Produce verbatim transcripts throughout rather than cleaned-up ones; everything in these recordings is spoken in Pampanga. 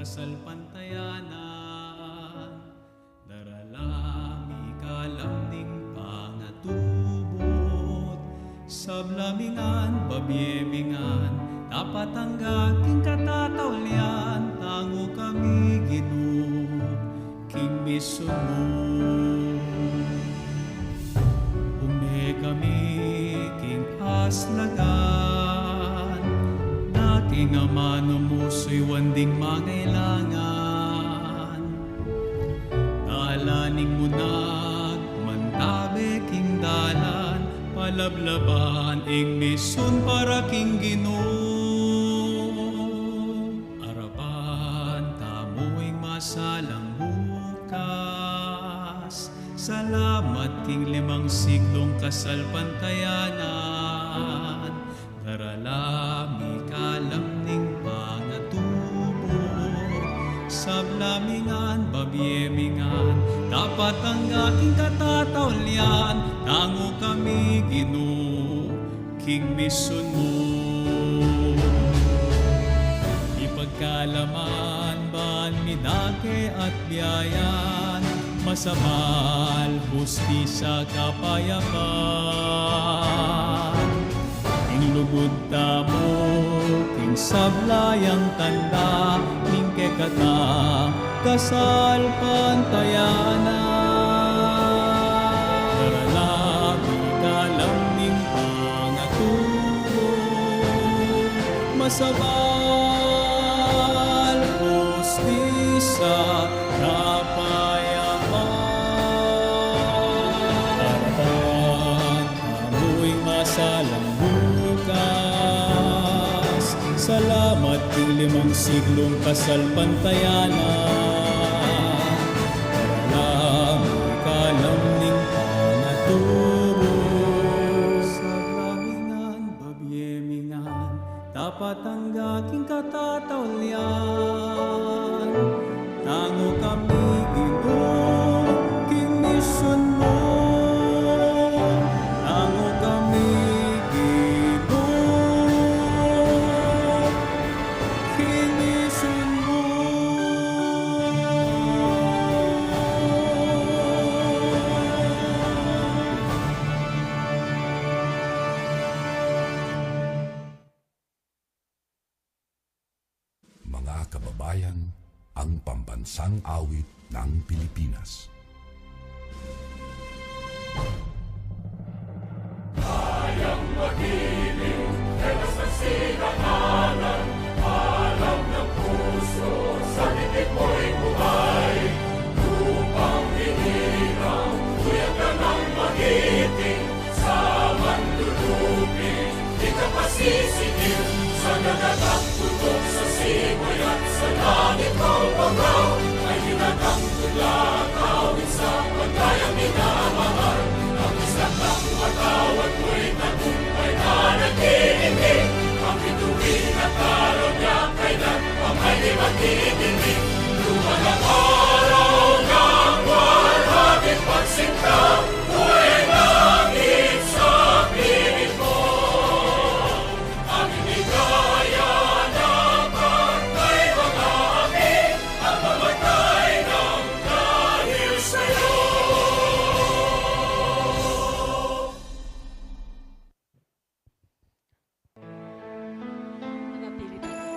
kasalpantayanan. Darala mi ing kalam ning pangatubud, sabla mi ngan, babie mi ngan, dapat angga king katataulian, tangu kami, Ginu, king misun mu. Ume kami king aslagan, na king amanu mu suyuan ding mangailangan. Dalan ning munag, mantabe king dalan, palablaban ing misun para king Ginu. Arapan tamu ing masalang bukas. Salamat king limang siglung kasalpantayanan. Darala mi kalam ning pangatubud, sabla mi ngan, babie mi ngan, dapat angga king katataulian, tangu kami, Ginu, king misun mu. Ipagkalaman ban mi dake at biayan, masabal, hustisya, kapayapan. Ing lugud tamu king sabla yang tanda ning kekatang kasalpantayanan. Darala mi kalam ning pangatubud, masabal, hustisya, kapayapan. Arapan tamu ing masalang bukas. Salamat king limang siglung kasalpantayanan. Darala mi kalam ning pangatubud, sabla mi ngan, babie mi ngan, dapat angga king katataulian. Tangu kami, Ginu, king misun mu. Tangu kami, Ginu, king misun mu. Mga kababayan, ang pambansang awit ng Pilipinas. Kayang magiliw, e basta sinakalan, alam ng puso, sa dikit mo'y buhay. Lupang hinirang, kuya ka ng magiting, sa manlulupi, di ka pasisingil, sa dagatang putok, sa simoy at sa langit mong bangaw, ay hinatang tula, kawit sa pagkayang minamahal. Ang isla ng patawad mo'y tagumpay na nag-iinggit, ang bituin at araw niya kailan pa may di magtitinig. Lumang araw ng buwan, hapit pagsinta, buhay langit sa piling ko. Ang ligaya na pagkay mga api, ang mamatay ng dahil sa'yo. Manatili tayo.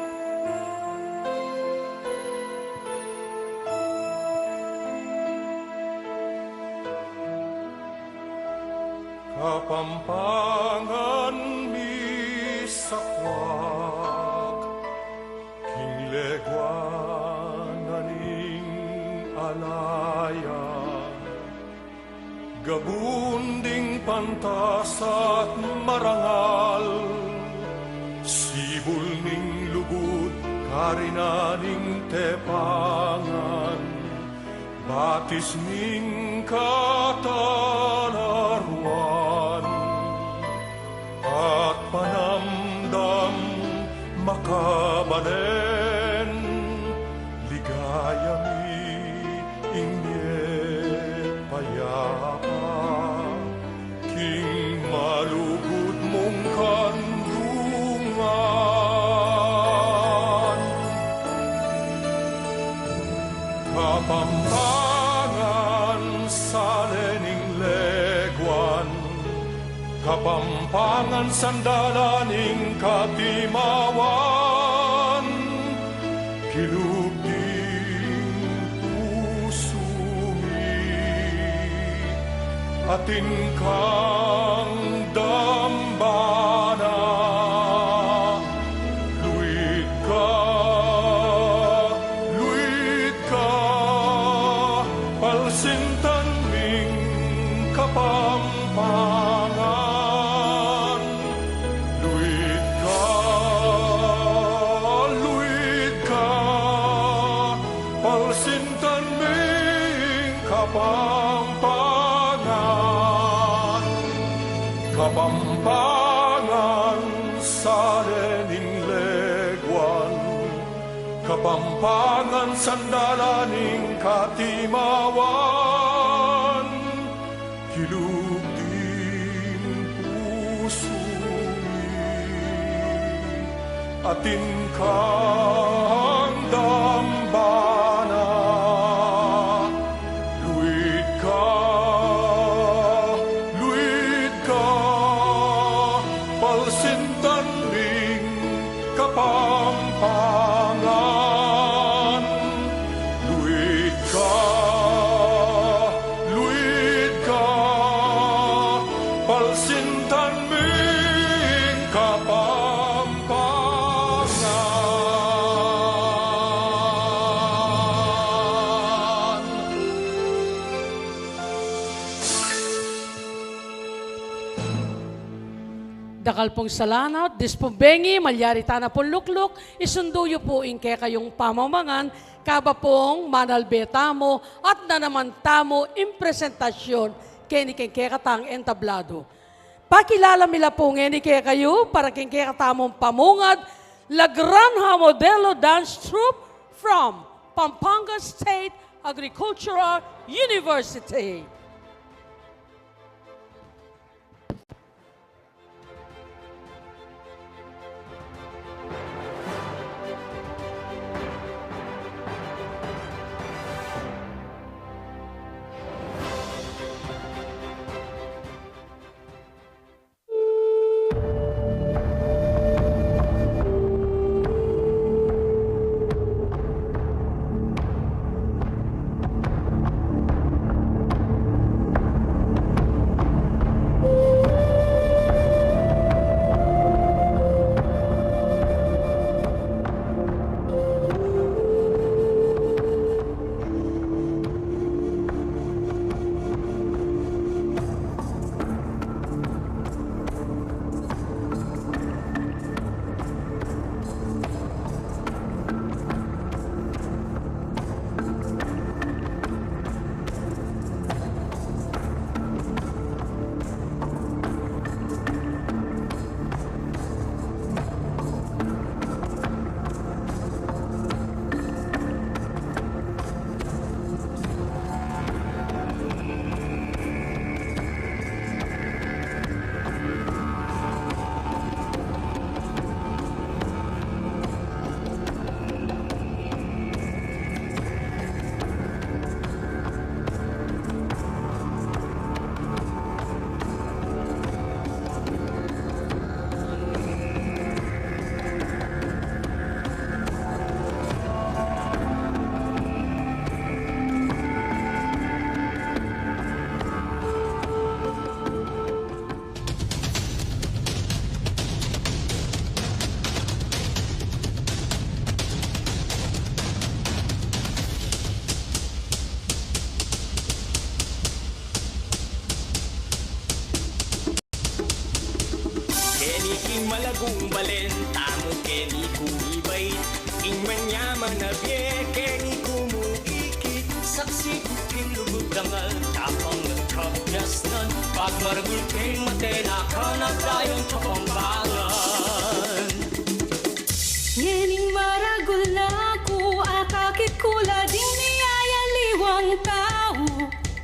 Kapampangan misakwak, king legua na ning alaya. Gabun ding pantas at marangal, sibul ning lugud, karinan ning tepangan, batis ning katalaruan. At panamdam makabalen, ligaya mi ing mie payapa, king malugud mung kandungan. Kapampangan, sale ning leguan, Kapampangan, sandalan ning katimawan, kilub ding pusu mi, atin kang dambana, luid ka, luid ka, palsintan ming Kapampangan. Luid ka, luid ka, palsintan ming Kapampangan. Kapampangan, sale ning leguan, Kapampangan, sandalan ning katimawan, kilub ding pusu mi, atin kang dambana, luid ka, luid ka, palsintan ming Kapampangan. Luid ka, luid ka, palsintan ming Kapampangan. Dakal pung salamat. Despung bengi, malyari tana pung lukluk, isundu yu pu ing kekayung pamamangan, kaba pung manalbe tamu at nanaman tamu ing presentasyun keni keng kekatang entabladu. Pakilala mi la pu ngeni kekayu para keng kekatamung pamungad, La Granja Modelo Dance Troupe from Pampanga State Agricultural University. Keni king malagung balen tamu, keni kumibait ing manyaman a bie, keni kumukikit saksi ku king lugud dangal, tapang nagkabiasnan pagmaragul king mate na kanagdayan Kapampangan. Ngening maragul na ku, akakit ku la ding miyayaliwang tau.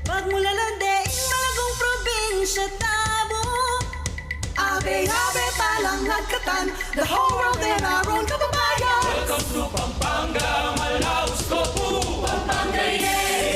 Pagmulalan de ing malagung probinsya tamu, abe-abe palang nagkatan, the whole world in our own, kababayan. Welcome to Pampanga, Manaus, Cebu, Pampanga, yeah.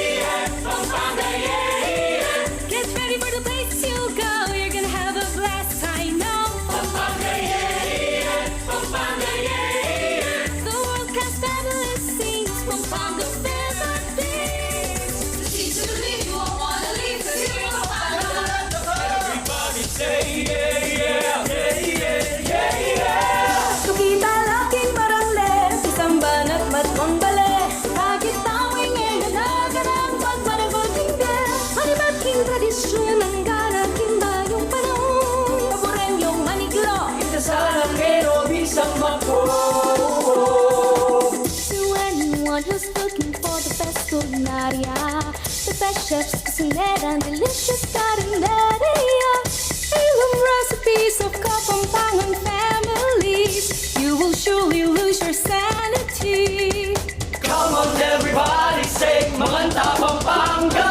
Looking for the best culinaria, the best chefs, kusinera, and delicious carinderia. Heirloom recipes of Kapampangan families. You will surely lose your sanity. Come on, everybody, say, Manganta Pampanga!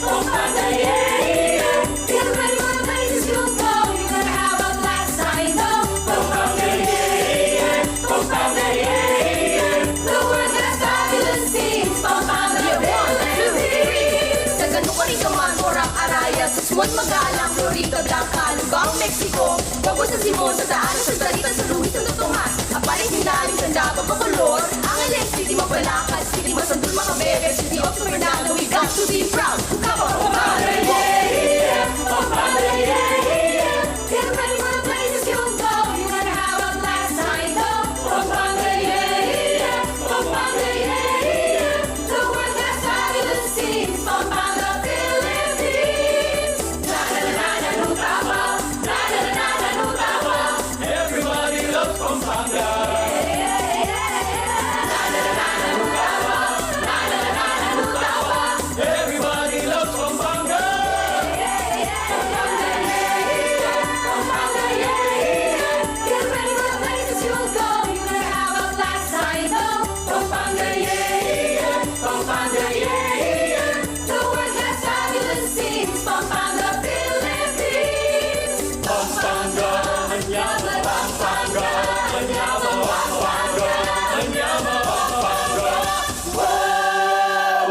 Pampanga, yeah, yeah. Get ready for the places you'll go. You're gonna have a blast, I know. Pampanga, yeah, yeah. Pampanga, yeah, yeah. The world has fabulous scenes. Pampanga, yeah, one, two, three. Sa ganun ka rin ka man, Morac, Arayat, Susmuan, Magalang, Florida, Blanca, Lubao, Mexico. Bangos, Ansimon, Santa Ana, Santa Rita, San Luis, Santo Tomas, Zambales, Minalin, Candaba, Bacolor, Angeles, City, Mabalacat, City, Masandul, Macabebe, City of San Fernando, we got to be proud. Come on, Pampanga, yeah, yeah, Pampanga, yeah, yeah. Get ready for the places you'll go. You're gonna have a blast, I know. Pampanga, yeah, yeah, Pampanga, yeah, yeah. The world has fabulous scenes. Pampanga, Philippines. Everybody loves Pampanga. Everybody loves Pampanga. Get ready for the places you'll go. You're gonna have a blast, I know. Pampanga, yeah, yeah. Pampanga, yeah, yeah. The world has fabulous scenes. Pampanga, Philippines. Pampanga, anyama, Pampanga, anyama, Pampanga, anyama, Pampanga. Wow!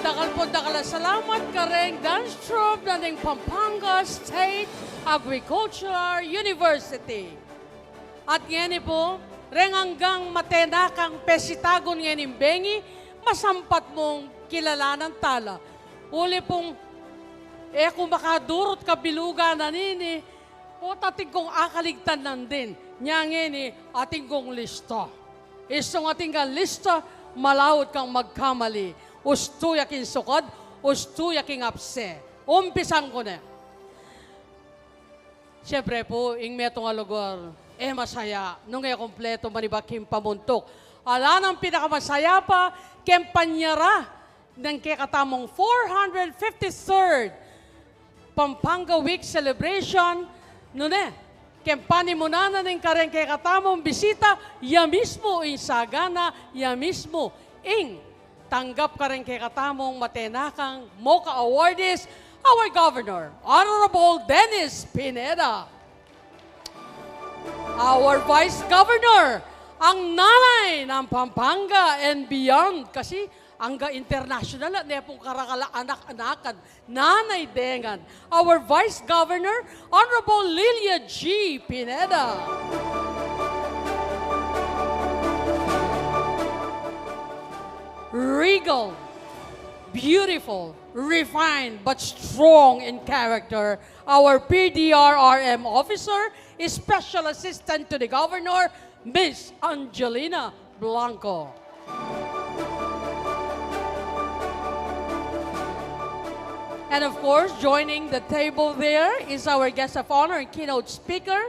Dakal pung dakal a salamat kareng dance troupe na ning Pampanga State Agricultural University. At ngeni pu, reng anggang matenakang pesitagun ngening bengi, masampat mung kilalanan tala. Uli pung e ku makadurut kabilugan na nini, o atin kung akaligtan nandin, nya ngeni atin kung lista. Istung atin kang lista, malaut kang magkamali. Ustu ya king sukad, ustu ya king apse. Umpisan ku ne. Siyempre pu, ing metung a lugar, e masaya nung e kumpletu manibat king pamuntuk. Ala nang pinakamasaya pa keng panyara neng kekatamung four hundred fifty-third Pampanga Week celebration, nune, keng panimunan na ning kareng kekatamung bisita, ya mismu ing sagana, ya mismu ing tanggap kareng kekatamung matenakang MOCA awardees, our Governor, Honorable Dennis Pineda. Our Vice Governor, ang nanay ng Pampanga and beyond, kasi angga international na, ne pung karakal a anak-anakan, Nanay Dengan. Our Vice Governor, Honorable Lilia G Pineda. Regal, beautiful, refined, but strong in character, our P D R R M officer, special assistant to the governor, Miss Angelina Blanco. And of course, joining the table there is our guest of honor and keynote speaker,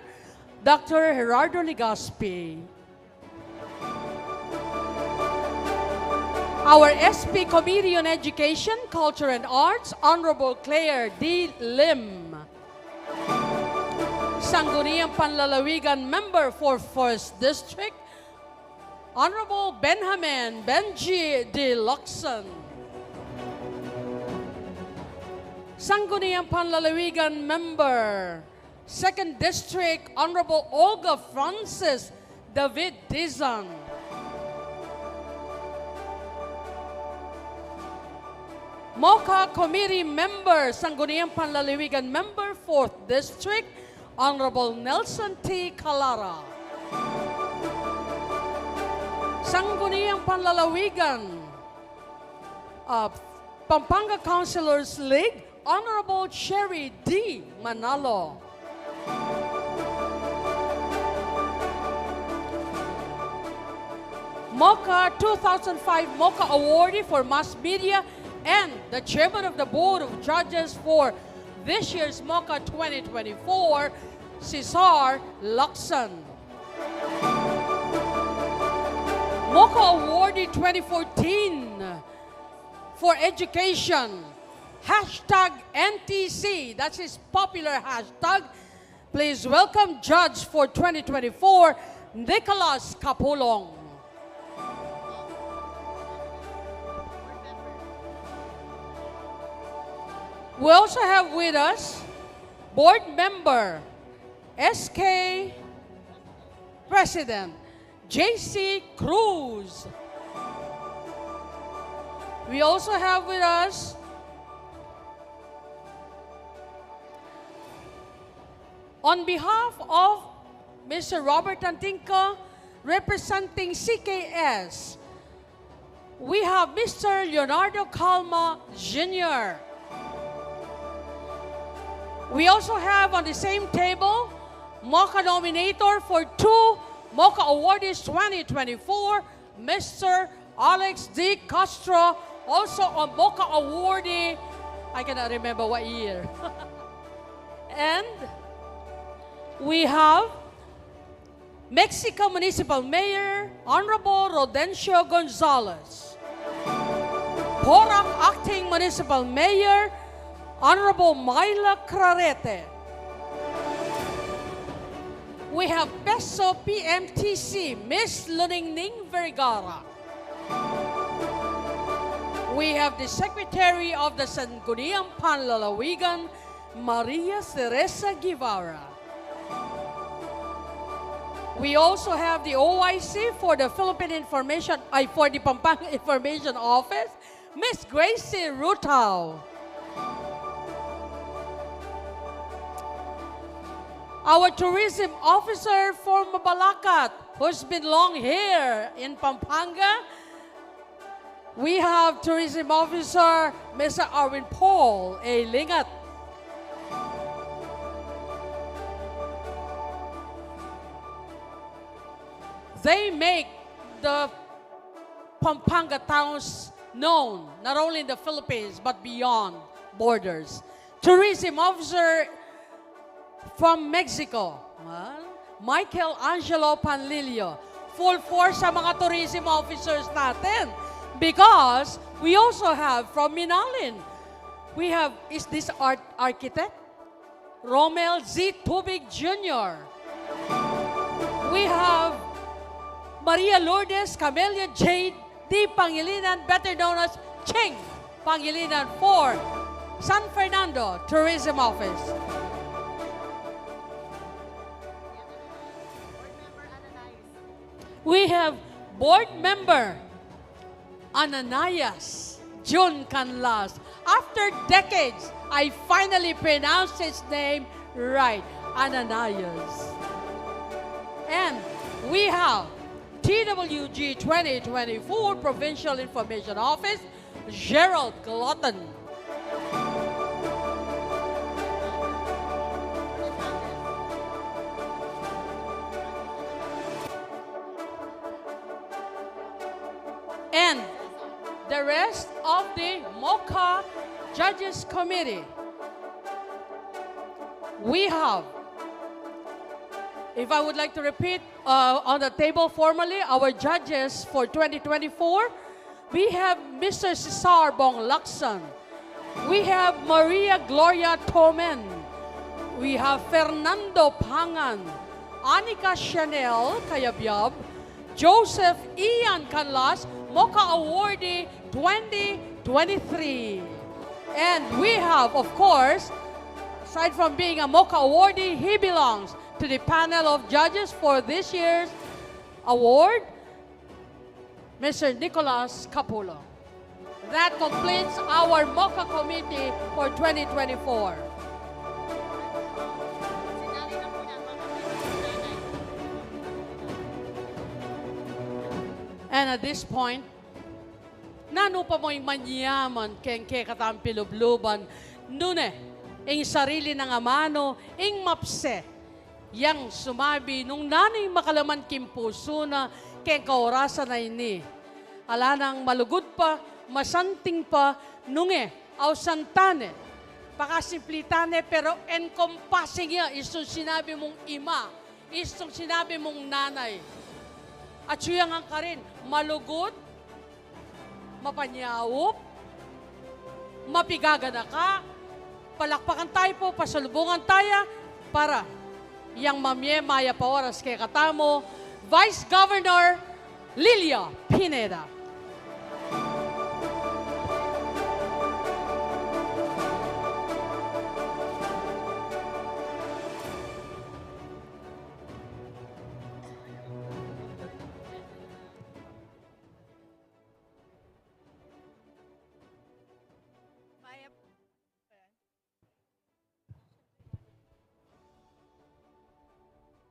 Doctor Gerardo Legaspi. Our S P Committee on Education, Culture, and Arts, Honorable Claire D Lim. Sangguniang Panlalawigan Member for First District, Honorable Benjamin Benji D Locsin. Sangguniang Panlalawigan Member, Second District, Honorable Olga Francis David Dizon. MOCA Committee Member, Sangguniang Panlalawigan Member, Fourth District, Honorable Nelson T Calara. Sangguniang Panlalawigan, uh, Pampanga Councilors League, Honorable Cherry D Manalo. MOCA two thousand five MOCA Awardee for Mass Media and the chairman of the board of judges for this year's MOCA twenty twenty-four, Cesar Lacson. MOCA Awardee twenty fourteen for Education, hashtag N T C, that's his popular hashtag. Please welcome judge for twenty twenty-four, Nicholas Capulong. We also have with us board member, S K President J C Cruz. We also have with us, on behalf of Mister Robert Antingco, representing C K S, we have Mister Leonardo Calma Junior We also have on the same table MOCA nominator for two MOCA Awardees twenty twenty-four, Mister Alex D Castro, also a MOCA awardee. I cannot remember what year. And we have Mexico Municipal Mayor, Honorable Rodencio Gonzalez. Porac Acting Municipal Mayor, Honorable Myla Crarete. We have PESO P M T C, Miss Luningning Vergara. We have the Secretary of the Sangguniang Panlalawigan, Maria Teresa Guevara. We also have the O I C for the Philippine Information, ay, for the Pampanga Information Office, Miss Gracie Rutao. Our tourism officer for Mabalacat, who's been long here in Pampanga, we have tourism officer, Mister Arwin Paul A Lingat. They make the Pampanga towns known, not only in the Philippines, but beyond borders. Tourism officer from Mexico, ah, Michael Angelo Panlilio. Full force ang mga tourism officers natin because we also have from Minalin, we have, is this art architect? Romel Z Tubig Junior We have Maria Lourdes Camelia Jade D Pangilinan, better known as Ching Pangilinan for San Fernando Tourism Office. We have board member Ananias Jun Canlas. After decades, I finally pronounced his name right, Ananias. And we have T W G twenty twenty-four Provincial Information Office, Gerald Gloton. And the rest of the MOCA Judges Committee. We have, if I would like to repeat, uh, on the table formally, our judges for twenty twenty-four, we have Mister Cesar Bong Lacson. We have Maria Gloria Tomen. We have Fernando Pangan, Anika Chanel Cayabyab, Joseph Ian Canlas, MOCA Awardee twenty twenty-three. And we have, of course, aside from being a MOCA awardee, he belongs to the panel of judges for this year's award, Mister Nicolas Capulong. That completes our MOCA committee for twenty twenty-four. And at this point, nanu pa mo ing manyaman keng kekatang pilubluban, nune ing sarili nang amanu ing mapse yang sumabi nung nanu ing makalaman king pusu na keng kaorasan a ini. Ala nang malugud pa, Masanting pa nung e, ausan tane, pakasimple tane, pero encompassing ya, istung sinabi mung ima, istung sinabi mung nanay. At siyang ang karin, malugud, mapanyaup, mapigaganaka. Palakpakan tayu pu, pasalubungan taya para yang mamie mayap a oras kekatamu, Vice Governor Lilia Pineda. Mayap,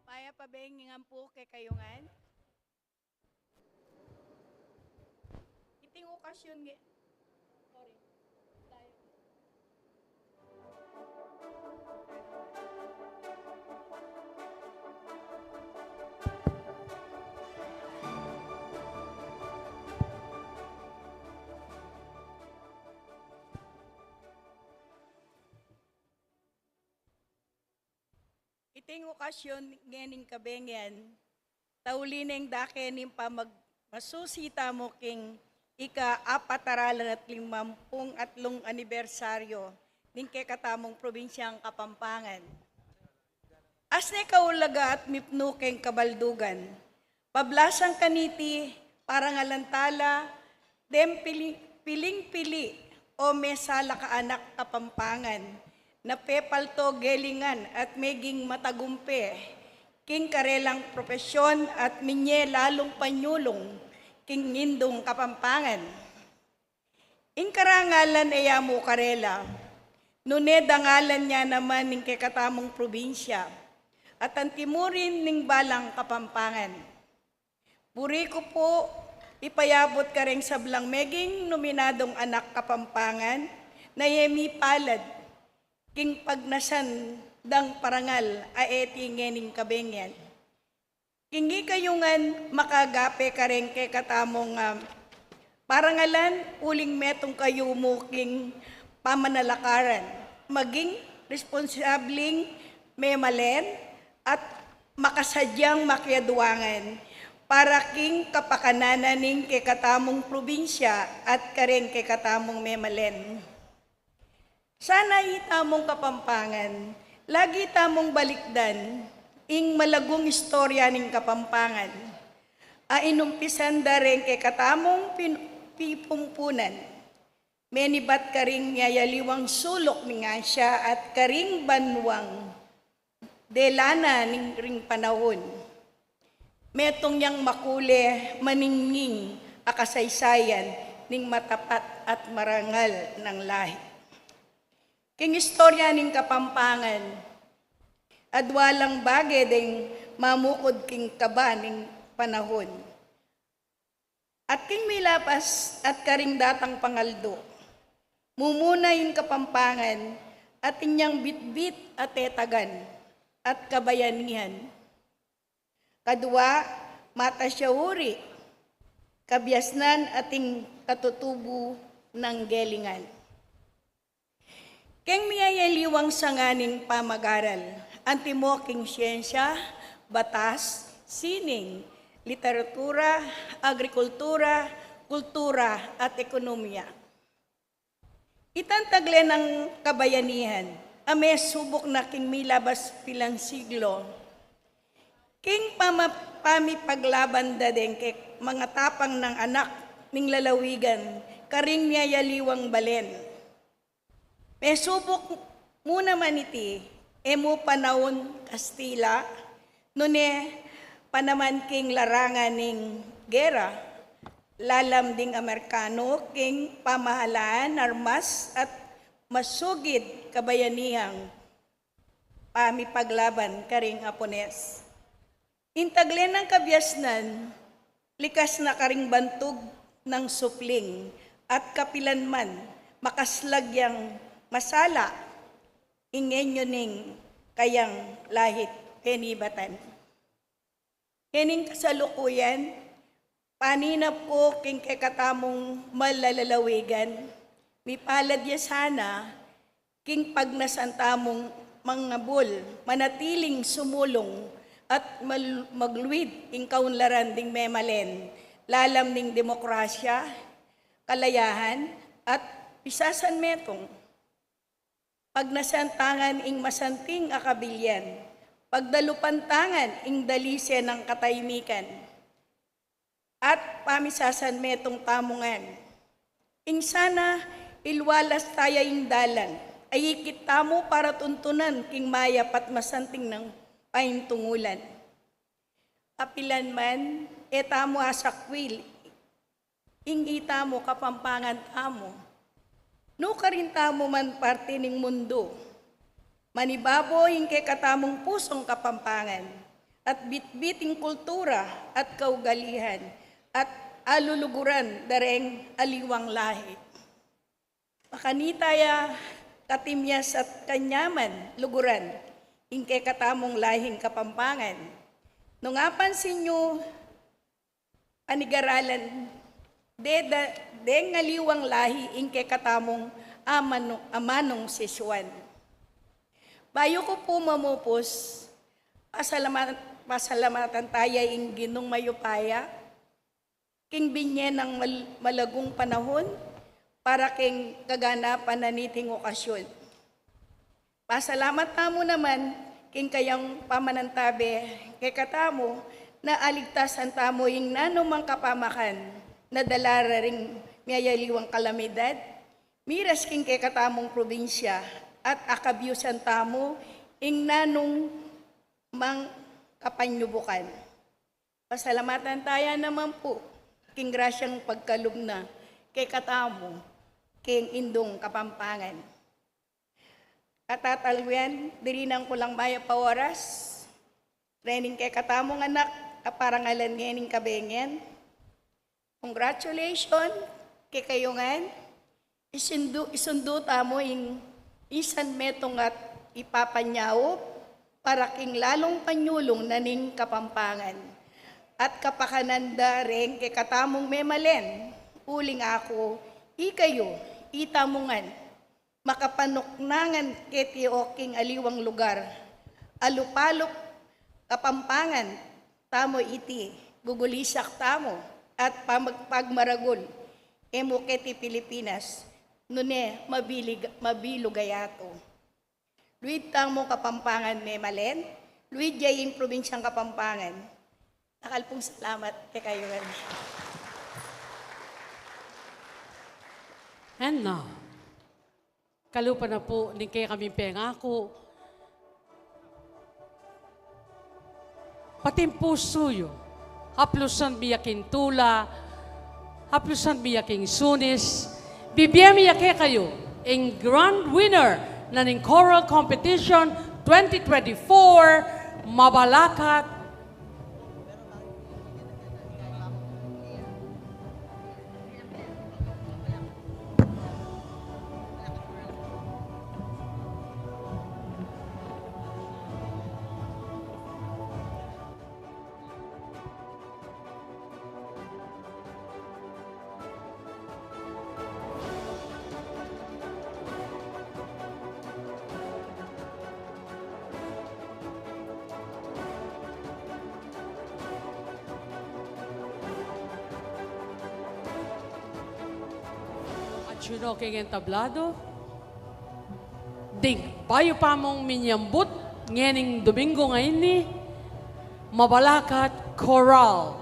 mayap a bengi ngan pu kekayu ngan. Iting okasyon nge-, sorry. Iting okasyon ngening kabengian, tauli neng dake ning pamagmasusi tamu king ika-apat aratling limampung atlung anibersaryu ning kekatamung probinsyang Kapampangan. Asne kaulaga at mipnu keng kabaldugan, pablasang kaniti, parangalan tala deng pili-, piling-pili o mesalak a anak Kapampangan na pepalto gelingan at meging matagumpe king karelang propesyon at minye lalung panyulung king Indung Kapampangan. Ing karangalan e ya mu karela, nune dangalan ya naman ning kekatamung probinsya at antimurin ning balang Kapampangan. Buri ku pu ipayabut kareng sablang meging nominadung anak Kapampangan na e mipalad king pagnasan dang parangal a eti ngening kabengian. King ikayu ngan makagape kareng kekatamung, ah, parangalan uling metung kayu mu king pamanalakaran, maging responsabling memalen at makasadyang makiaduangan para king kapakanan na ning kekatamung probinsya at kareng kekatamung memalen. Sana itamung Kapampangan, lagi tamung balikdan ing malagung istorya ning Kapampangan a inumpisan da reng kekatamung pin-, pipumpunan. Menibat karing miyayaliwang suluk ning Asia at karing banuang dela na ning ring panaun. Metung yang makule maningning a kasaysayan ning matapat at marangal nang lahi. King istorya ning Kapampangan, adwa lang bage deng mamukud king kaba ning panaun. At king milabas at karing datang pangaldo, mumuna ing Kapampangan atin yang bitbit a tetagan at kabayanihan. Kadwa, mata siya uri, kabiasnan atin katutubu nang gelingan. Keng miyayaliwang sanga ning pamagaral, antimo king siyensya, batas, sining, literatura, agrikultura, kultura, at ekonomiya. Itang tagle nang kabayanihan, a mesubuk na king milabas pilang siglo, king pama-, pamipaglaban da deng kek-, mangatapang nang anak ning lalawigan, karing miyayaliwang balen. Mesubuk mu naman iti, e mu panaun Kastila, nune panaman king larangan ning gera, lalam ding Amerikano king pamahalaan, armas, at masugid kabayaniang pamipaglaban karing Hapones. Ing tagle nang kabiasnan, likas na karing bantug nang supling at kapilan man makaslag yang masala ing genyo ning kayang lahit penibatan. Ngening kasalukuyan, Paninap ku king kekatamung malalalawigan, mipalad ya sana king pagnasan tamung mangabul, manatiling sumulung at mal-, magluid ing kaunlaran ding memalen, lalam ning demokrasya, kalayahan, at pisasanmetung. Pagnasan tangan ing masanting a kabilian, pagdalupan tangan ing dalise nang katahimikan, at pamisasanmetung tamu ngan. Ing sana, ilwalas taya ing dalan a ikit tamu para tuntunan king mayap at masanting nang paintungulan. Kapilan man, e tamu asakwil ing itamu Kapampangan tamu. Nukarin tamu man parti ning mundu, manibabo ing kekatamung pusung Kapampangan, at bitbit ing kultura at kaugalian, at aluluguran da reng aliwang lahi. Makanita ya katimyas at kanyaman luguran ing kekatamung lahing Kapampangan. Nung apansin yu, panigaralan de, da, deng aliwang lahi ing kekatamung amanu-, amanung sesyuan. Bayu ku pu mamupus, pasalamat-, pasalamatan taya ing Ginung mayupaya king binye nang mal-, malagung panahun para king kaganapan na niting okasyon. Pasalamat tamu naman king kayang pamanantabe kekatamu na aligtasan tamu ing nanumang kapamakan na dala ra ring miyayaliwang kalamidad, miras king kekatamung probinsya, at akabyusan tamu ing nanumang kapanyubukan. Pasalamatan taya naman pu king grasyang pagkalub na kekatamu king Indung Kapampangan. At tatalwen, dirinan ku lang mayap a oras rening kekatamung anak a parangalan ngening kabengen. Congratulations kekayu ngan. Isundu, isundu tamu ing isanmetung at ipapanyaup para king lalung panyulung na ning Kapampangan at kapakanan da reng kekatamung memalen. Uling aku, ikayu, itamu ngan, makapanuknangan keti o king aliwang lugar, alupalup Kapampangan tamu iti, gugulisak tamu at pamag-, pagmaragul e mu keti Pilipinas, nune mabilig-, mabilug a yatu. Luid tamu Kapampangan memalen, luid ya ing probinsyang Kapampangan. Dakal pung salamat kekayu ngan. And now, kalupa na pu ning kekaming pengaku, patimpu suyu, haplusan mi ya king tula, haplusan mi ya king sunis, bibie mi ya kekayu ing grand winner na ning choral competition twenty twenty-four, Mabalakat. At yun o, king entablado, ding bayu pa mung minyambut ngening Domingo ngeni, Mabalakat Chorale.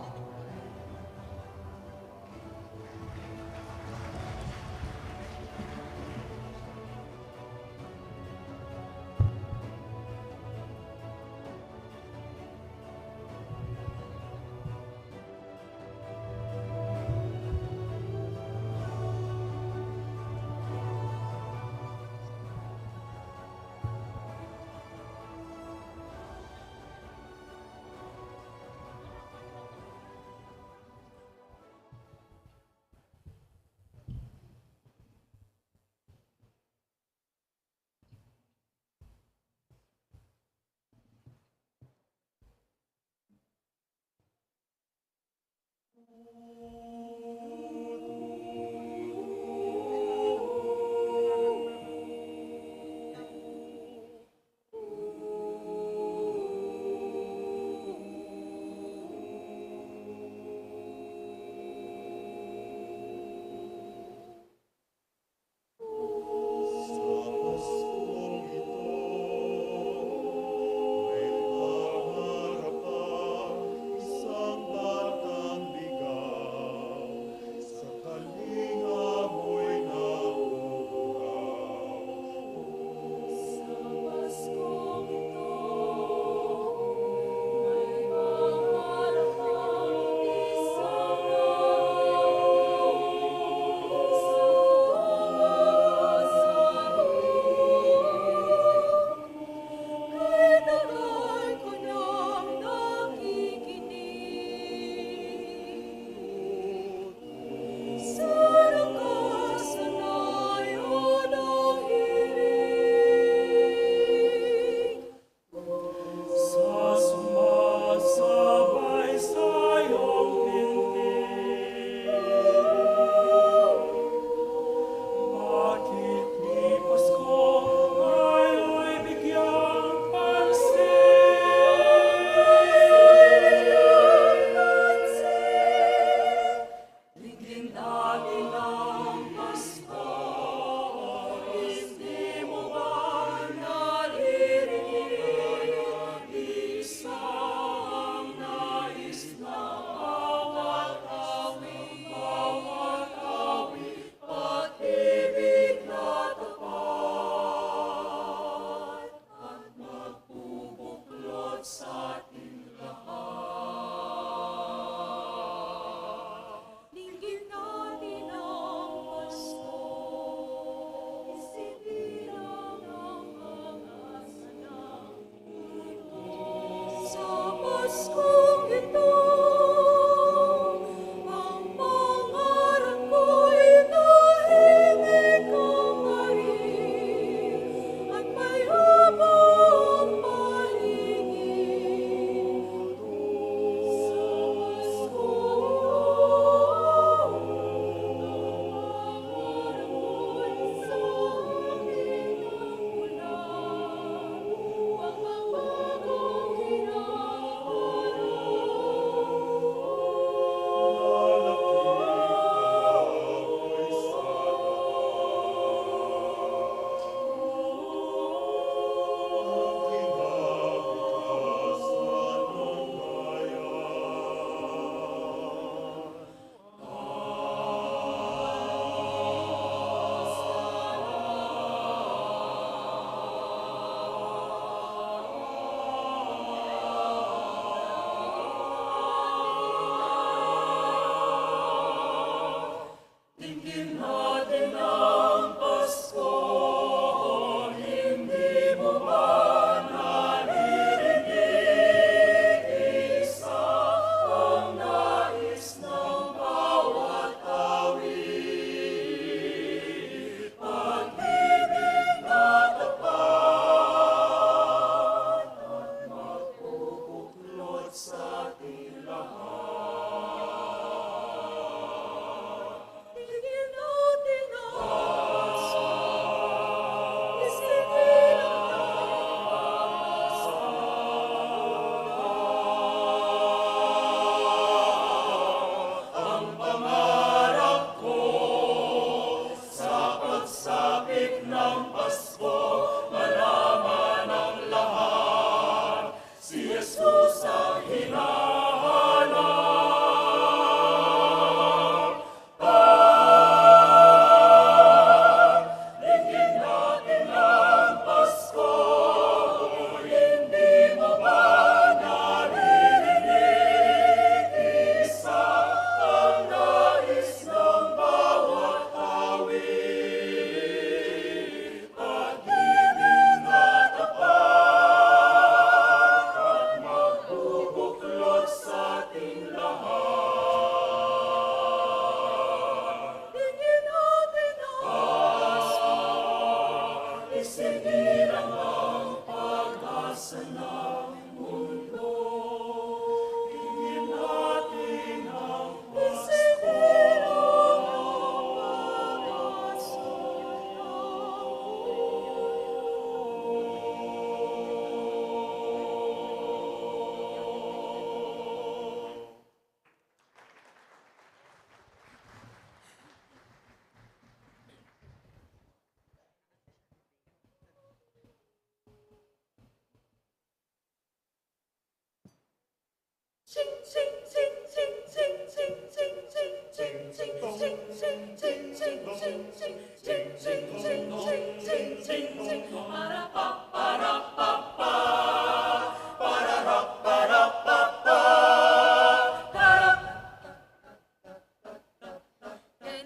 Keng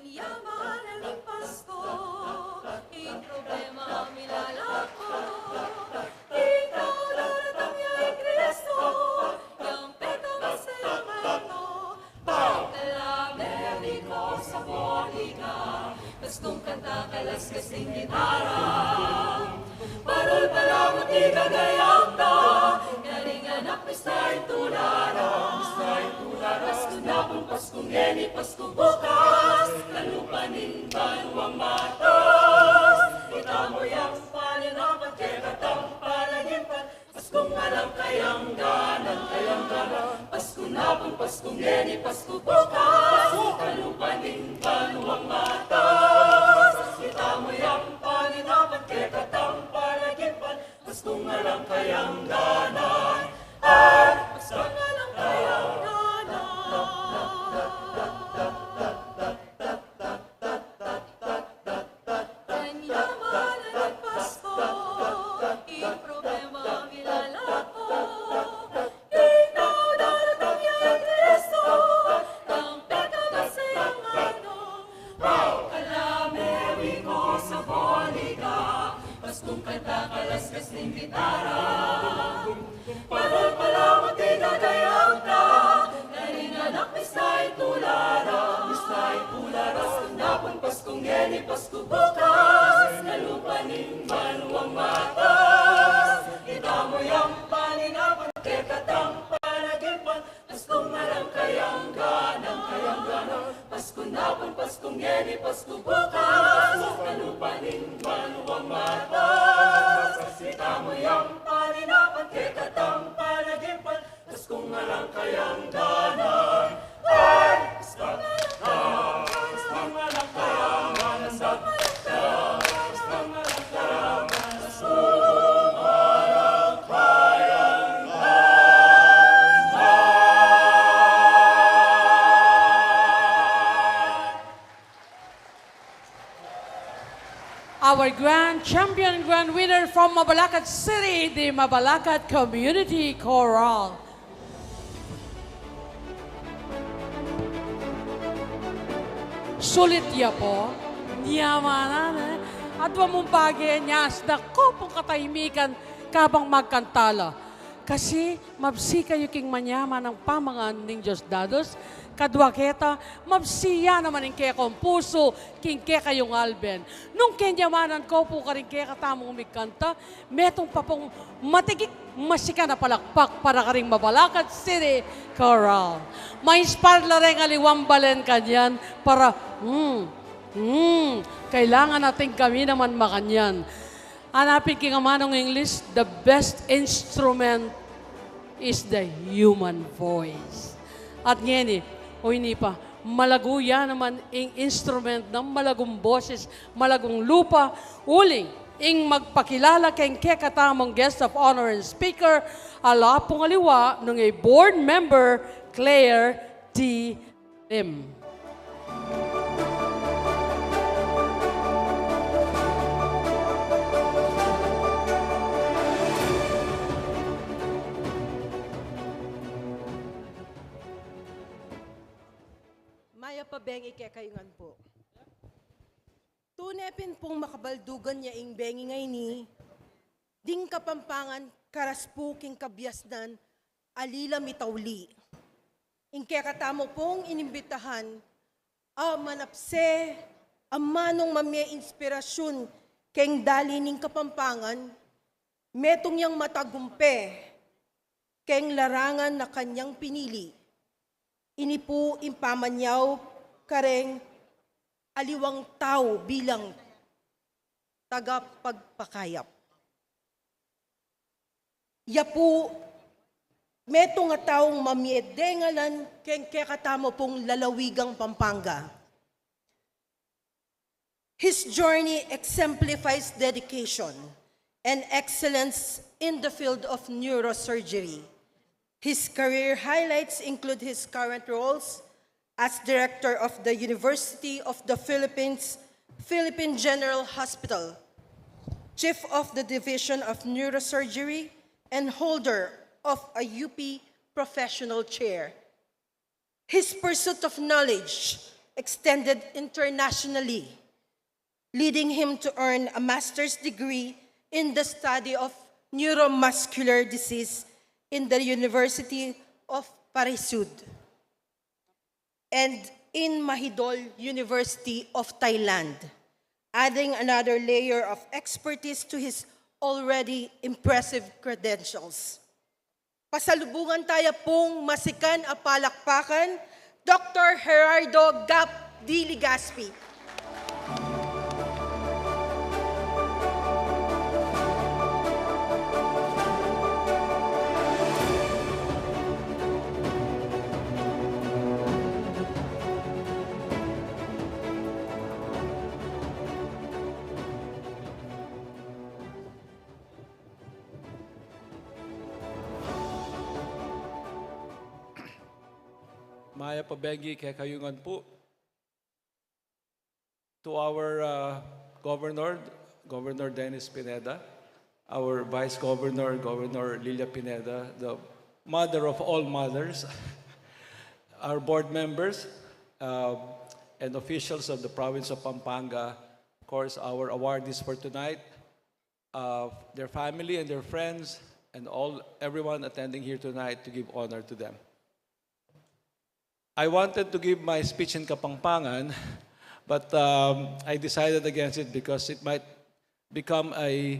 yaman ning Pasko, ing problema milalapo. Ikaw daratang ya i Kristo, yang pekamasayang ano. Pau! Kalame, riko sa boliga, Paskung kanta, kalaskas ning gitara. Parol palamat ing gagayam da, karing anak, pista ing tula da. Pista ing tula da. Pasku napun, Pasku ngeni, Pasku bukas, kalupa ning banuang matas. Itamu yang paninapet, kekatang panaginpan, Paskung alang kayangganan, kayangganan. Pasku napun, Pasku ngeni, Pasku bukas, kalupa ning banuang matas. Itamu yang paninapet, kekatang panaginpan, Paskung alang kayangganan. Ay, Paskung alang kayangganan. Keng yaman ning Pasko, ing problema milalapo. Ikaw daratang ya i Kristo, yang pekamasayang ano. Pau! Kalame, riko sa boliga, Paskung kanta, kalaskas ning gitara. Parol palamat ing gagayam da, karing anak, pista ing tula da. Pista ing tula da. Pasku napun, Pasku ngeni, Pasku bukas, kalupa ning banuang matas. Itamu yang paninapet, kekatang panaginpan, Paskung alang kayangganan, kayangganan. Pasku napun, Pasku ngeni, Pasku bukas, kalupa ning banuang matas. Itamu yang paninapet, kekatang panaginpan, Paskung alang kayangganan. Ay, Paskung alang kayangganan. Paskung alang kayangganan. Paskung alang kayangganan. Paskung alang kayangganan. Our grand champion, grand winner from Mabalacat City, the Mabalacat Community Chorale. Sulit ya pu, nyamanan, e. At wa mung bage, nyasda ku pung katahimikan kabang magkanta la. Kasi mabsi kayu king manyaman a pamangan ning Diosdados, kadwa keta, mabsi ya naman ing kekong pusu king kekayung alben. Nung kenyamanan ku pu karing kekatamung migkanta, metung pa pung matigik masikan a palakpak para karing Mabalacat City Chorale. Ma-inspire la reng aliwang balen kanyan para, hmm, hmm, kailangan natin kami naman makanyan. Hanapin king amanung English, the best instrument is the human voice. At ngeni, o ini pa, malagu ya naman ing instrument nang malagung boses, malagung lupa, uling ing magpakilala keng kekatamung guest of honor and speaker, ala pung aliwa nung e board member Claire T. Lim. Mayap a bengi kekayu ngan pu. Tune pin pung makabaldugan ya ing bengi ngeni, ding Kapampangan karas pu king kabiasnan, ali la mitauli. Ing kekatamu pung inimbitahan, a manapse, amanung mamie inspirasyun keng dali ning Kapampangan, metung yang matagumpe keng larangan a kanyang pinili. Ini pu ing pamanyaw kareng aliwang tau bilang tagapagpakayap. Ya pu, metung a taung mamie dengalan keng kekatamu pung lalawigang Pampanga. His journey exemplifies dedication and excellence in the field of neurosurgery. His career highlights include his current roles as director of the University of the Philippines Philippine General Hospital, chief of the Division of Neurosurgery, and holder of a U P professional chair. His pursuit of knowledge extended internationally, leading him to earn a master's degree in the study of neuromuscular disease in the University of Parisud and in Mahidol University of Thailand, adding another layer of expertise to his already impressive credentials. Pasalubungan taya pung masikan a palakpakan, Doktor Gerardo Gap D. Legaspi. Mayap a bengi kekayu ngan pu. To our, uh, governor, Governor Dennis Pineda, our vice governor, Governor Lilia Pineda, the mother of all mothers, our board members, uh, and officials of the province of Pampanga, of course, our awardees for tonight, uh, their family and their friends, and all, everyone attending here tonight to give honor to them. I wanted to give my speech in Kapampangan, but, um, I decided against it because it might become a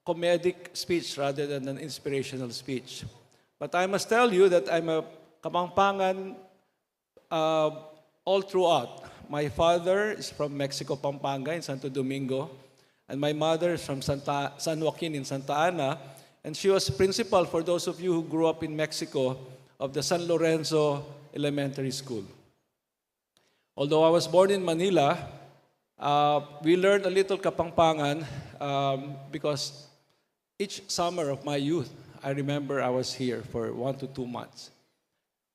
comedic speech rather than an inspirational speech. But I must tell you that I'm a Kapampangan, uh, all throughout. My father is from Mexico, Pampanga, in Santo Domingo, and my mother is from Santa, San Joaquin in Santa Ana, and she was principal, for those of you who grew up in Mexico, of the San Lorenzo Elementary School. Although I was born in Manila, uh, we learned a little Kapampangan, um, because each summer of my youth, I remember I was here for one to two months.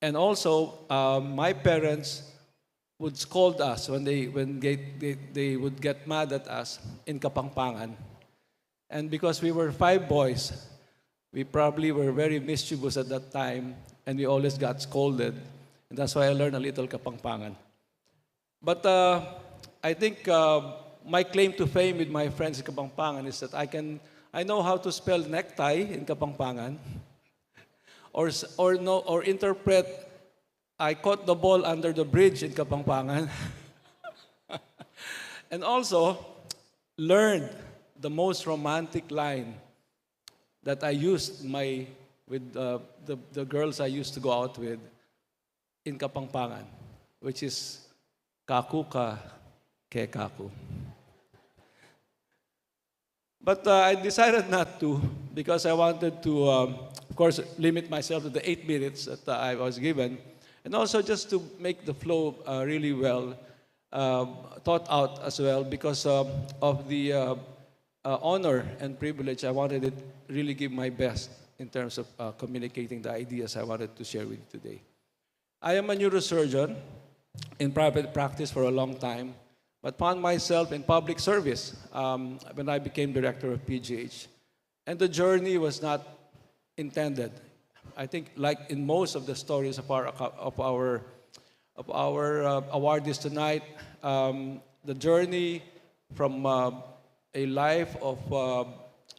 And also, uh, my parents would scold us when they, when they, they, they would get mad at us in Kapampangan. And because we were five boys, we probably were very mischievous at that time, and we always got scolded. And that's why I learned a little Kapampangan. But, uh, I think, uh, my claim to fame with my friends in Kapampangan is that I can, I know how to spell necktie in Kapampangan, or s-, or no, or interpret "I caught the ball under the bridge" in Kapampangan. And also learned the most romantic line that I used my, with, uh, the, the girls I used to go out with in Kapampangan, which is "Kaku ka, keka ku." But, uh, I decided not to because I wanted to, um, of course, limit myself to the eight minutes that, uh, I was given, and also just to make the flow, uh, really well, um, thought out as well because, um, of the, uh, uh, honor and privilege. I wanted to really give my best in terms of, uh, communicating the ideas I wanted to share with you today. I am a neurosurgeon in private practice for a long time, but found myself in public service, um, when I became director of P G H. And the journey was not intended. I think, like in most of the stories of our, of our, of our, uh, awardees tonight, um, the journey from, uh, a life of, uh,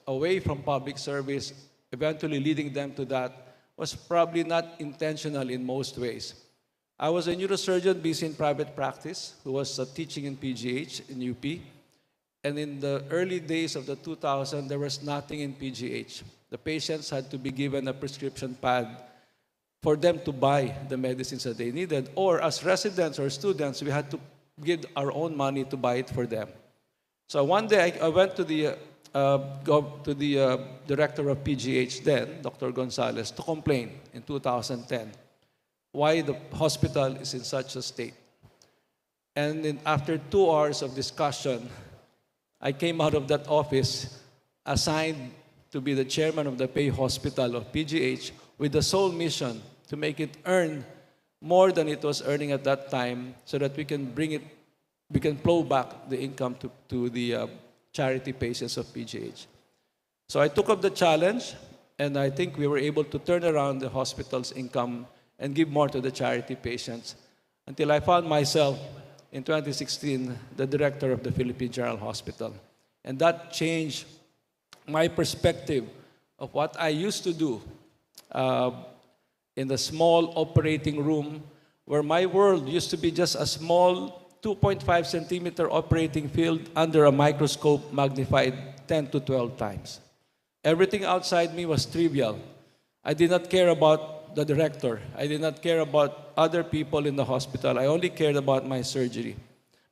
away from public service, eventually leading them to that, was probably not intentional in most ways. I was a neurosurgeon busy in private practice who was, uh, teaching in P G H in U P. And in the early days of the two thousand, there was nothing in P G H. The patients had to be given a prescription pad for them to buy the medicines that they needed, or as residents or students, we had to give our own money to buy it for them. So one day I, I went to the, uh, gov-, to the, uh, director of P G H then, Doctor Gonzalez, to complain in two thousand ten why the hospital is in such a state. And in, after two hours of discussion, I came out of that office assigned to be the chairman of the Pei Hospital of P G H with the sole mission to make it earn more than it was earning at that time, so that we can bring it, we can plow back the income to, to the uh, charity patients of P G H. So I took up the challenge, and I think we were able to turn around the hospital's income and give more to the charity patients, until I found myself in twenty sixteen the director of the Philippine General Hospital. And that changed my perspective of what I used to do uh, in the small operating room, where my world used to be just a small two point five centimeter operating field under a microscope magnified ten to twelve times. Everything outside me was trivial. I did not care about the director. I did not care about other people in the hospital. I only cared about my surgery.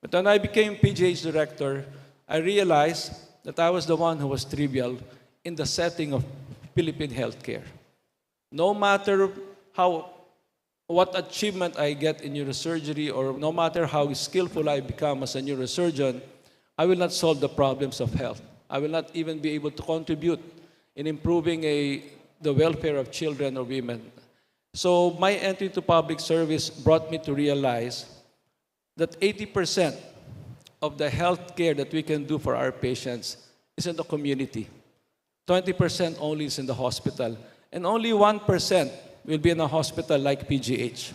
But when I became P G H director, I realized that I was the one who was trivial in the setting of Philippine healthcare. No matter how, what achievement I get in neurosurgery, or no matter how skillful I become as a neurosurgeon, I will not solve the problems of health. I will not even be able to contribute in improving a, the welfare of children or women. So my entry to public service brought me to realize that eighty percent of the health care that we can do for our patients is in the community. Twenty percent only is in the hospital. And only one percent will be in a hospital like P G H.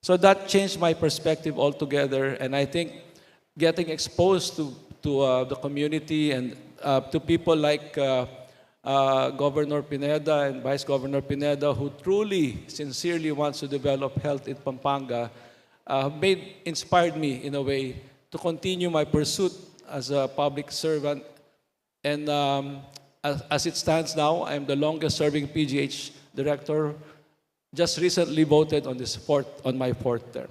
So that changed my perspective altogether. And I think getting exposed to, to uh, the community and uh, to people like uh, uh, Governor Pineda and Vice Governor Pineda, who truly, sincerely wants to develop health in Pampanga, uh, made, inspired me in a way to continue my pursuit as a public servant. And um, as, as it stands now, I'm the longest serving P G H director, just recently voted on this fourth, on my fourth term.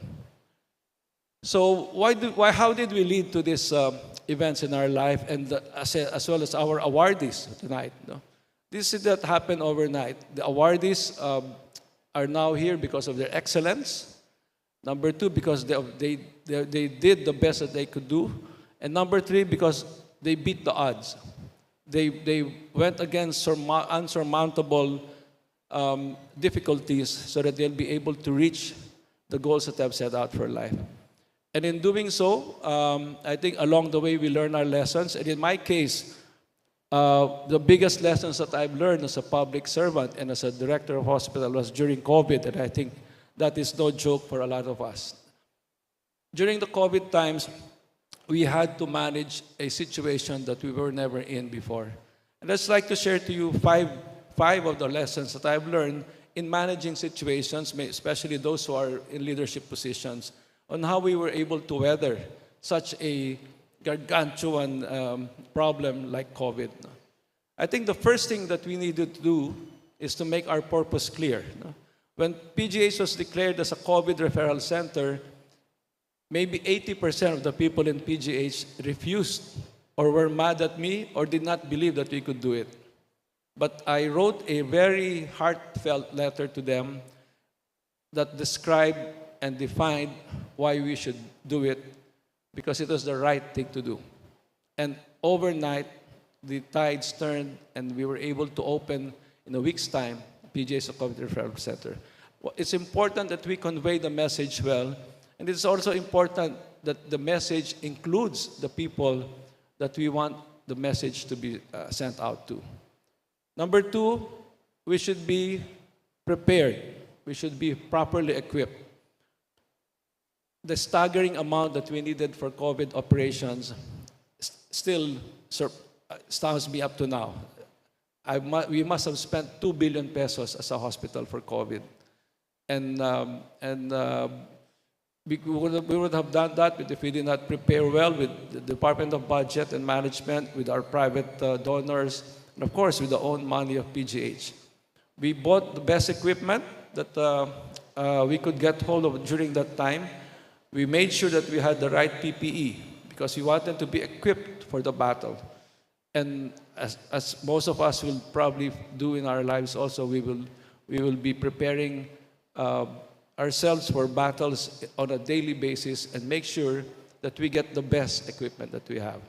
So why do, why, how did we lead to these um, events in our life, and uh, as, as well as our awardees tonight? No? This did not happen overnight. The awardees um, are now here because of their excellence. Number two, because they, they, they, they did the best that they could do. And number three, because they beat the odds. They, they went against surmou- unsurmountable um, difficulties so that they'll be able to reach the goals that they've set out for life. And in doing so, um, I think along the way we learn our lessons. And in my case, uh, the biggest lessons that I've learned as a public servant and as a director of hospital was during COVID, and I think that is no joke for a lot of us. During the COVID times, we had to manage a situation that we were never in before. And I'd just like to share to you five, five of the lessons that I've learned in managing situations, may- especially those who are in leadership positions, on how we were able to weather such a gargantuan um, problem like COVID. I think the first thing that we needed to do is to make our purpose clear. No? When P G H was declared as a COVID referral center, maybe eighty percent of the people in P G H refused or were mad at me or did not believe that we could do it. But I wrote a very heartfelt letter to them that described and defined why we should do it, because it was the right thing to do. And overnight, the tides turned and we were able to open in a week's time P G H COVID Referral Center. Well, it's important that we convey the message well, and it's also important that the message includes the people that we want the message to be uh, sent out to. Number two, we should be prepared. We should be properly equipped. The staggering amount that we needed for COVID operations s- still sur- uh, astounds me up to now. I mu- we must have spent two billion pesos as a hospital for COVID. And, um, and uh, we, we, would, we would have done that if we did not prepare well with the Department of Budget and Management, with our private uh, donors, and of course with the own money of P G H. We bought the best equipment that uh, uh, we could get hold of during that time. We made sure that we had the right P P E because we wanted to be equipped for the battle. And as, as most of us will probably do in our lives also, we will, we will be preparing uh, ourselves for battles on a daily basis and make sure that we get the best equipment that we have.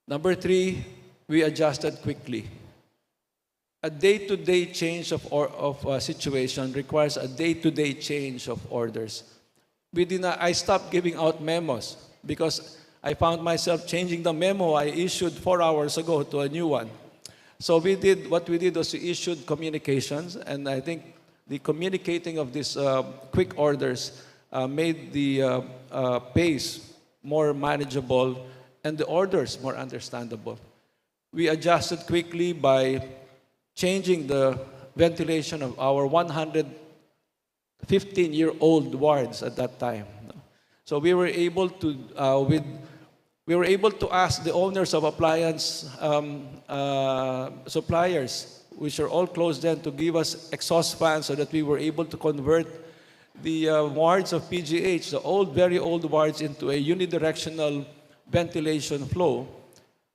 Number three, we adjusted quickly. a day-to-day change of, or, of a situation requires a day-to-day change of orders. We did not, I stopped giving out memos because I found myself changing the memo I issued four hours ago to a new one. So we did, what we did was we issued communications, and I think the communicating of these uh, quick orders uh, made the uh, uh, pace more manageable and the orders more understandable. We adjusted quickly by changing the ventilation of our one hundred fifteen-year-old wards at that time. So we were able to, uh, with, we were able to ask the owners of appliance um, uh, suppliers, which are all closed then, to give us exhaust fans so that we were able to convert the uh, wards of P G H, the old, very old wards, into a unidirectional ventilation flow.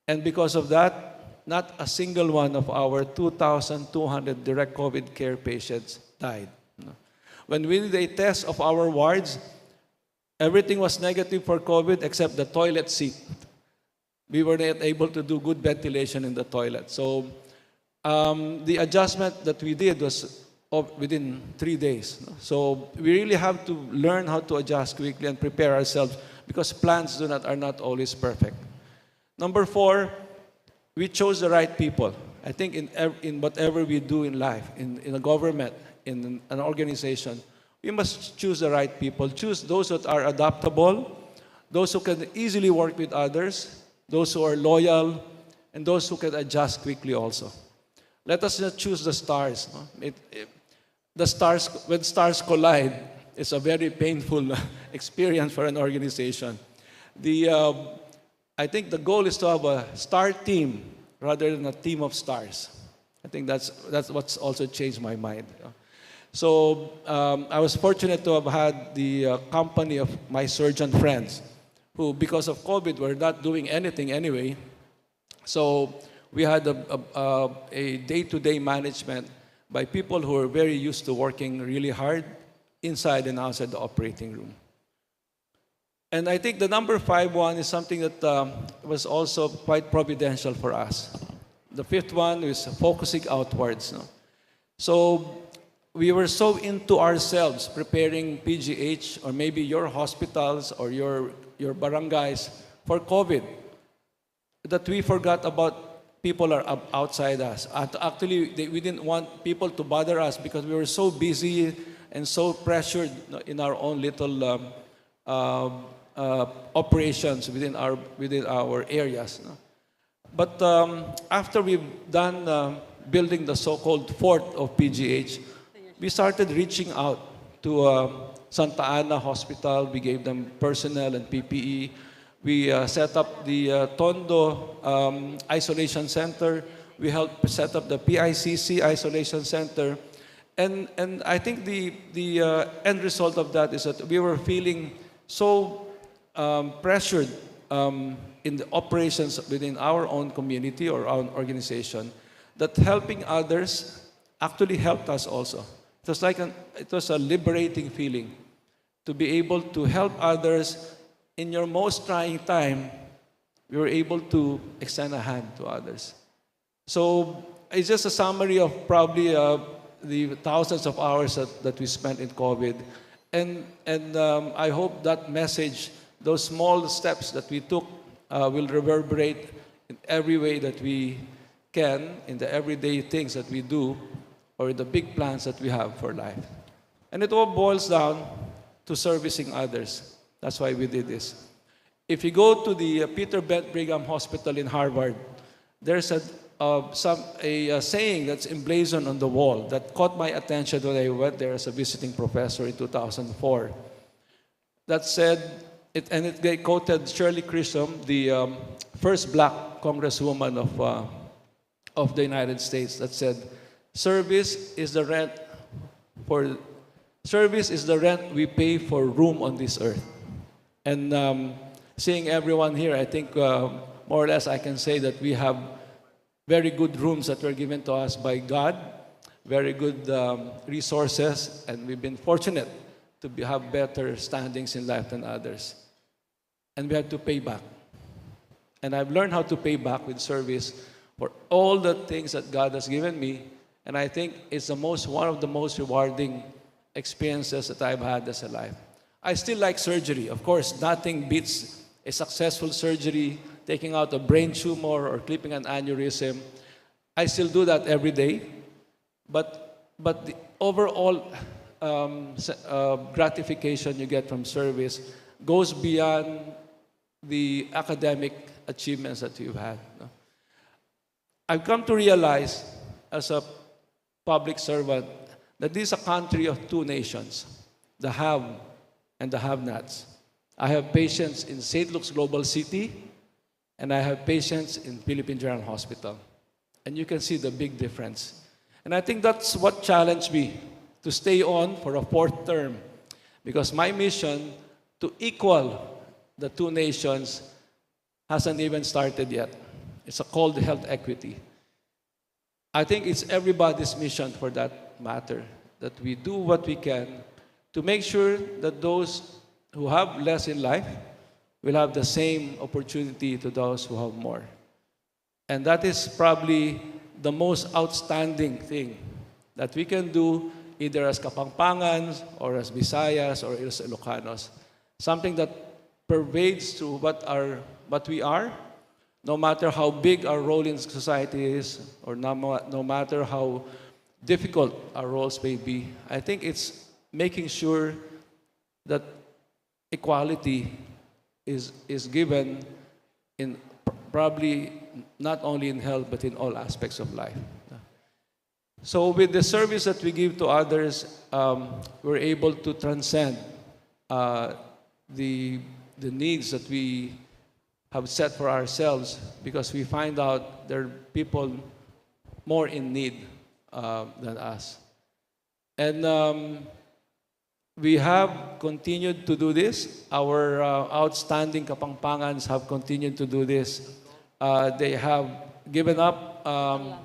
And because of that, not a single one of our two thousand two hundred direct COVID care patients died. No? When we did a test of our wards, everything was negative for COVID except the toilet seat. We were not able to do good ventilation in the toilet. So um, the adjustment that we did was of, within three days. No? So we really have to learn how to adjust quickly and prepare ourselves because plans do not, are not always perfect. Number four, we chose the right people. I think in, ev- in whatever we do in life, in, in a government, in an organization, we must choose the right people. Choose those that are adaptable, those who can easily work with others, those who are loyal, and those who can adjust quickly also. Let us not choose the stars. No? It, it, the stars, when stars collide, it's a very painful experience for an organization. The, uh, I think the goal is to have a star team rather than a team of stars. I think that's, that's what's also changed my mind. So um, I was fortunate to have had the uh, company of my surgeon friends who, because of COVID, were not doing anything anyway. So we had a, a, a, a day-to-day management by people who are very used to working really hard inside and outside the operating room. And I think the number five one is something that um, was also quite providential for us. The fifth one is focusing outwards. No? So we were so into ourselves preparing P G H or maybe your hospitals or your, your barangays for COVID that we forgot about people are ab- outside us. At actually, they, we didn't want people to bother us because we were so busy and so pressured in our own little um, um, uh, operations within our, within our areas. No? But um, after we've done uh, building the so-called fort of P G H, we started reaching out to uh, Santa Ana Hospital. We gave them personnel and P P E. We uh, set up the uh, Tondo um, Isolation Center. We helped set up the P I C C Isolation Center. And, and I think the, the uh, end result of that is that we were feeling so um, pressured um, in the operations within our own community or our own organization that helping others actually helped us also. It was like an, it was a liberating feeling to be able to help others in your most trying time. We were able to extend a hand to others. So it's just a summary of probably uh, the thousands of hours that, that we spent in COVID. And, and um, I hope that message, those small steps that we took, uh, will reverberate in every way that we can, in the everyday things that we do, or in the big plans that we have for life. And it all boils down to servicing others. That's why we did this. If you go to the uh, Peter Bent Brigham Hospital in Harvard, there's a, uh, some, a, uh saying that's emblazoned on the wall that caught my attention when I went there as a visiting professor in two thousand four. That said, it, and it quoted Shirley Chisholm, the um, first black congresswoman of uh, of the United States that said, "Service is the rent for service is the rent we pay for room on this earth." And um, seeing everyone here, I think uh, more or less I can say that we have very good rooms that were given to us by God, very good um, resources, and we've been fortunate to be, have better standings in life than others. And we have to pay back. And I've learned how to pay back with service for all the things that God has given me. And I think it's the most, one of the most rewarding experiences that I've had as a life. I still like surgery. Of course, nothing beats a successful surgery, taking out a brain tumor or clipping an aneurysm. I still do that every day. But, but the overall, um, s-, uh, gratification you get from service goes beyond the academic achievements that you've had, no? I've come to realize as a public servant that this is a country of two nations, the have and the have-nots. I have patients in Saint Luke's Global City, and I have patients in Philippine General Hospital. And you can see the big difference. And I think that's what challenged me to stay on for a fourth term, because my mission to equal the two nations hasn't even started yet. It's a called health equity. I think it's everybody's mission, for that matter, that we do what we can to make sure that those who have less in life will have the same opportunity to those who have more. And that is probably the most outstanding thing that we can do, either as Kapampangan or as Visayas or as Ilocanos. Something that pervades to what our, what we are, no matter how big our role in society is, or no, ma-, no matter how difficult our roles may be. I think it's making sure that equality is, is given in pr-, probably not only in health, but in all aspects of life. So with the service that we give to others, um, we're able to transcend, uh, the, the needs that we have set for ourselves, because we find out there are people more in need, uh, than us. And, um, we have continued to do this. Our, uh, outstanding Kapampangan have continued to do this. Uh, they have given up, um,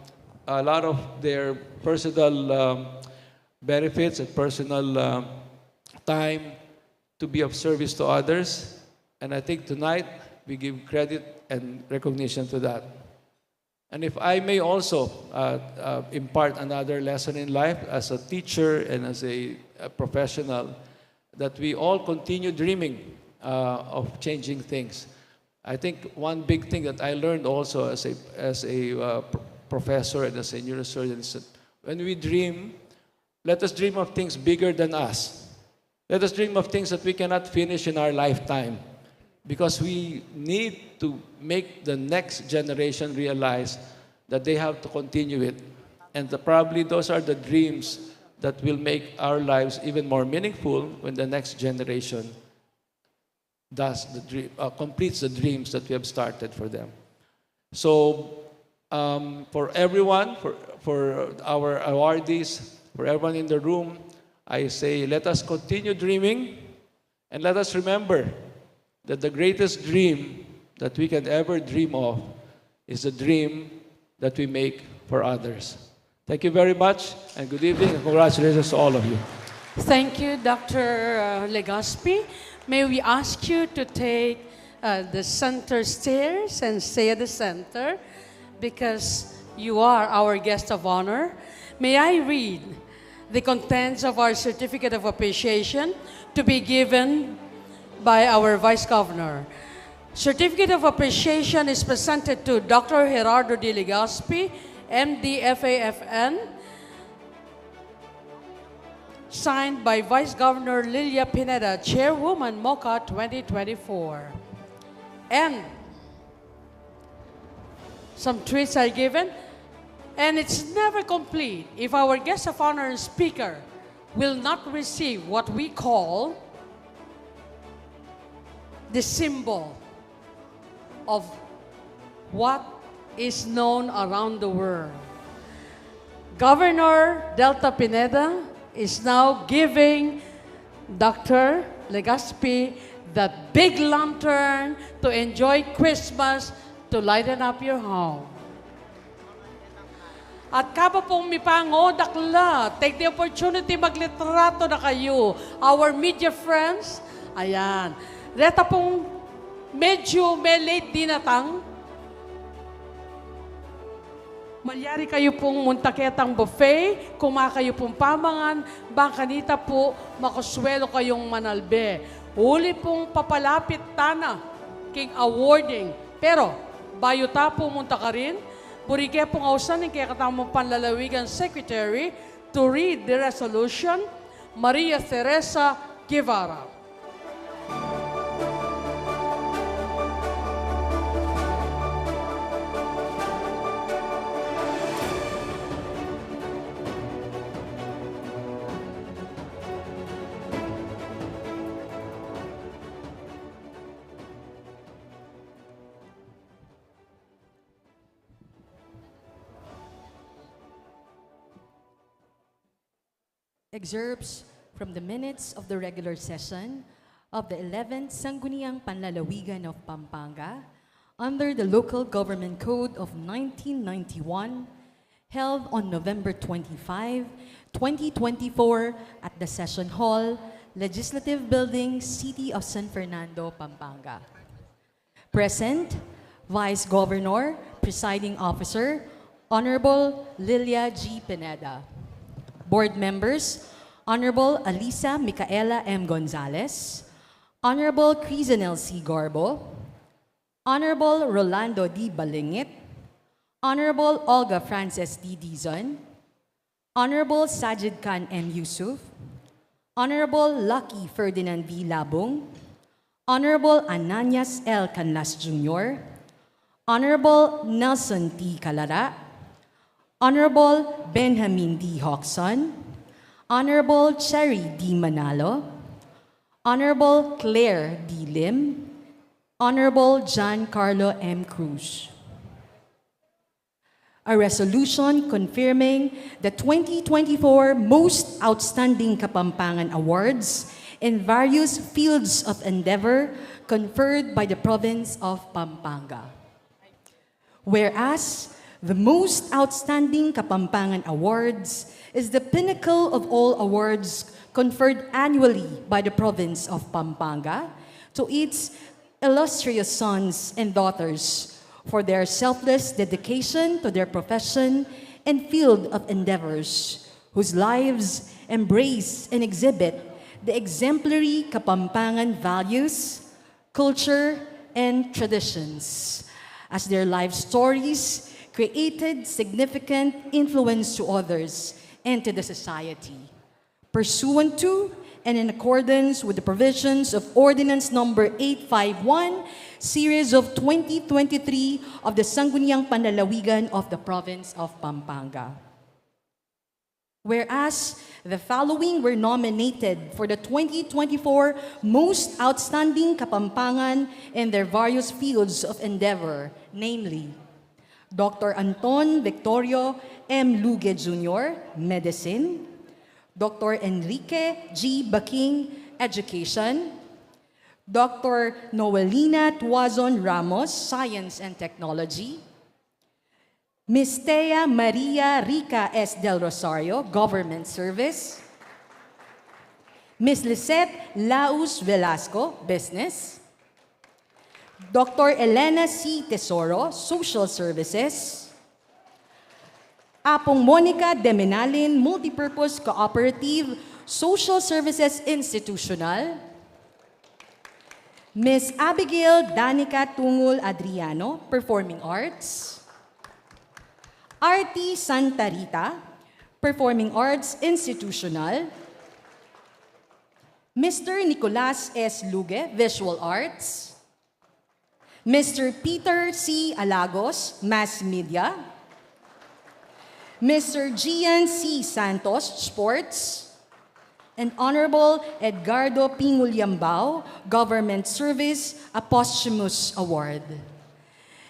a lot of their personal, um, benefits and personal, um, time to be of service to others. And I think tonight we give credit and recognition to that. And if I may also, uh, uh, impart another lesson in life as a teacher and as a, a professional, that we all continue dreaming, uh, of changing things. I think one big thing that I learned also as a, as a, uh, pr-, professor and as a neurosurgeon is that when we dream, let us dream of things bigger than us. Let us dream of things that we cannot finish in our lifetime, because we need to make the next generation realize that they have to continue it. And the, probably those are the dreams that will make our lives even more meaningful when the next generation does the dream, uh, completes the dreams that we have started for them. So, um, for everyone, for, for our awardees, for everyone in the room, I say, let us continue dreaming, and let us remember that the greatest dream that we can ever dream of is the dream that we make for others. Thank you very much, and good evening, and congratulations to all of you. Thank you, Doctor, uh, Legaspi. May we ask you to take, uh, the center stairs and stay at the center, because you are our guest of honor. May I read the contents of our certificate of appreciation to be given by our Vice Governor. Certificate of appreciation is presented to Doctor Gerardo D. Legaspi, M D, F A, F N, signed by Vice Governor Lilia Pineda, Chairwoman, MOCA twenty twenty-four. And some treats are given, and it's never complete if our guest of honor and speaker will not receive what we call the symbol of what is known around the world. Governor Delta Pineda is now giving Doctor Legaspi that big lantern to enjoy Christmas, to lighten up your home. At kaba pung mipango, dakla, take the opportunity, maglitrato na kayu. Our media friends, ayan. Reta pung medyo me-late dinatang. Malyari kayu pung munta ketang buffet, kuma kayu pung pamangan, bang kanita pu makuswelu kayung manalbe. Uli pung papalapit tana king awarding. Pero, bayu ta pu munta karin, buri ke pung ausan ing kekatamung panlalawigan secretary to read the resolution, Maria Teresa Guevara. Excerpts from the minutes of the regular session of the eleventh Sangguniang Panlalawigan of Pampanga under the Local Government Code of nineteen ninety-one, held on November twenty-five, twenty twenty-four, at the Session Hall, Legislative Building, City of San Fernando, Pampanga. Present, Vice Governor, Presiding Officer, Honorable Lilia G. Pineda. Board members, Honorable Alisa Micaela M. Gonzalez, Honorable Crisanel C. Garbo, Honorable Rolando D. Balingit, Honorable Olga Frances D. Dizon, Honorable Sajid Khan M. Yusuf, Honorable Lucky Ferdinand V. Labung, Honorable Ananias L. Canlas Junior, Honorable Nelson T. Calara, Honorable Benjamin D. Hoxon, Honorable Cherry D. Manalo, Honorable Claire D. Lim, Honorable John Carlo M. Cruz. A resolution confirming the twenty twenty-four Most Outstanding Kapampangan Awards in various fields of endeavor conferred by the province of Pampanga. Whereas the Most Outstanding Kapampangan Awards is the pinnacle of all awards conferred annually by the province of Pampanga to its illustrious sons and daughters for their selfless dedication to their profession and field of endeavors, whose lives embrace and exhibit the exemplary Kapampangan values, culture, and traditions, as their life stories created significant influence to others and to the society. Pursuant to and in accordance with the provisions of Ordinance Number eight five one, Series of twenty twenty-three of the Sangguniang Panlalawigan of the Province of Pampanga. Whereas the following were nominated for the twenty twenty-four Most Outstanding Kapampangan in their various fields of endeavor, namely, Doctor Anton Victorio M. Luge Junior, Medicine, Doctor Enrique G. Baking, Education, Doctor Noelina Tuazon Ramos, Science and Technology, Miss Thea Maria Rica S. Del Rosario, Government Service, Miss Lisette Laus Velasco, Business, Doctor Elena C. Tesoro, Social Services, Apung Monica Deminalin, Multipurpose Cooperative Social Services Institutional, Miss Abigail Danica Tungul Adriano, Performing Arts, Artie Santa Rita, Performing Arts Institutional, Mister Nicolas S. Luge, Visual Arts, Mister Peter C. Alagos, Mass Media, Mister Gian C. Santos, Sports, and Honorable Edgardo Pingulyambao, Government Service, a posthumous award.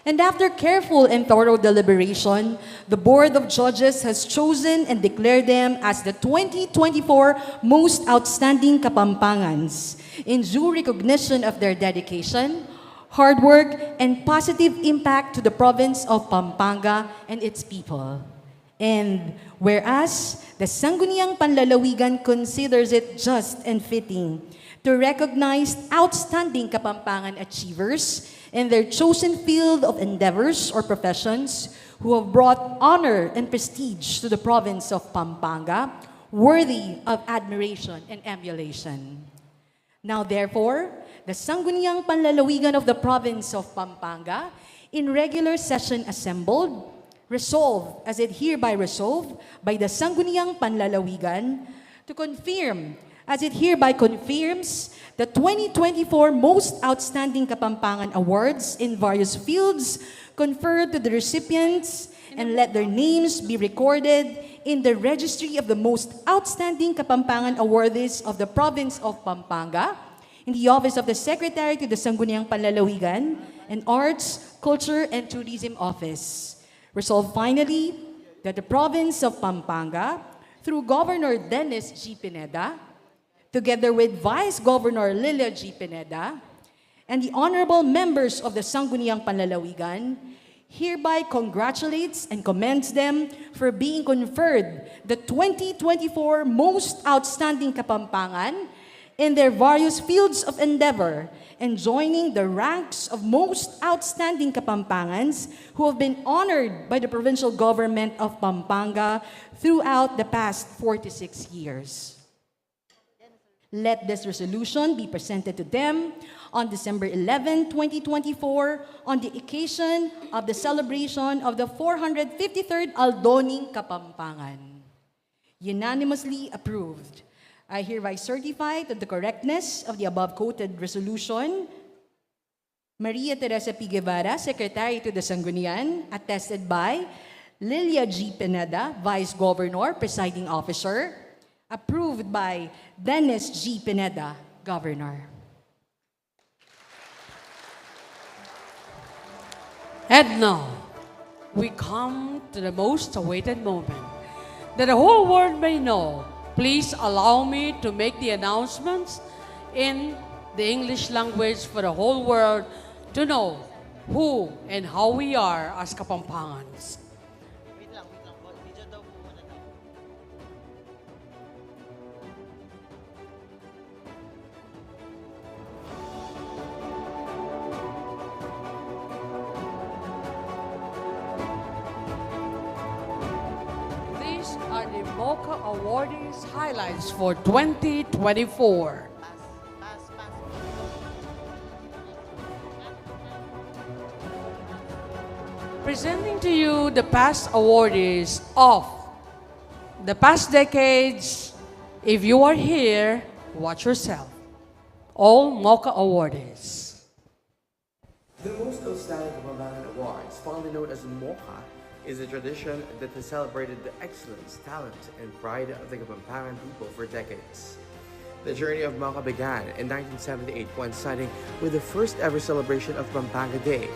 And after careful and thorough deliberation, the Board of Judges has chosen and declared them as the twenty twenty-four Most Outstanding Kapampangans in due recognition of their dedication, hard work, and positive impact to the province of Pampanga and its people. And whereas the Sangguniang Panlalawigan considers it just and fitting to recognize outstanding Kapampangan achievers in their chosen field of endeavors or professions, who have brought honor and prestige to the province of Pampanga, worthy of admiration and emulation. Now, therefore, the Sangguniang Panlalawigan of the province of Pampanga, in regular session assembled, resolved, as it hereby resolved by the Sangguniang Panlalawigan, to confirm, as it hereby confirms, the twenty twenty-four Most Outstanding Kapampangan Awards in various fields conferred to the recipients, and let their names be recorded in the registry of the most outstanding Kapampangan awardees of the province of Pampanga, in the office of the Secretary to the Sangguniang Panlalawigan and Arts, Culture, and Tourism Office. Resolved finally that the province of Pampanga, through Governor Dennis G. Pineda, together with Vice Governor Lilia G. Pineda, and the honorable members of the Sangguniang Panlalawigan, hereby congratulates and commends them for being conferred the twenty twenty-four Most Outstanding Kapampangan in their various fields of endeavor, and joining the ranks of most outstanding Kapampangans who have been honored by the provincial government of Pampanga throughout the past forty-six years. Let this resolution be presented to them on December eleven, twenty twenty-four, on the occasion of the celebration of the four hundred fifty-third Aldoning Kapampangan. Unanimously approved. I hereby certify to the correctness of the above quoted resolution. Maria Teresa P. Guevara, Secretary to the Sanggunian, attested by Lilia G. Pineda, Vice Governor, Presiding Officer. Approved by Dennis G. Pineda, Governor. And now, we come to the most awaited moment that the whole world may know. Please allow me to make the announcements in the English language for the whole world to know who and how we are as Kapampangans. These are the MOCA Awardees highlights for twenty twenty-four. Presenting to you the past awardees of the past decades. If you are here, watch yourself. All MOCA Awardees. The most outstanding Kapampangan Awards, fondly known as MOCA, is a tradition that has celebrated the excellence, talent, and pride of the Kapampangan people for decades. The journey of MOCA began in nineteen seventy-eight when signing with the first ever celebration of Pampanga Day.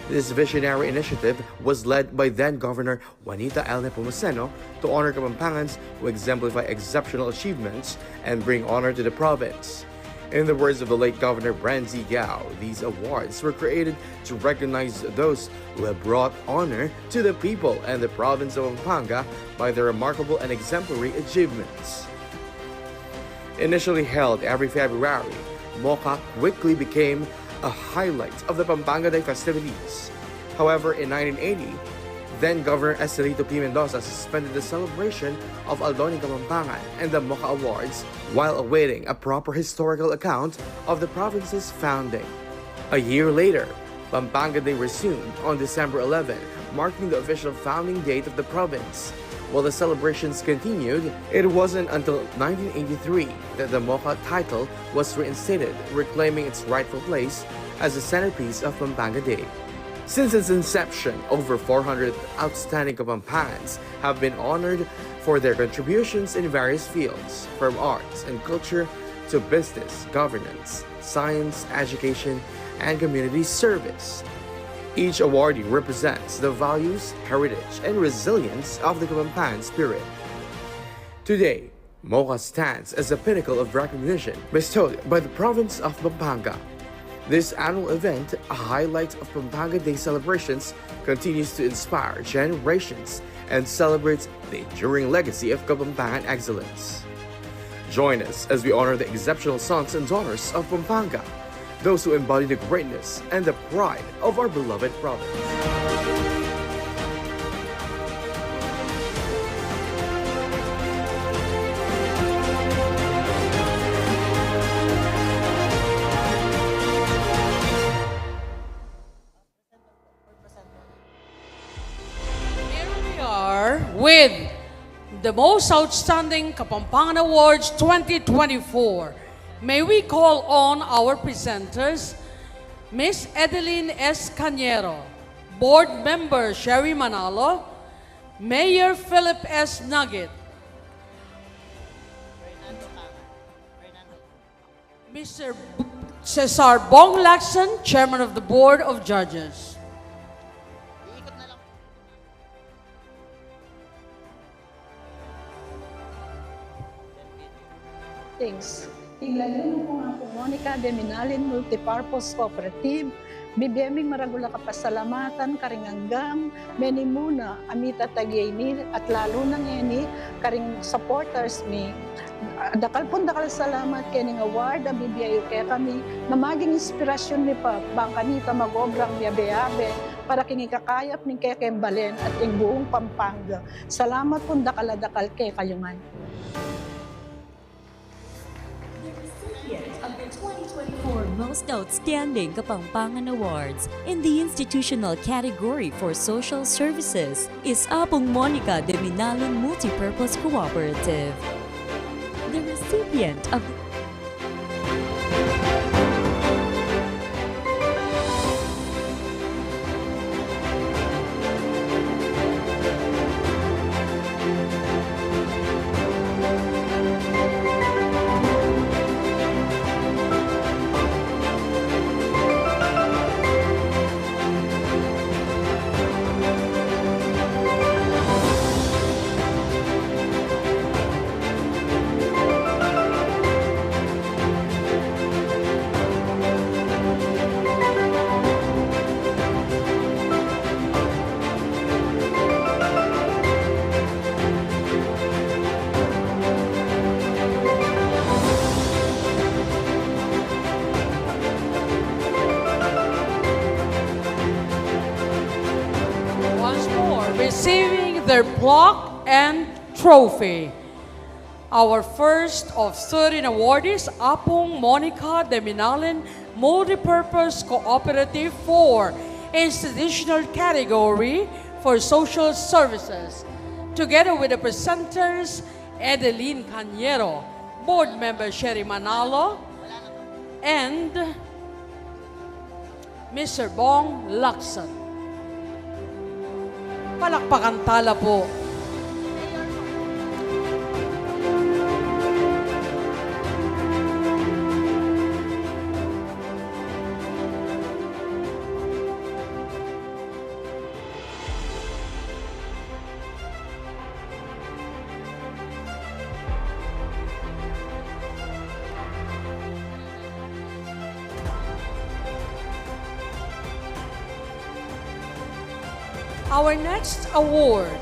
This visionary initiative was led by then Governor Juanita L. Nepomuceno to honor Kapampangans who exemplify exceptional achievements and bring honor to the province. In the words of the late Governor Bren Z. Gao, these awards were created to recognize those who have brought honor to the people and the province of Pampanga by their remarkable and exemplary achievements. Initially held every February, MOCA quickly became a highlight of the Pampanga Day festivities. However, in nineteen eighty, then Governor Estelito P. Mendoza suspended the celebration of Aldoning Kapampangan and the MOCA Awards while awaiting a proper historical account of the province's founding. A year later, Pampanga Day resumed on December eleven, marking the official founding date of the province. While the celebrations continued, it wasn't until nineteen eighty-three that the MOCA title was reinstated, reclaiming its rightful place as the centerpiece of Pampanga Day. Since its inception, over four hundred outstanding Kapampangans have been honored for their contributions in various fields, from arts and culture to business, governance, science, education, and community service. Each awardee represents the values, heritage, and resilience of the Kapampangan spirit. Today, MOCA stands as a pinnacle of recognition bestowed by the province of Pampanga. This annual event, a highlight of Pampanga Day celebrations, continues to inspire generations and celebrates the enduring legacy of Kapampangan excellence. Join us as we honor the exceptional sons and daughters of Pampanga, those who embody the greatness and the pride of our beloved province. Here we are with the Most Outstanding Kapampangan Awards twenty twenty-four. May we call on our presenters, Miss Edeline S. Cañero, Board Member Sherry Manalo, Mayor Philip S. Nugget, Mister B-, Cesar Bong Lacson, Chairman of the Board of Judges. Thanks. King lagyu na pu, Apung Monica Deminalin Multipurpose Cooperative, bibie ming maragul a kapasalamatan karing anggang menimuna a mitagye ini at lalu na ngeni karing supporters mi. Dakal pung dakal a salamat kening award a bibie yu kekami, na maging inspirasyun mi pa bang kanita mag-obrang miyabe-yabe para king ikakayap ning kekeng balen at ing buung Pampanga. Salamat pung dakal a dakal kekayu ngan. The recipient of the twenty twenty-four Most Outstanding Kapampangan Awards in the institutional category for social services is Apung Monica Deminalin Multipurpose Cooperative. The recipient of the Once more, receiving their plaque and trophy. Our first of thirteen awardees, Apung Monica Deminalin Multipurpose Cooperative for institutional category for social services, together with the presenters, Edeline Cañero, Board Member Sherry Manalo, and Mister Bong Lacson. Palakpakan tala po. Our next award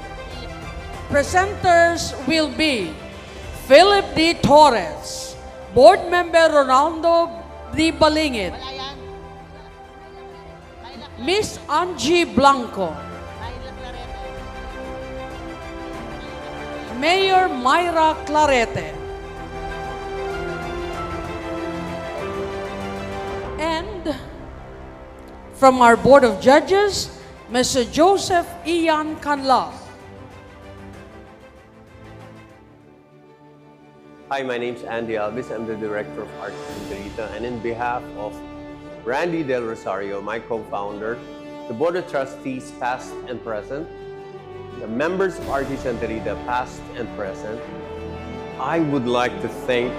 presenters will be Philip D. Torres, Board Member Ronaldo D. Balingit, Miss Angie Blanco, Mayor Myra Clarete, and from our Board of Judges, Mister Joseph Ian Canlas. Hi, my name's Andy Alvis. I'm the Director of Arts in Santa Rita. And in behalf of Randy Del Rosario, my co-founder, the Board of Trustees, past and present, the members of Arts in Santa Rita, past and present, I would like to thank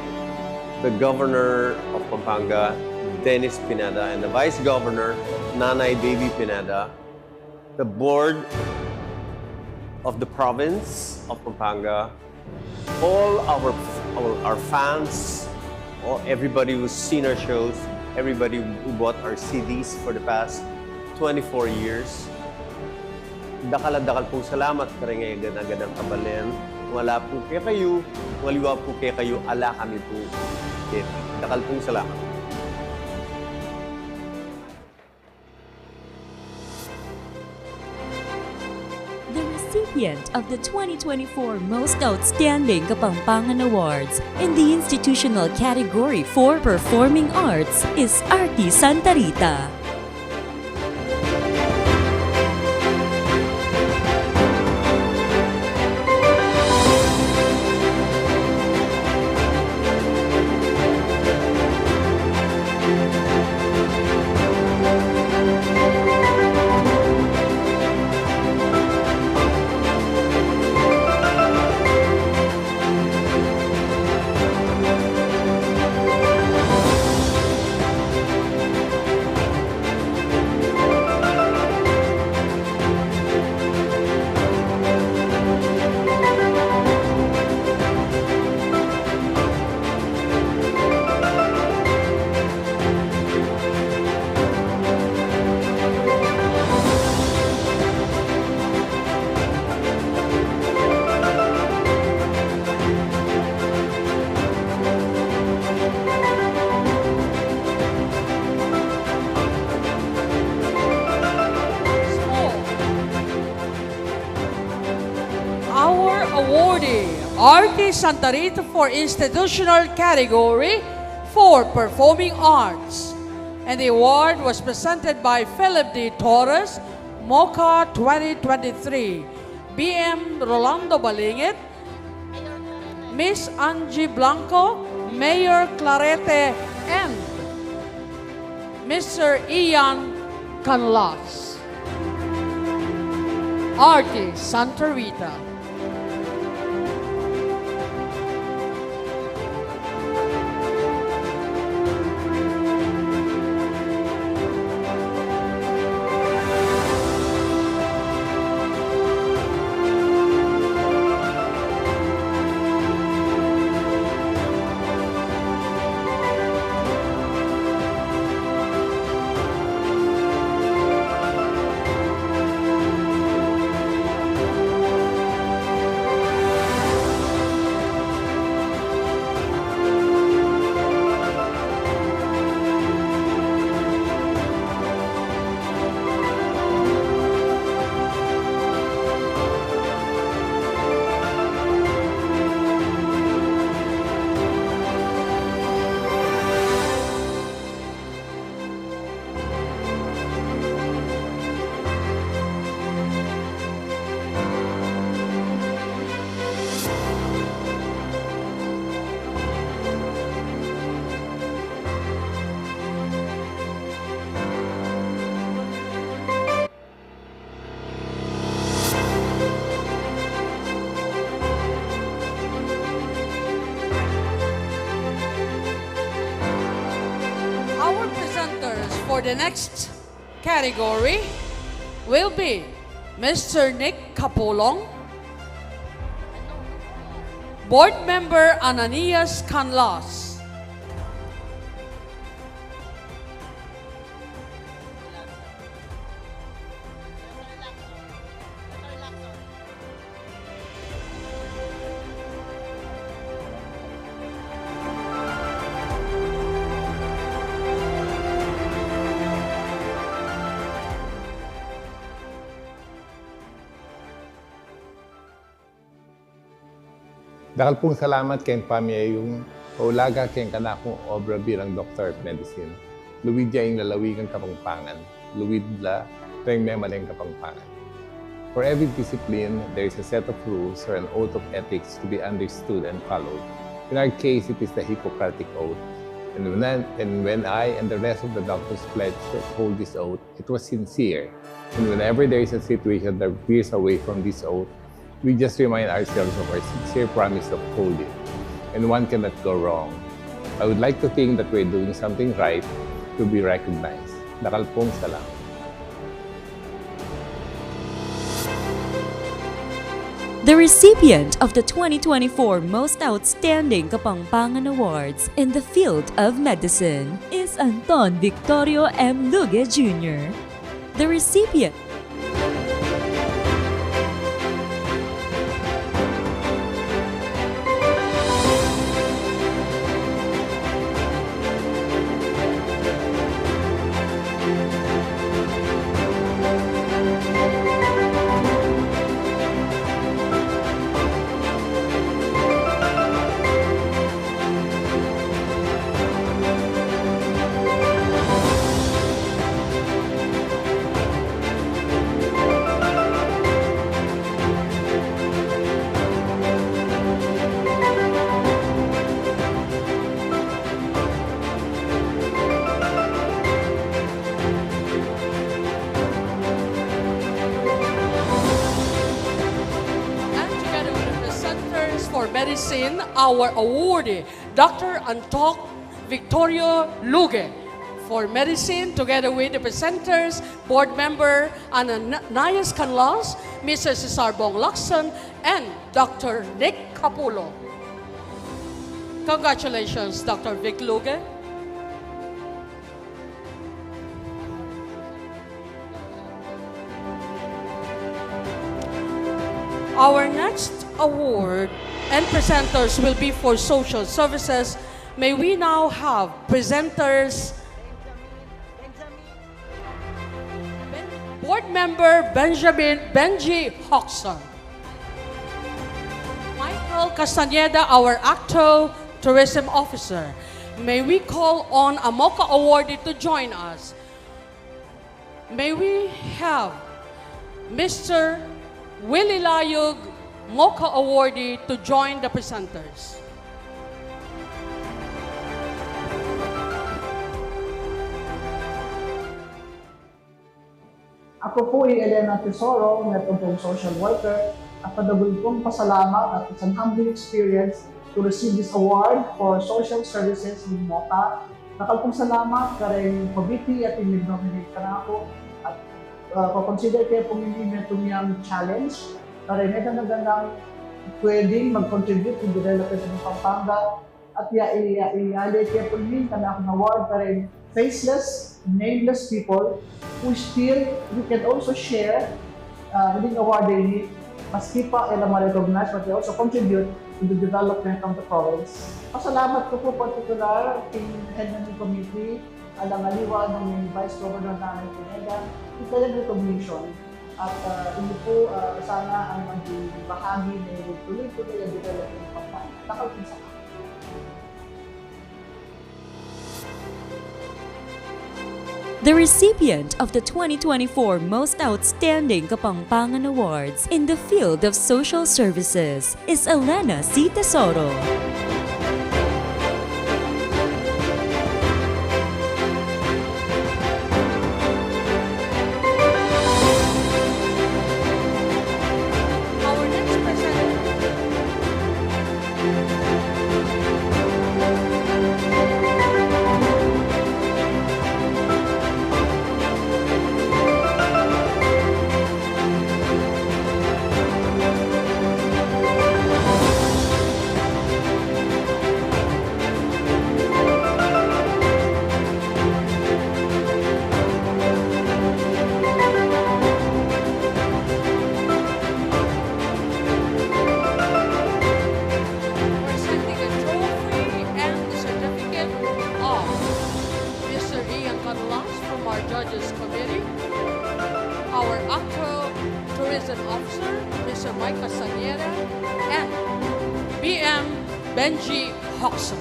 the Governor of Pampanga, Dennis Pineda, and the Vice Governor, Nanay Baby Pineda, the Board of the Province of Pampanga, all our, our, our fans, all, everybody who's seen our shows, everybody who bought our C Ds for the past twenty-four years. Dakal a dakal pung salamat kareng agad-agadang kabalen. Kung ala pu kekayu, kung aliwa pu kekayu, ala kami pu keti. Dakal pung salamat. Recipient of the twenty twenty-four Most Outstanding Kapampangan Awards in the institutional category for Performing Arts is Artie Santa Rita. Our awardee, Artie Santa Rita for institutional category for performing arts. And the award was presented by Philip D Torres, MOCA twenty twenty-three, B M Rolando Balingit, Miss Angie Blanco, Mayor Clarete, and Mister Ian Canlas. Artie Santa Rita. Our presenters for the next category will be Mister Nick Capulong, Board Member Ananias Canlas. Dakal pung salamat keng pamiyayung paulaga keng kanakung obra bilang Doctor of Medicine. Luid ya ing lalawigan Kapampangan. Luid la reng memaleng Kapampangan. For every discipline, there is a set of rules or an oath of ethics to be understood and followed. In our case, it is the Hippocratic Oath. And when, and when I and the rest of the doctors pledge to uphold this oath, it was sincere. And whenever there is a situation that veers away from this oath, we just remind ourselves of our sincere promise to uphold it. And one cannot go wrong. I would like to think that we're doing something right to be recognized. Dakal pung salamat. The recipient of the twenty twenty-four Most Outstanding Kapampangan Awards in the field of medicine is Anton Victorio M. Luge Junior The recipient. Medicine, our awardee, Doctor Antoc Victorio Luge for medicine, together with the presenters, board member Ananias Canlas, Mister Cesar Bong Lacson, and Doctor Nick Capullo. Congratulations, Doctor Vic Luge. Our next award and presenters will be for social services. May we now have presenters, Board Member Benjamin Benji Hoxon. Michael Castañeda, our ACTO Tourism Officer. May we call on a MOCA awardee to join us. May we have Mister Willie Layug, MOCA awardee, to join the presenters. Aku pu i Elena Tesoro, metung pung social worker, at padagul pung pasalamat at it's an humbling experience to receive this award for social services ning MOCA. Dakal pung salamat kareng komite at ing nag-nominate kanaku, at, ah, ko-consider ke pung ini metung yang challenge, kareng metung a gandang pwedeng mag-contribute to development of Pampanga, at ya, ya, ya, ya, le ke pung ini kanakung award kareng faceless, nameless people who still, who can also share, uh, ning award ini, maski pa e la ma-recognize, but they also contribute to the development of the province. Pasalamat ku pu partikular king head ning committee, alang aliwa nang Vice Governor Nanay Pineda, ing kayang recognition. At, uh, ini pu, uh, sana ang maging bahagi ning tuloy-tuloy a development ng Pampanga. Dakal pung salamat. The recipient of the twenty twenty-four Most Outstanding Kapampangan Awards in the field of social services is Elena C. Tesoro. Our next presenter. Presenting a trophy and the certificate of Mister Ian Canlas from our Judges Committee, our ACTO Tourism Officer, Mister Mike Castañeda, and B M Benji Hoxon.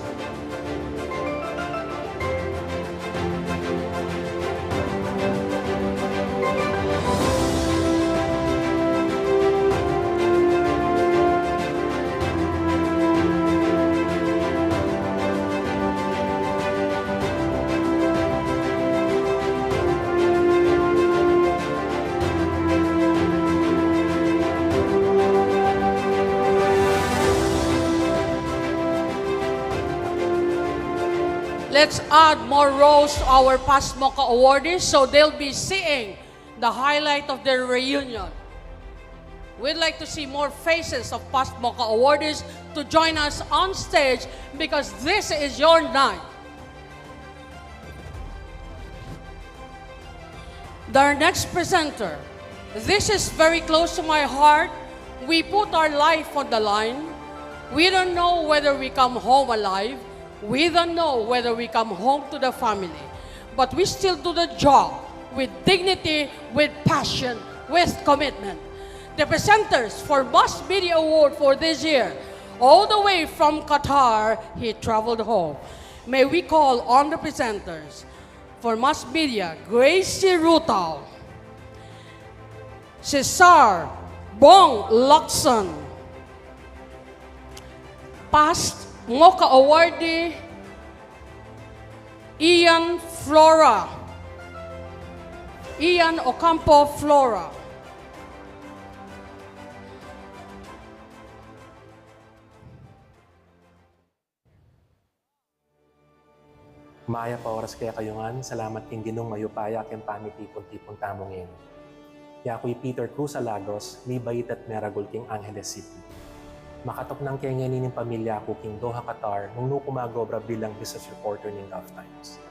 Let's add more rows to our past MOCA awardees so they'll be seeing the highlight of their reunion. We'd like to see more faces of past MOCA awardees to join us on stage because this is your night. Our next presenter, this is very close to my heart. We put our life on the line. We don't know whether we come home alive. We don't know whether we come home to the family. But we still do the job with dignity, with passion, with commitment. The presenters for Mass Media Award for this year, all the way from Qatar, he traveled home. May we call on the presenters for Mass Media, Gracie Rutao, Cesar Bong Lacson, past MOCA awardee, Ian Flora, Ian Ocampo Flora. Mayap a oras kekayu ngan, salamat king Ginung mayupaya king pamitipun-tipun tamu ngeni. Yaku i Peter Cruz Alagos, mibait at meragul king Angeles City. Makatuknang ke ngeni ning pamilya ku king Doha, Qatar, nung nu ku mag-obra bilang business reporter ning Gulf Times.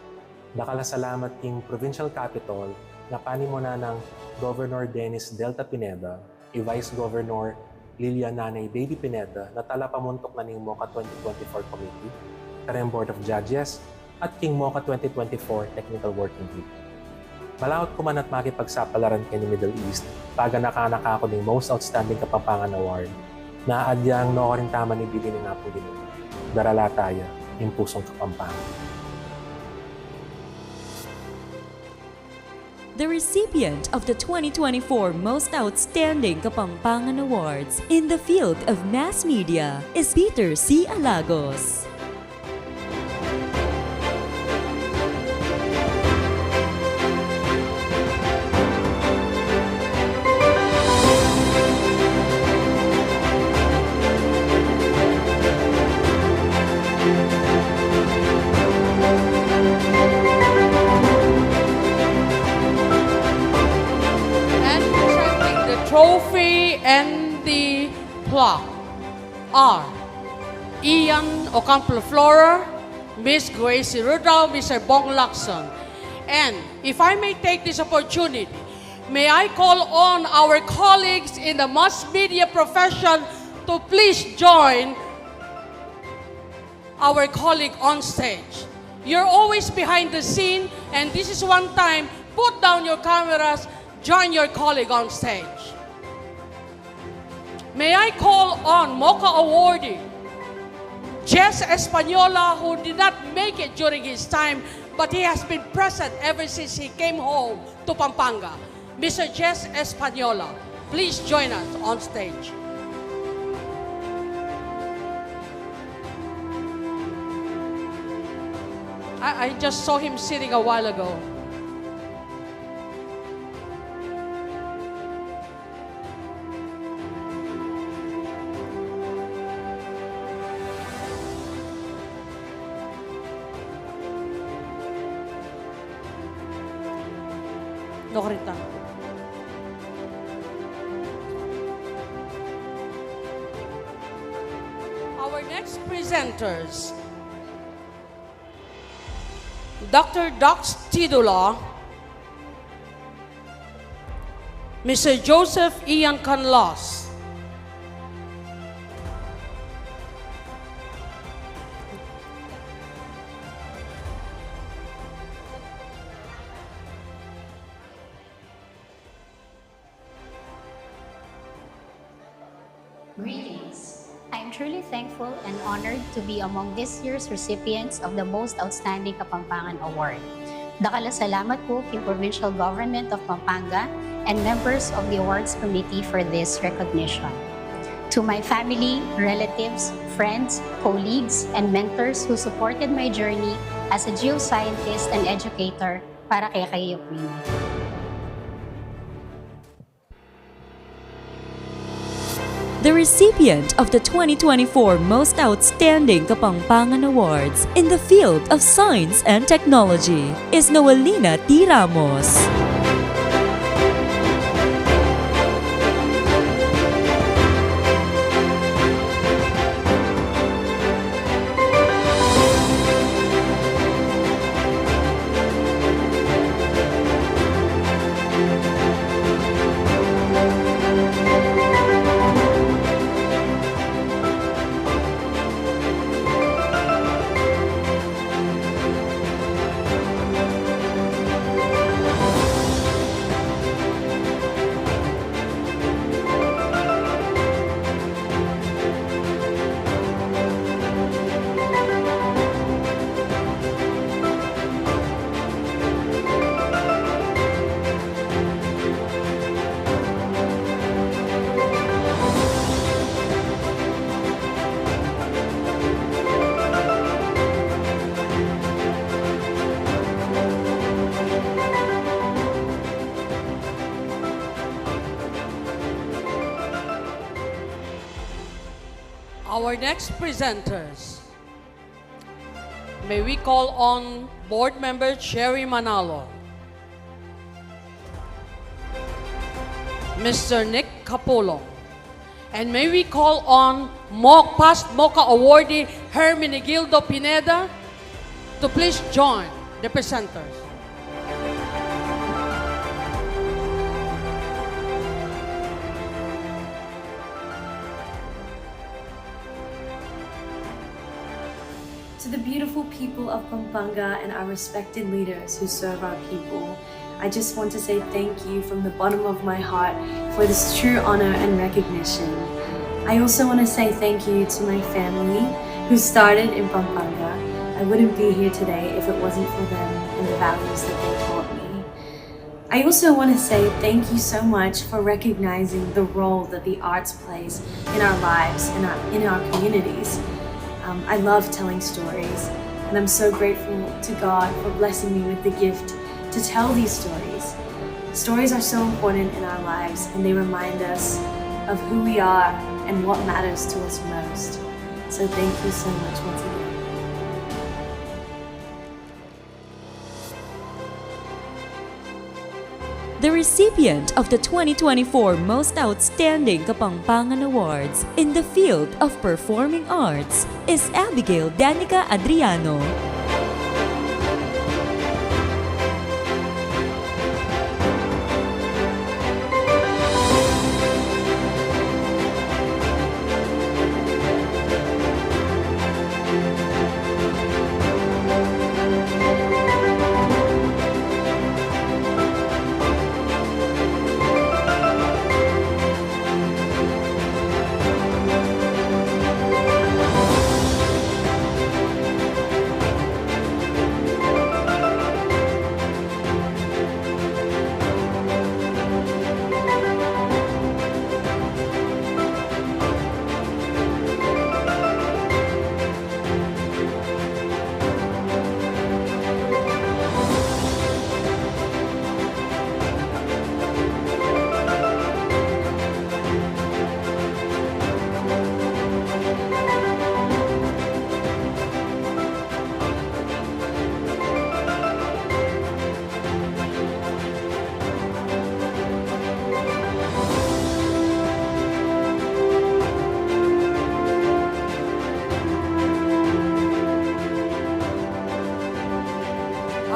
Dakal a salamat king Provincial Capitol, na panimunan nang Governor Dennis Delta Pineda, i Vice Governor Lilian Nanay Baby Pineda, na talapamuntuk na ning MOCA twenty twenty-four Committee, karing Board of Judges, at king MOCA twenty twenty-four Technical Working Group. Malaut ku man at makipagsapalaran keni Middle East, paganakan na kaku ning Most Outstanding Kapampangan Award, na agyang no karin taman ibili ning Apung Ginu. Daralata ya ing pusung Kapampangan. The recipient of the twenty twenty-four Most Outstanding Kapampangan Awards in the field of mass media is Peter C. Alagos. And presenting the trophy and the plaque are Ian Ocampo Flora, Miss Gracie Rudolph, Mister Bong Lacson. And if I may take this opportunity, may I call on our colleagues in the mass media profession to please join our colleague on stage. You're always behind the scene, and this is one time, put down your cameras, join your colleague on stage. May I call on MOCA awardee, Jess Española, who did not make it during his time, but he has been present ever since he came home to Pampanga. Mister Jess Española, please join us on stage. I, I just saw him sitting a while ago. No, karita. Our next presenters, Doctor Dox Tidula, Mister Joseph Ian Canlas. Greetings. I am truly thankful and honored to be among this year's recipients of the Most Outstanding Kapampangan Award. Dakal a salamat pu king Provincial Government of Pampanga and members of the Awards Committee for this recognition. To my family, relatives, friends, colleagues, and mentors who supported my journey as a geoscientist and educator, para kekayu pu ini. The recipient of the twenty twenty-four Most Outstanding Kapampangan Awards in the field of science and technology is Noelina T. Ramos. Our next presenters, May we call on Board Member Cherry Manalo, Mister Nick Capulong, and may we call on Mo-, past MOCA awardee Herminegildo Pineda to please join the presenters. To the beautiful people of Pampanga and our respected leaders who serve our people, I just want to say thank you from the bottom of my heart for this true honor and recognition. I also want to say thank you to my family who started in Pampanga. I wouldn't be here today if it wasn't for them and the values that they taught me. I also want to say thank you so much for recognizing the role that the arts plays in our lives, in our, in our communities. Um, I love telling stories, and I'm so grateful to God for blessing me with the gift to tell these stories. Stories are so important in our lives, and they remind us of who we are and what matters to us most. So thank you so much once again. The recipient of the twenty twenty-four Most Outstanding Kapampangan Awards in the field of Performing Arts is Abigail Danica Adriano.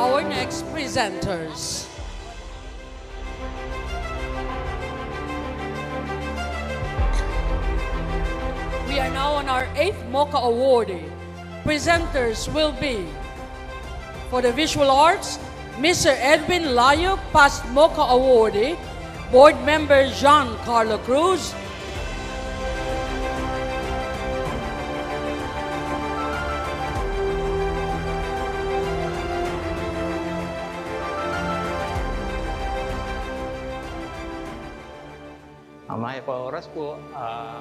Our next presenters. We are now on our eighth MOCA awardee. Presenters will be, for the visual arts, Mister Edwin Layup, past MOCA awardee, Board Member Jean Carlo Cruz, Mayap a oras pu, ah,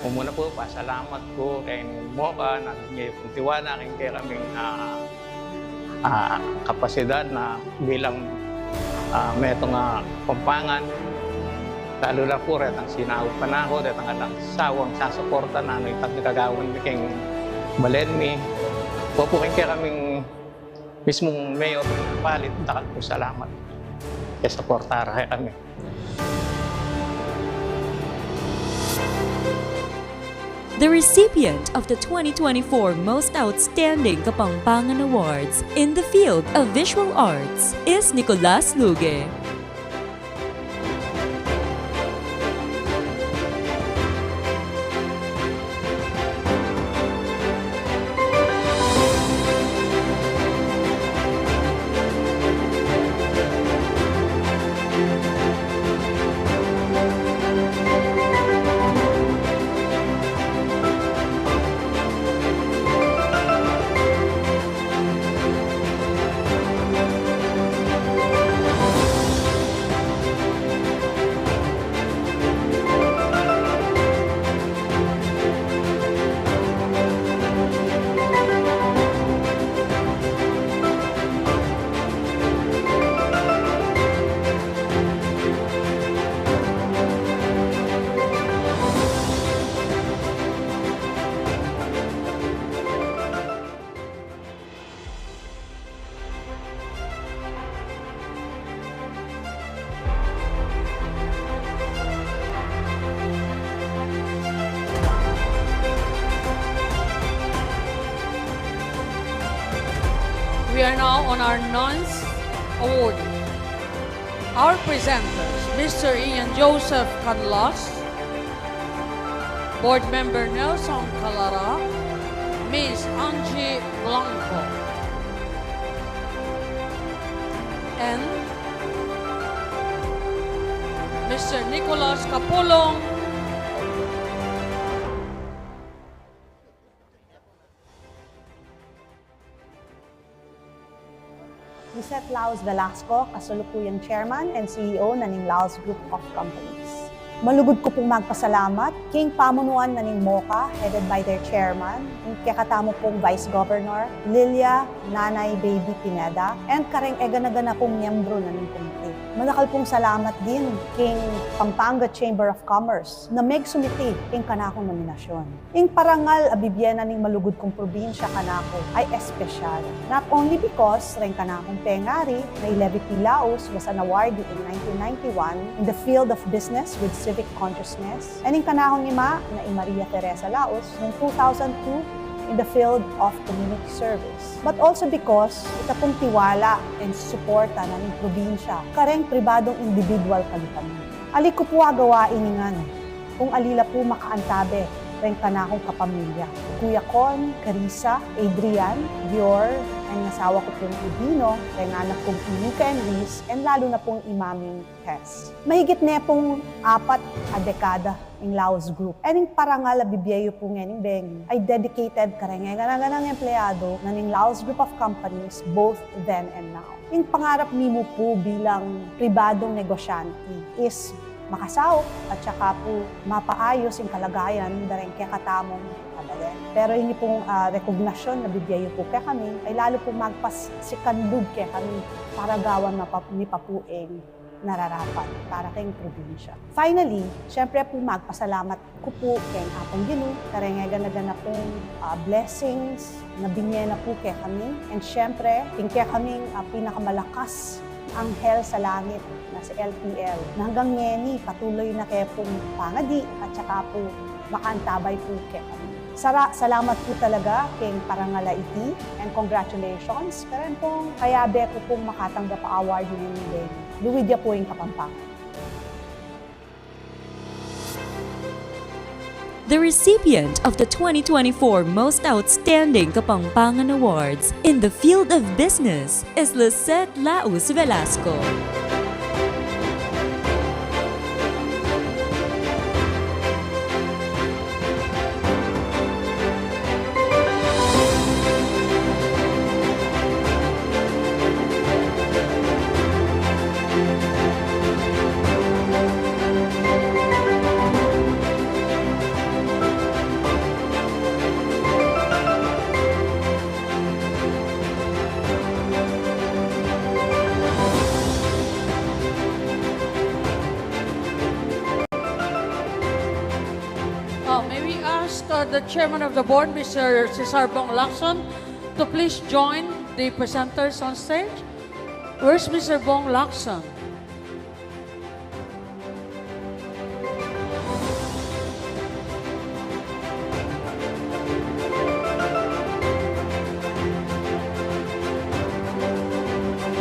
mumuna pu, pasalamat ku keng MOCA na bibie pu king tiwala keng kekaming, ah, ah, kapasidad na bilang, ah, metung a Kapampangan. Lalu na pu retang sinaup na ku, retang alang sawang sasuporta na nung itang kagagawan mi keng balen mi. Pu, pu keng kekaming mismung mayor, pali, dakal pung salamat keng suporta ra kekami. The recipient of the twenty twenty-four Most Outstanding Kapampangan Awards in the field of visual arts is Nicolas Luge. We are now on our ninth award. Our presenters, Mister Ian Joseph Canlas, Board Member Nelson Calara, Miss Angie Blanco, and Mister Nicolas Capulong. Lisette Laus Velasco, kasalukuyang Chairman and C E O na ning Laus Group of Companies. Malugud ku pung magpasalamat king pamunuan na ning MOCA, headed by their chairman, ing kekatamu pung Vice Governor, Lilia Nanay Baby Pineda, and kareng egana-gana pung miyembro na ning komite. Madakal pung salamat din king Pampanga Chamber of Commerce na megsumiti king kanakung nominasyon. Ing parangal a bibie na ning malugud kung probinsya kanaku ay espesyal, not only because reng kanakung pengari na i Levi P. Laus was an awardee in nineteen ninety-one in the field of business with civic consciousness, and ing kanakung ima na i Maria Teresa Laus nung two thousand two in the field of community service, but also because ita pung tiwala and suporta na ning probinsya kareng pribadung individual kalipa mi. Ali ku pu agawa ini ngan kung ali la pu makaantabe reng kanakung kapamilya, Kuya Con, Carissa, Adrian, Dior, and asawa ku pung i Dino, reng anak kung i Nika and Liz, and lalu na pung i Maming Tess. Mahigit ne pung apat a dekada ing Laus Group. And ing parangal a bibie yu pu ngening bengi ay dedicated kareng egana-ganang empleyado na ning Laus Group of Companies, both then and now. Ing pangarap mi mu pu bilang pribadung negosyante is makasaup at saka pu mapaayus ing kalagayan da reng kekatamung kabalen. Pero ini pung, ah, rekognasyon na bibie yu pu kekami ay lalu pung magpasikandug kekami para gawan mapa-, mi pa pu ing nararapat para keng probinsya. Finally, syempre pu magpasalamat ku pu keng Apung Ginu, kareng egana-gana pung, ah, blessings na binie na pu kekami, and syempre king kekaming, ah, pinakamalakas anghel sa langit na si L P L, na hanggang ngeni patuloy na ke pung pangadi at saka pu makaantabay pu kekami. Sara-, salamat pu talaga keng parangal a iti, and congratulations kareng pung kayabe ku pung makatanggap a award ngeni. Luid ya pu ing Kapampangan. The recipient of the twenty twenty-four Most Outstanding Kapampangan Awards in the field of business is Lisette Laus Velasco. Uh, may we ask, uh, the chairman of the board, Mister Cesar Bong Lacson, to please join the presenters on stage? Where's Mister Bong Lacson?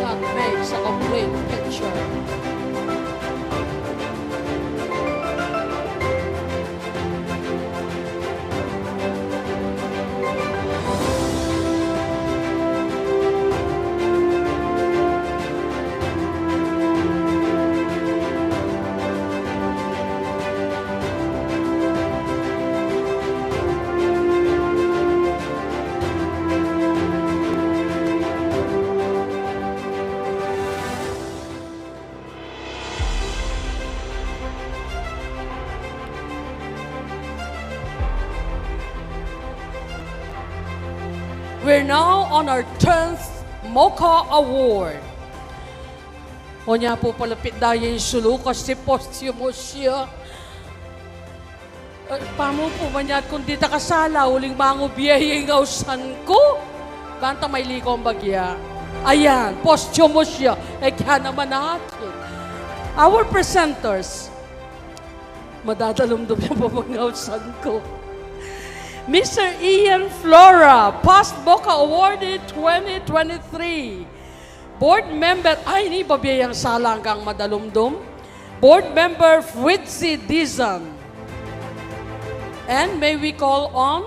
That makes a complete picture. We're now on our tenth MOCA Award. O nya pu, palapit da ya ing sulu kasi posthumous ya. Eh, pamu pu, manyad kung di ta kasala, uling mangubie ya ing ausan ku. Banta maili kung bagya. Ayan, posthumous ya. E kaya naman atin. Our presenters. Madadalumdum ya pu ing ausan ku. Mister Ian Flora, past MOCA awardee twenty twenty-three. Board member, ay, ini, babie yang sala anggang madalumdum. Board member Fritzy Dizon. And may we call on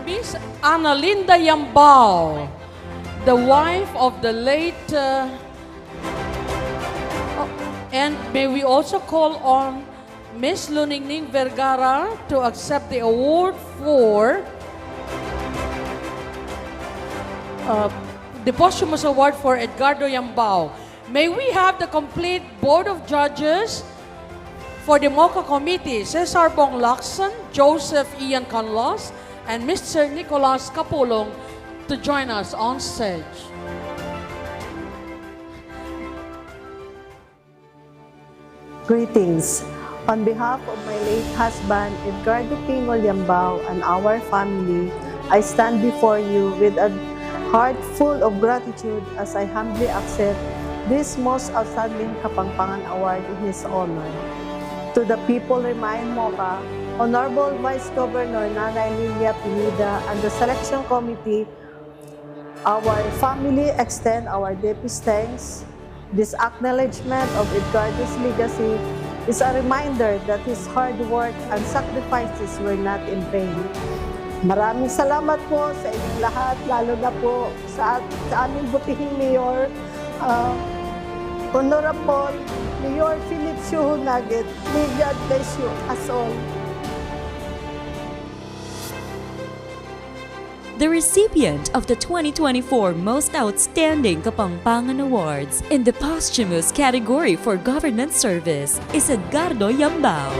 Miss Analinda Yambao, the wife of the late, uh, oh, and may we also call on Miss Luningning Vergara to accept the award for, uh, the posthumous award for Edgardo Yambao. May we have the complete Board of Judges for the MOCA Committee, Cesar Bong Lacson, Joseph Ian Canlas, and Mister Nicolas Capulong to join us on stage. Greetings. On behalf of my late husband, Edgardo Pingol Yambao, and our family, I stand before you with a heart full of gratitude as I humbly accept this most outstanding Kapampangan Award in his honor. To the people, remind MOCA, Honorable Vice Governor Nanay Lilia Pineda, and the selection committee, our family extend our deepest thanks. This acknowledgement of Edgardo's legacy is a reminder that his hard work and sacrifices were not in vain. Maraming salamat po sa inyong lahat, lalo na po sa, sa aming butihing mayor, ah, Honorable Mayor Philip Shuho Naget. May God bless you us all. The recipient of the twenty twenty-four Most Outstanding Kapampangan Awards in the posthumous category for government service is Edgardo Yambao.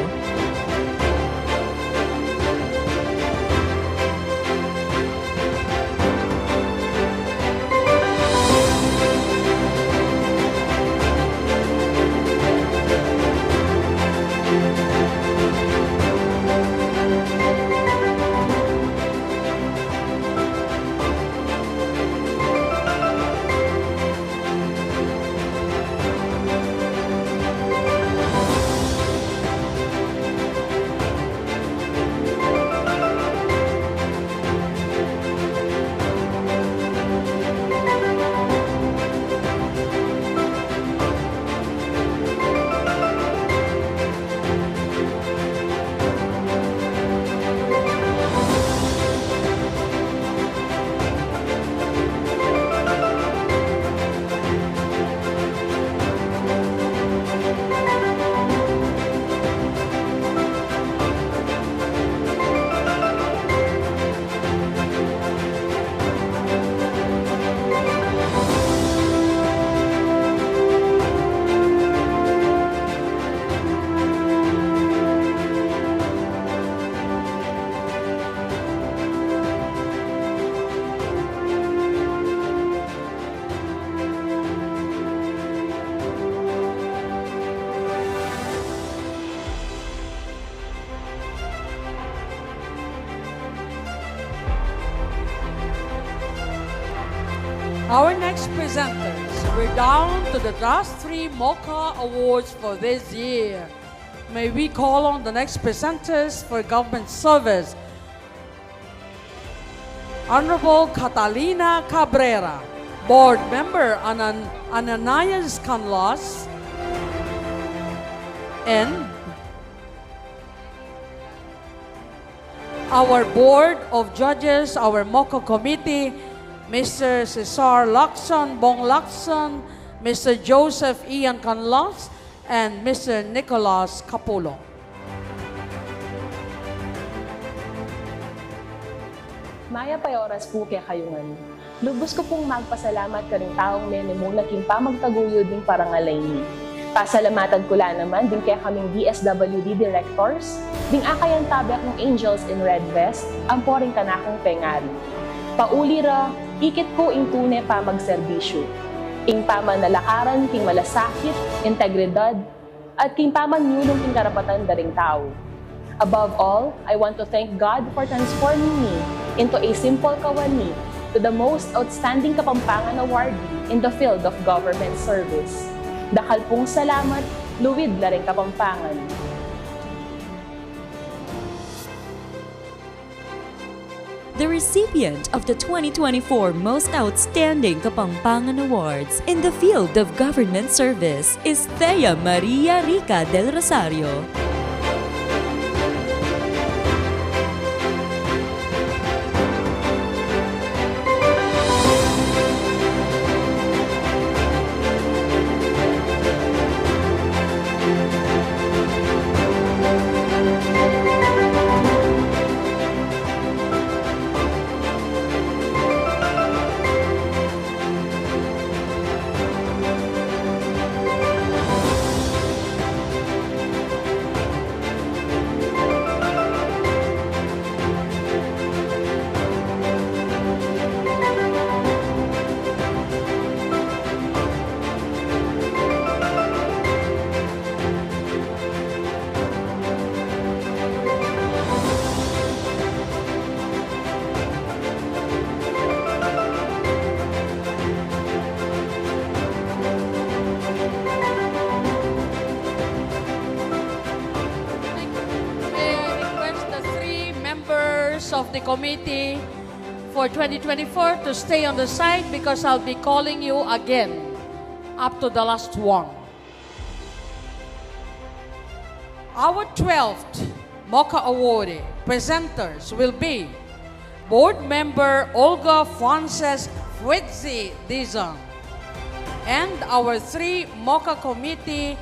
Our next presenters, we're down to the last three MOCA Awards for this year. May we call on the next presenters for government service. Honorable Catalina Cabrera, Board Member Anan-, Ananias Canlas, and our Board of Judges, our MOCA Committee, Mister Cesar Lacson, Bong Lacson, Mister Joseph Ian Canlas, and Mister Nicolas Capulong. Mayap a oras pu kekayu ngan. Lubus ku pung magpasalamat karing taung menimuna king pamagtaguyud ning parangal a ini. Pasalamatan ku la naman ding kekaming D S W D directors, ding akayan tabek ning Angels in Red Vest, ampo ring kanakung pengari. Pauli ra, ikit ku ing tune pamagserbisyu, ing pamanalakaran king malasakit, integridad, at king pamanyulung king karapatan da ring tau. Above all, I want to thank God for transforming me into a simple kawani to the most outstanding Kapampangan awardee in the field of government service. Dakal pung salamat, Luid la ring Kapampangan. The recipient of the twenty twenty-four Most Outstanding Kapampangan Awards in the field of government service is Thea Maria Rica del Rosario. May I request the three members of the committee for twenty twenty-four to stay on the side because I'll be calling you again up to the last one. Our twelfth MOCA awardee presenters will be Board Member Olga Frances Fritzi Dizon and our three MOCA Committee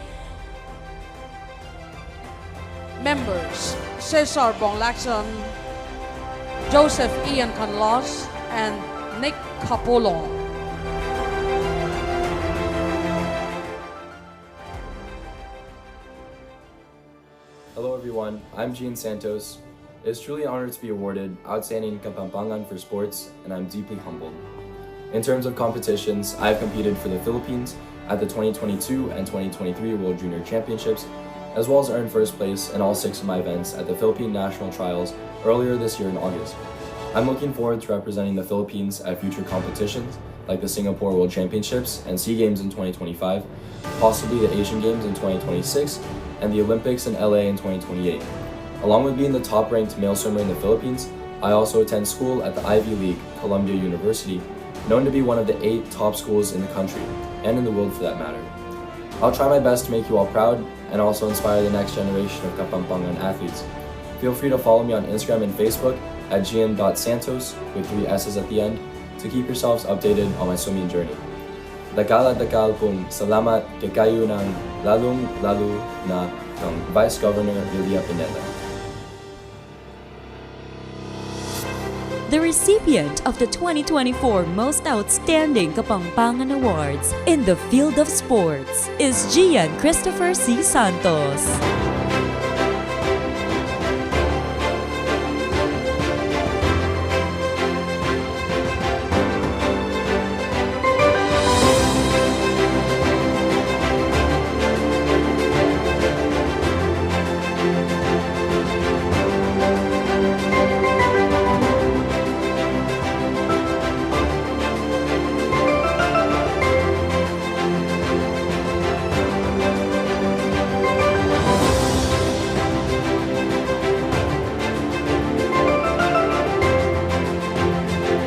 members, Cesar Bong Lacson, Joseph Ian Canlos, and Nick Capullo. Hello everyone, I'm Gian Santos. It is truly an honor to be awarded Outstanding Kapampangan for Sports, and I'm deeply humbled. In terms of competitions, I have competed for the Philippines at the twenty twenty-two and twenty twenty-three World Junior Championships, as well as earned first place in all six of my events at the Philippine National Trials earlier this year in August. I'm looking forward to representing the Philippines at future competitions like the Singapore World Championships and SEA Games in twenty twenty-five, possibly the Asian Games in twenty twenty-six, and the Olympics in L A in twenty twenty-eight. Along with being the top-ranked male swimmer in the Philippines, I also attend school at the Ivy League, Columbia University, known to be one of the eight top schools in the country, and in the world for that matter. I'll try my best to make you all proud and also inspire the next generation of Kapampangan athletes. Feel free to follow me on Instagram and Facebook at gian dot santos with three S's at the end to keep yourselves updated on my swimming journey. Dakal a dakal pung salamat kekayu nang lalung-lalu na kang Vice Governor Lilia Pineda. The recipient of the twenty twenty-four Most Outstanding Kapampangan Awards in the field of sports is Gian Christopher C. Santos.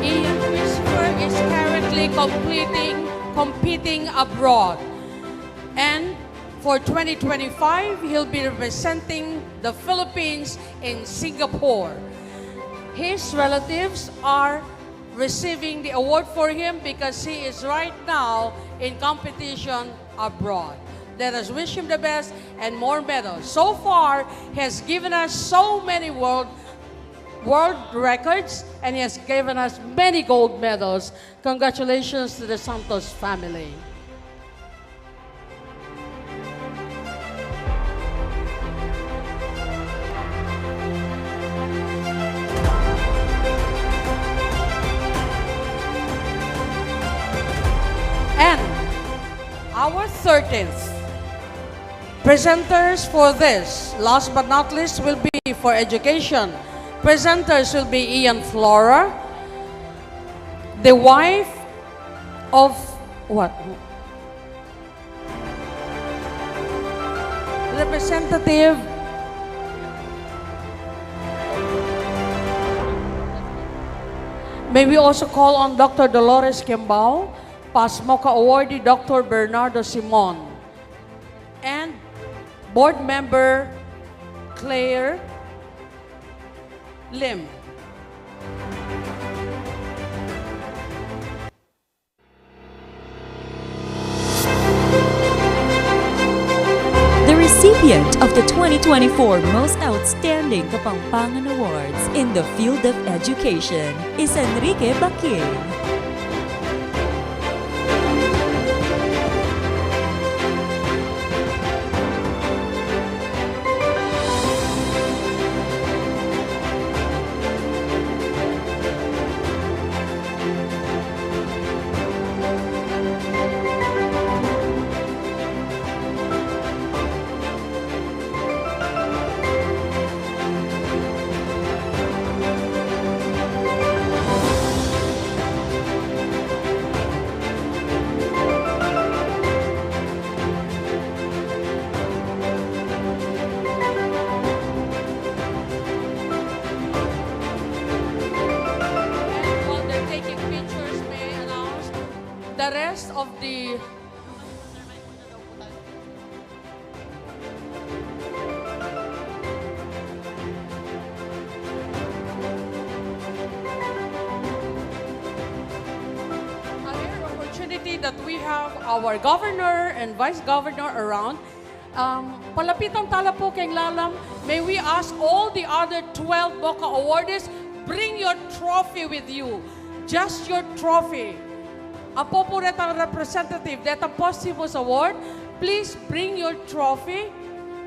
Ian Christopher is currently completing, competing abroad. And for twenty twenty-five, he'll be representing the Philippines in Singapore. His relatives are receiving the award for him because he is right now in competition abroad. Let us wish him the best and more medals. So far, he has given us so many world, world records, and he has given us many gold medals. Congratulations to the Santos family. And our thirteenth presenters for this, last but not least, will be for education. Presenters will be Ian Flora, the wife of what? Representative. May we also call on Doctor Dolores Kimbao, past MOCA awardee Doctor Bernardo Simon, and Board Member Claire Lim. The recipient of the twenty twenty-four Most Outstanding Kapampangan Awards in the field of education is Enrique Baking. And while they're taking pictures, may I announce the rest of the A rare opportunity that we have our governor and vice governor around. Um, palapitan tala pu keng lalam. May we ask all the other twelve MOCA awardees, bring your trophy with you. Just your trophy. Ampo pu retang representative, detang posthumous award, please bring your trophy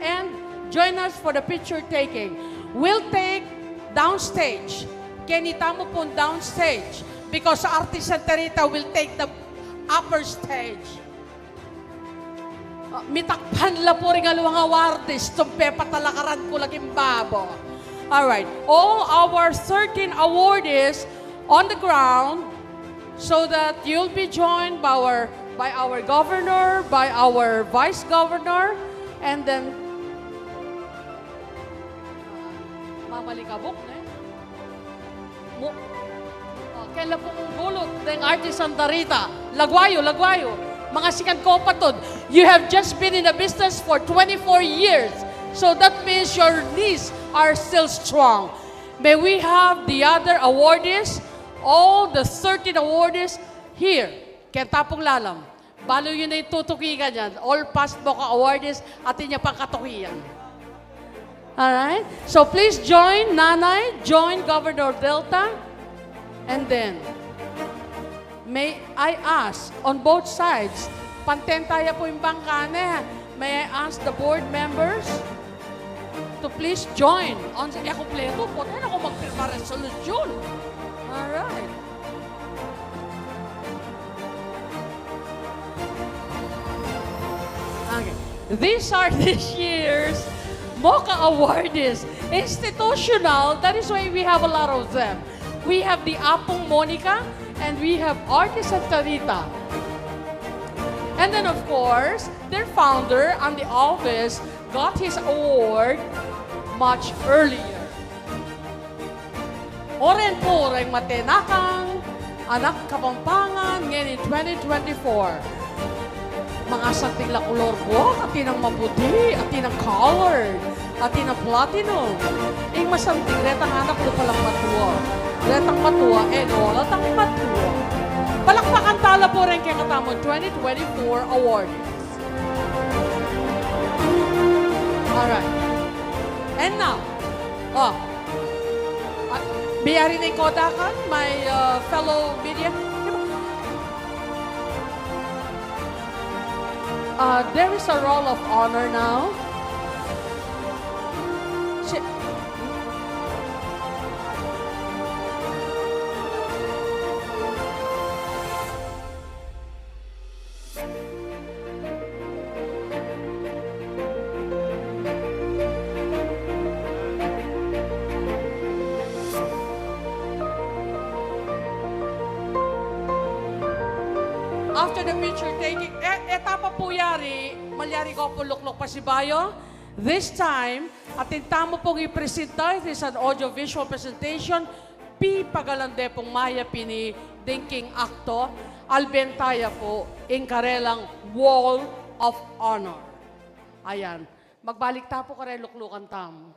and join us for the picture taking. We'll take downstage. Keni tamu pung downstage because Artist Santa Rita will take the upper stage. Ah, mitakpan la pu ring aliwang awardees, tumpe patalakaran ku la king babo. All right. All our thirteen awardees on the ground so that you'll be joined by our, by our governor, by our vice governor, and then, mamalikabuk na eh. Mu-, oh, kela pung gulut deng Artist Santa Rita. Lagwa yu, lagwa yu. Mangasikan ko patud. You have just been in the business for twenty-four years. So that means your knees are still strong. May we have the other awardees, all the thirteen awardees here. Keng tapung lalam. Balu yu na ing tutukikan yan. All past MOCA awardees, atin ya pang katukian. All right? So please join Nanay, join Governor Delta, and then may I ask on both sides, panten taya pu ing bangka ne, may I ask the board members to please join. Ang, e, kumpleto pu, tayo na kung magpirma resolusyon. All right. Okay. These are this year's MOCA awardees. Institutional, that is why we have a lot of them. We have the Apung Monica and we have Artist Santa Rita. And then, of course, their founder and the office got his award much earlier. O ren pu reng matenakang anak Kapampangan ngening twenty twenty-four. Mangasanting la kulor buak, atin nang maputi, atin nang colored, atin nang platinum. Ing masanting, retang anak lu palang matua. Retang matua, e, no, retang matua. Palakpakan tala pu reng kekatamung twenty twenty-four award. All right. And now, oh, ah, biyari na ing kodakan, my, uh, fellow media. Uh, there is a roll of honor now. Si- After the picture taking, e, e ta pa pu yari, malyari ko pu lukluk pasibayu. This time, atin tamu pung ipresenta, it is an audio-visual presentation, pipagalan de pung mayap ini ding king akto, alben taya pu ing karelang Wall of Honor. Ayan, magbalik ta pu kareng luklukan tamu.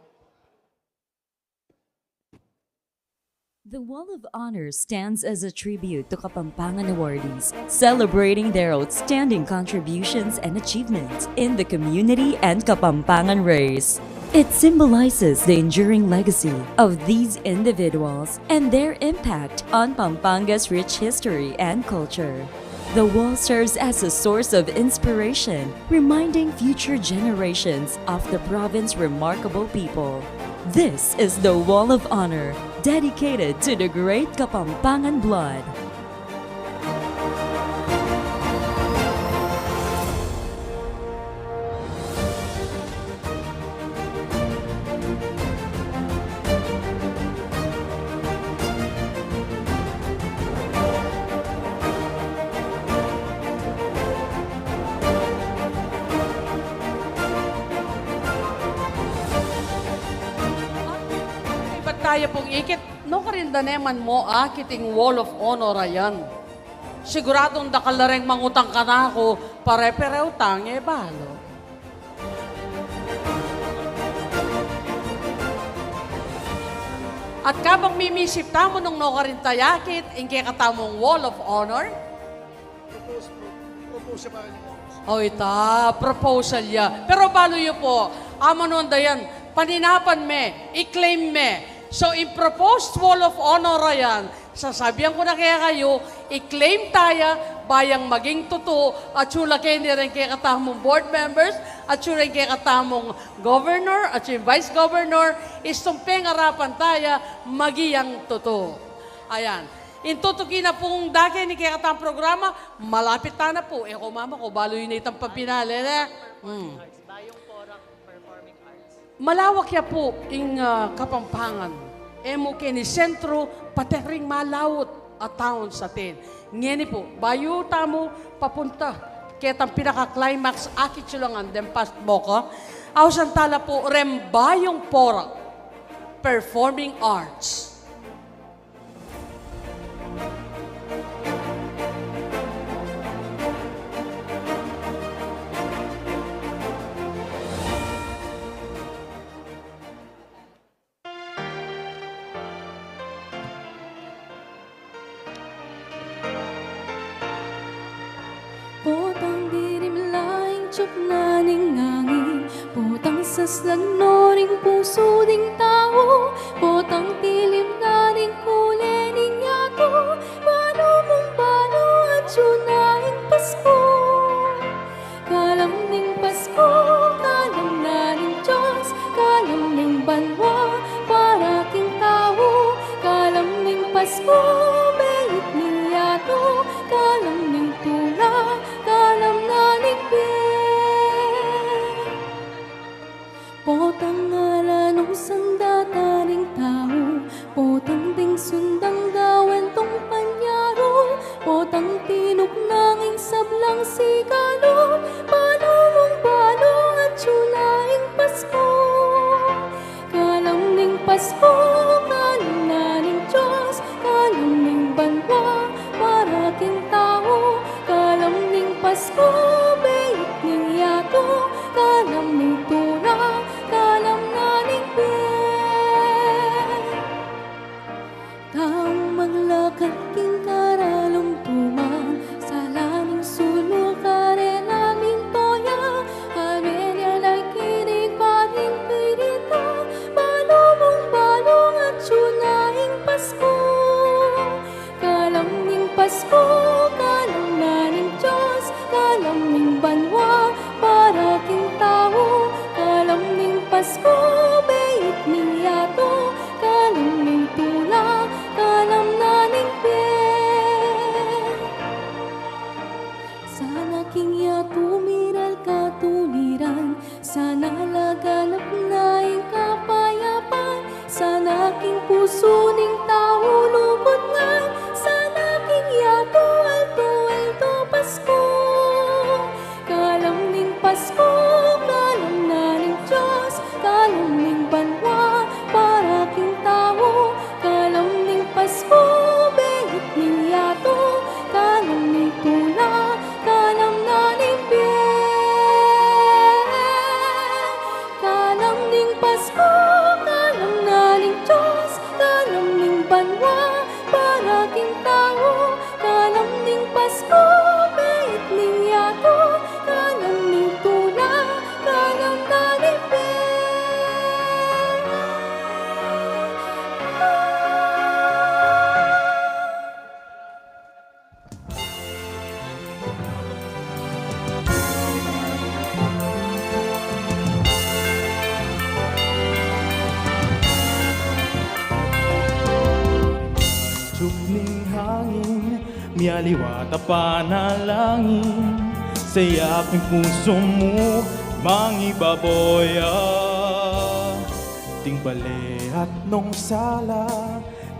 The Wall of Honor stands as a tribute to Kapampangan awardees, celebrating their outstanding contributions and achievements in the community and Kapampangan race. It symbolizes the enduring legacy of these individuals and their impact on Pampanga's rich history and culture. The wall serves as a source of inspiration, reminding future generations of the province's remarkable people. This is the Wall of Honor, dedicated to the great Kapampangan blood. Ibat taya pung ikit, nukarin da ne man mu akiting Wall of Honor a yan. Siguradung dakal la reng mangutang kanaku, pare-parehu tang e balu. At kabang mimisip tamu nung nukarin taya akit ing kekatamung Wall of Honor, propose, propose pa rin yung office. O ita, proposal ya. Pero balu yu pu, amanuan da yan, paninapan me, i-claim me. So, in proposed Wall of Honor a yan, sasabian ku na kekayu, i-claim taya, ba yang maging tutu, atsu la keni reng kekatamung board members, atsu reng kekatamung governor, atsu ing vice governor, istung pengarapan taya, maging tutu. Ayan. Ing tutuki na pung dake ning kekatamung programa, malapit ta na pu. E ku mamaku, balu yu na itang pabinale, ne? Hmm. Malawak ya pu ing, ah, Kapampangan. E mu keni sentru, pati ring malaut a towns atin. Ngeni pu, bayu tamu papunta ketang pinaka-climax, akit yu la ngan deng fast boka. Ausan tala pu reng bayung pora, performing arts. Potang dilim la ing tiup na ning angin, potang saslan no ring pusu ding tau, potang dilim na ning kule ning yatu, balu mung balu atyu na ing Pasku. Kalam ning Pasku, kalam na ning Dios, kalam ning banua para king tau, kalam ning Pasku, beit ning yatu, kalam ning tula, kalam na ning bie. Potang ala nung sandata ning tau, potang ding sundang gawan tung panyaru, potang tinuk nang ing sablang sigalu, balu mung balu atyu na ing Pasku. Kalam ning Pasku, kalam na ning Dios, kalam ning banua para king tau, kalam ning Pasku, beit ning yatu, kalam ning tula, kalam na ning bie. Taung maglakad king karalum tuman, sala ning sulu karela mintoya, Armenia na kini parin pirita, balu mung balu atyu na ing Pasku. Kalam ning Pasku, kalam na ning Dios, kalam ning banua para king tau, kalam ning Pasku, beit ning yatu, kalam ning tula, kalam na ning bie. Sana king yatu miral katuliran, sana laganap na ing kapayapan, sana king pusu ning tau lugud ngan, sana king yatu altu-altu Pasku. Kalam ning Pasku, kalam na ning Dios, Aliwa at panalangin, sayap ning pusu mu, mangibabaw ya. Ding bale at nung sala,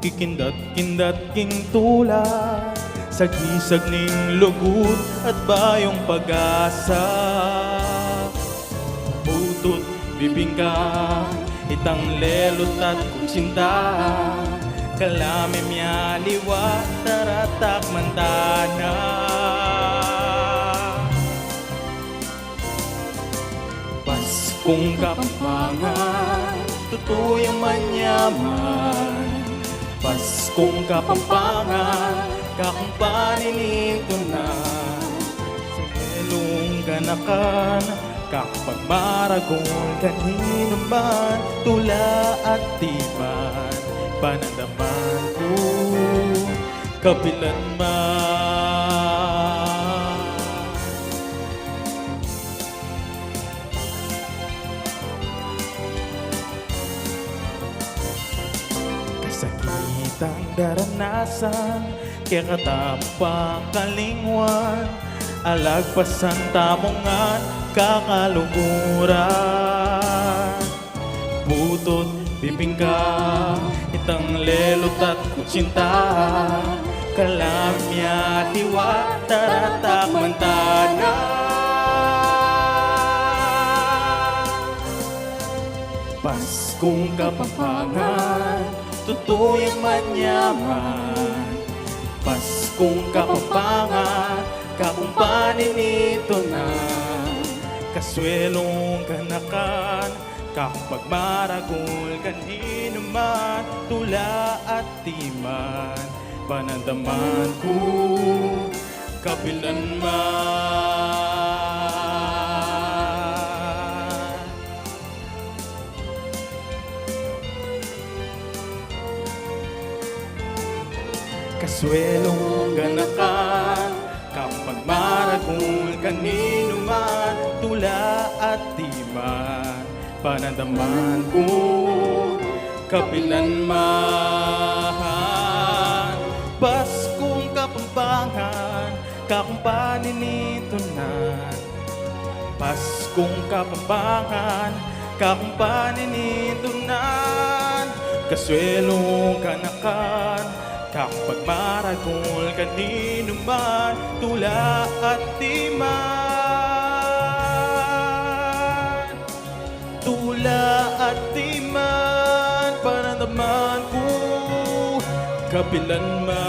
kikindat-kindat king tula, sagisag ning lugud at bayung pag-asa. Butut bibingka, itang lelut at kutsinta, kalamem ya liwa, taratak mantana. Paskung Kapampangan, tutu yang manyaman. Paskung Kapampangan, kakumpani nitu na. Sa elung ganakan, kapagmaragul kaninu man, tula at diman, panandaman ku, kapilan man. Kasakitan daranasan, kekatamu pang kalingwan, alagpasan tamu ngan kakaluguran. Butut bibingka, itang lelut at kutsinta, kalamem ya liwa, taratak mantana. Paskung Kapampangan, tutu yang manyaman. Paskung Kapampangan, kakumpani nitu na. Kasuelung ganakan, kapagmaragul kaninu man, tula at diman, panandaman ku, kapilan man. Kasuelung ganakan, kapagmaragul kaninu man, tula at diman, panandaman ku, kapilan man. Paskung Kapampangan, kakumpani nitu na. Paskung Kapampangan, kakumpani nitu na. Kasuelung ganakan, kapagmaragul kaninu man, tula at diman. Tula at diman, panandaman ku, kapilan man.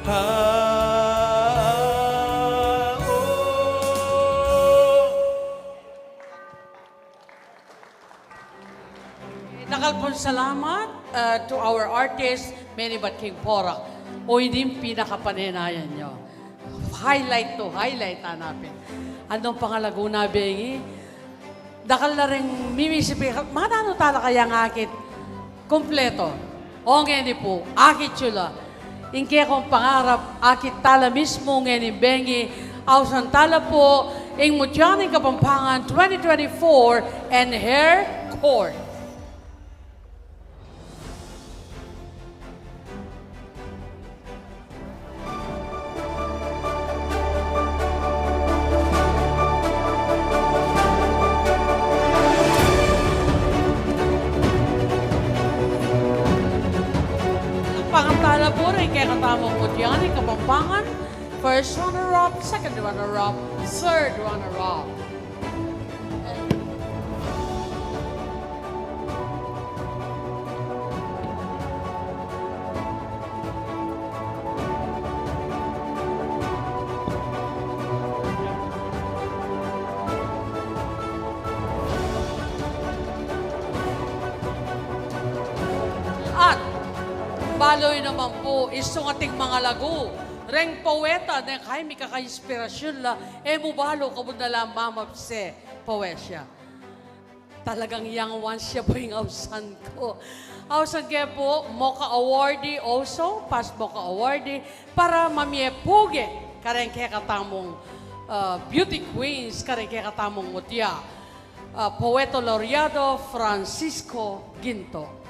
Ha, oh. Dakal pung salamat, uh, to our artist, Manny Bat King Porac. O, ini ing pinakapanenayan nyo. Highlight to highlight, hanapin. Anong pangalagu na bengi? Dakal la ring mimisi pe, mananu tala kaya ng akit kumpleto? O, ngeni pu, akit yu la. Ing kekong pangarap, akit tala mismu ngeni bengi, ausan tala pu ing Mutya ning Kapampangan twenty twenty-four and Hair Court. Palakpakan tala pu ring kekatamung Mutya ning Kapampangan, first runner-up, second runner-up, third runner-up. At balu yu naman pu, isu ating mangalagu reng poeta, nung kaya mikakainspirasyun la, e mu balu kabud na la mamapse, poesya. Talagang yang once ya pu ing ausan ku. Ausan ke pu, MOCA awardee also, past MOCA awardee, para mamie puge kareng kekatamung, ah, beauty queens, kareng kekatamung mutya, ah, Poeta Laureado Francisco Ginto.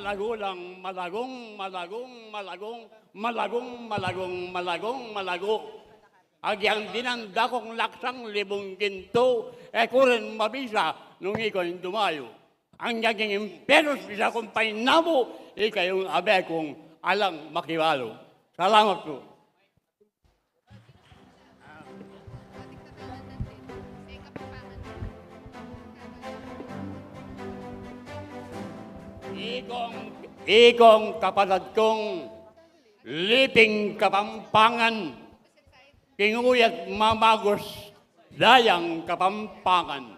Tagulang malagung, malagung, malagung, malagung, malagung, malagung, malagu. Agyang dinan dakong laksang libung gintu, e ku rin mabisa nung ika ing dumayu. Anggang king impyernu bisa kung painamu, ika ing abe kung alang makibalu. Salamat pu. Ikong, ikong kapatad kung liping Kapampangan, king uyat mamagus dayang Kapampangan.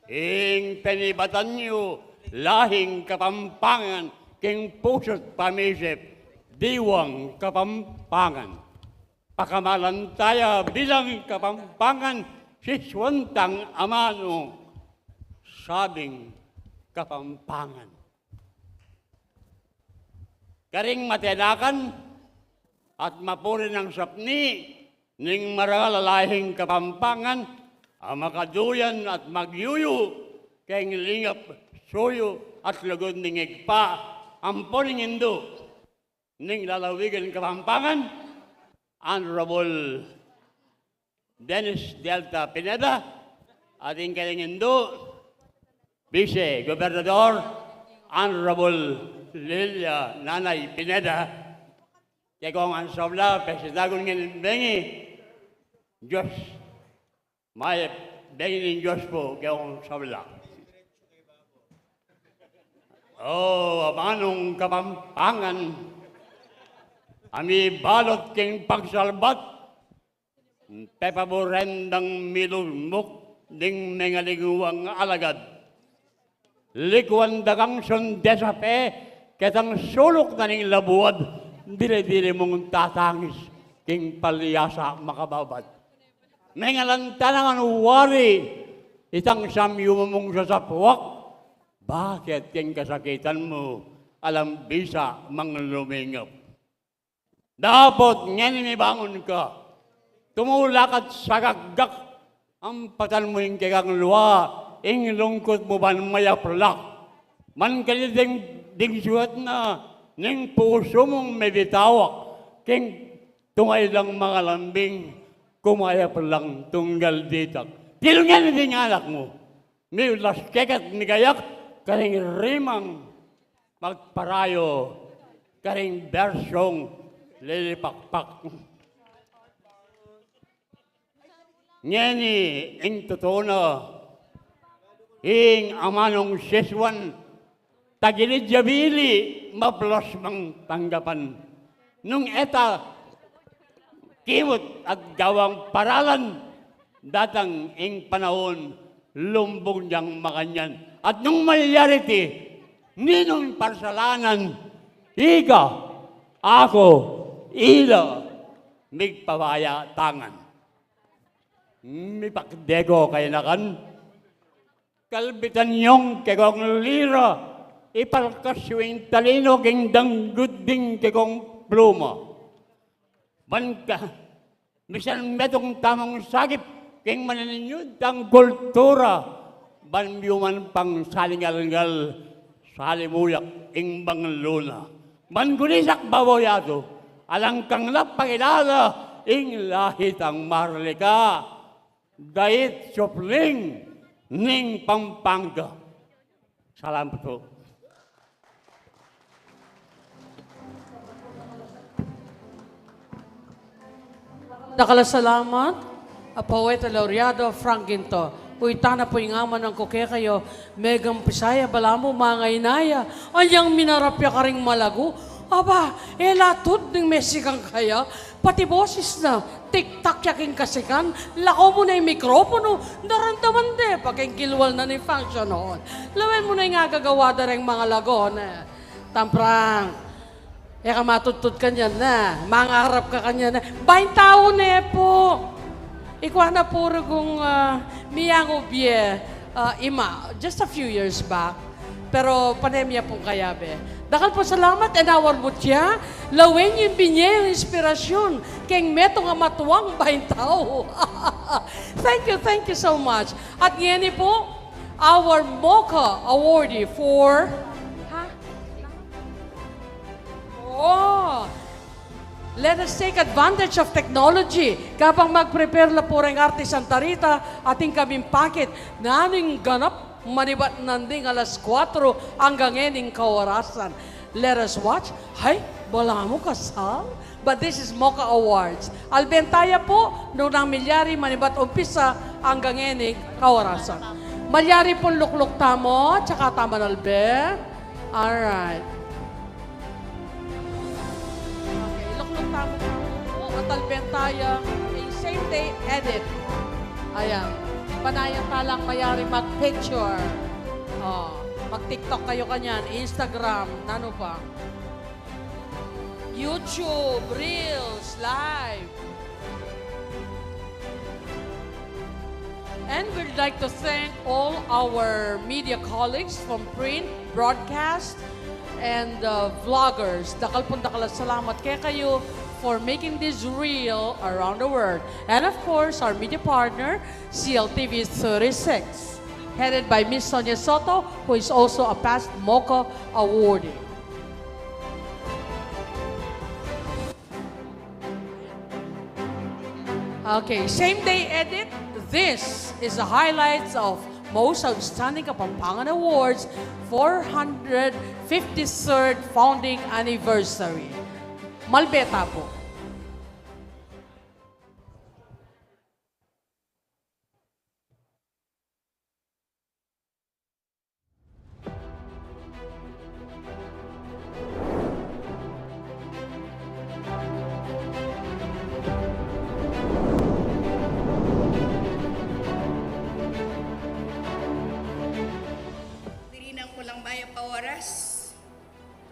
Ing penibatan yu lahing Kapampangan, king pusu't pamisip, diwang Kapampangan. Pakamalan taya bilang Kapampangan, sisuan tang amanu, sabing Kapampangan. Karing matenakan at mapuri nang sapni ning marangal a lahing Kapampangan, a makaduyan at magyuyu keng lingap, suyu at lugud ning Ibpa, ampo ning Indu ning lalawigan Kapampangan, Honorable Dennis Delta Pineda, at ing kayang Indu, Vice Gobernador, Honorable Lilia Nanay Pineda. Kekong ansabla, pesitagun ngening bengi, Dios, mayap bengi ning Dios pu, kekong ansabla. O amanung Kapampangan, a mibalut king pagsalbat, pepaburen dang milugmuk ding mengalingwang alagad. Likuan da kang sundesape, ketang suluk na ning labuad, dili-dili mung tatangis king palyasa makababad. Mengalan ta na ngan wari itang samyum mung sasapwak, bakit king kasakitan mu alang bisa mang lumingap? Dapot ngeni mibangun ka, tumulak at sagakgak, ampatan mu ing kekang lua, ing lungkut mu ban mayaplak. Ban kanita ding suat na ning pusu mung mebitawak, king tunga ilang mangalambing, kumayap lang tunggal ditak. Tilu ngeni ding anak mu, miulas keka at migayak karing rimang magparayu, karing bersong lilipakpak. Ngeni ing tutu na, ing amanung sisuan, tagilid ya bili, maplas mang tanggapan. Nung e ta kimut at gawang paralan, datang ing panaun, lumbung yang makanyan. At nung malyari iti, ninung parsalanan, ika, aku, ila, migpabaya tangan. Mipakde ko kayanakan, kalbitan yung kekong lira, ipalkas yu ing talinu king danggud ding kekong pluma. Ban ka, misan metung tamung sakip king manininyud tang kultura, ban yu man pang salingalngal, salimuyak ing bang luna. Ban gulisak babaw yatu, alang kang lapangilala, ing lahi tang Maharlika. Dait supling ning Pampanga. Salamat pu. Dakal a salamat, a Poeta Laureado Frank Ginto. Uy, tana pu ing amanung ku kekayu, megang pisaya balamu mangainaya, anyang minarap ya karing malagu. Aba, e la tud ning mesikang kaya, pati bosis na, tiktak ya king kasikan, lako mu na ing mikrofonu, daramdaman de pa king kilwal na ning function hall. Lawen mu na ing agagawa da reng malagu, ne. Tamprang, e ka matudtud kanyan na, mangarap ka kanyan na. Baing tau ne pu. Ikwa na pu rugung, ah, miyang ubie, ah, ima, just a few years back. Pero panemya pung kayabe. Dakal pung salamat, and our mutya, lawen yu ing binie yang inspirasyun keng metung a matuang baing tau. Thank you, thank you so much. At ngeni pu, our MOCA awardee for, ha? Oh, let us take advantage of technology. Kabang mag-prepare la pu reng artisan ta rita, atin kaming pakit nanu ing ganap manibat nanding alas kuatro anggang ngening kaorasan. Let us watch. Hay, balamu kasal. But this is MOCA Awards. Alben taya pu nung nanu ing milyari manibat umpisa anggang ngening kaorasan. Malyari pung lukluk tamu, tsaka tamu albe. Alright. Okay, lukluk tamu pu at alben taya ing same day edit. Ayan. Panayan ta lang mayari mag-picture. Oh, mag-TikTok kayu kanyan, Instagram, nanu pa? YouTube, Reels, Live. And we'd like to thank all our media colleagues from print, broadcast, and, uh, vloggers. Dakal pung dakal a salamat kekayu for making this reel around the world. And of course, our media partner, C L T V thirty-six, headed by Miss Sonia Soto, who is also a past MOCA awardee. Okay, same day edit. This is the highlights of Most Outstanding Kapampangan Awards, four hundred fifty-third Founding Anniversary. Malbe ta pu. Dirinan ku lang mayap a oras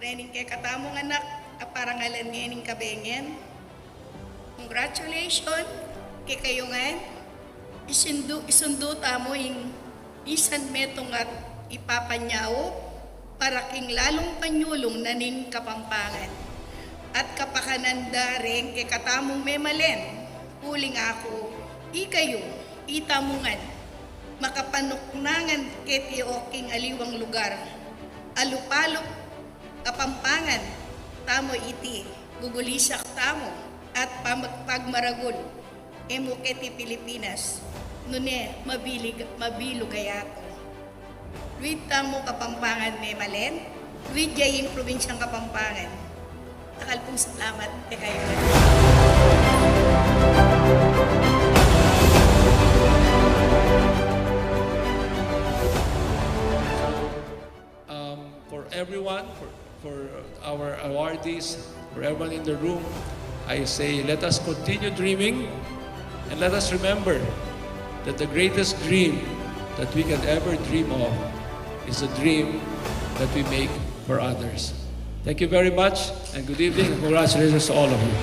rening kekatamung anak a parangalan ngening kabengen. Congratulations kekayu ngan. Isundu, isundu tamu ing isan metung at ipapanyaup para king lalung panyulung na ning Kapampangan at kapakanan da reng kekatamung memalen. Uling aku, ikayu, itamu ngan makapanuknangan keti o king aliwang lugar. Alupalup Kapampangan tamu iti, gugulisak tamu at pamag-, pagmaragul e mu keti Pilipinas, nune mabilig-, mabilug a yatu. Luid tamu Kapampangan memalen, luid ya ing probinsyang Kapampangan. Dakal pung salamat kekayu. Um, for everyone, for, for our awardees, for everyone in the room, I say, let us continue dreaming, and let us remember that the greatest dream that we can ever dream of is the dream that we make for others. Thank you very much, and good evening, and congratulations to all of you.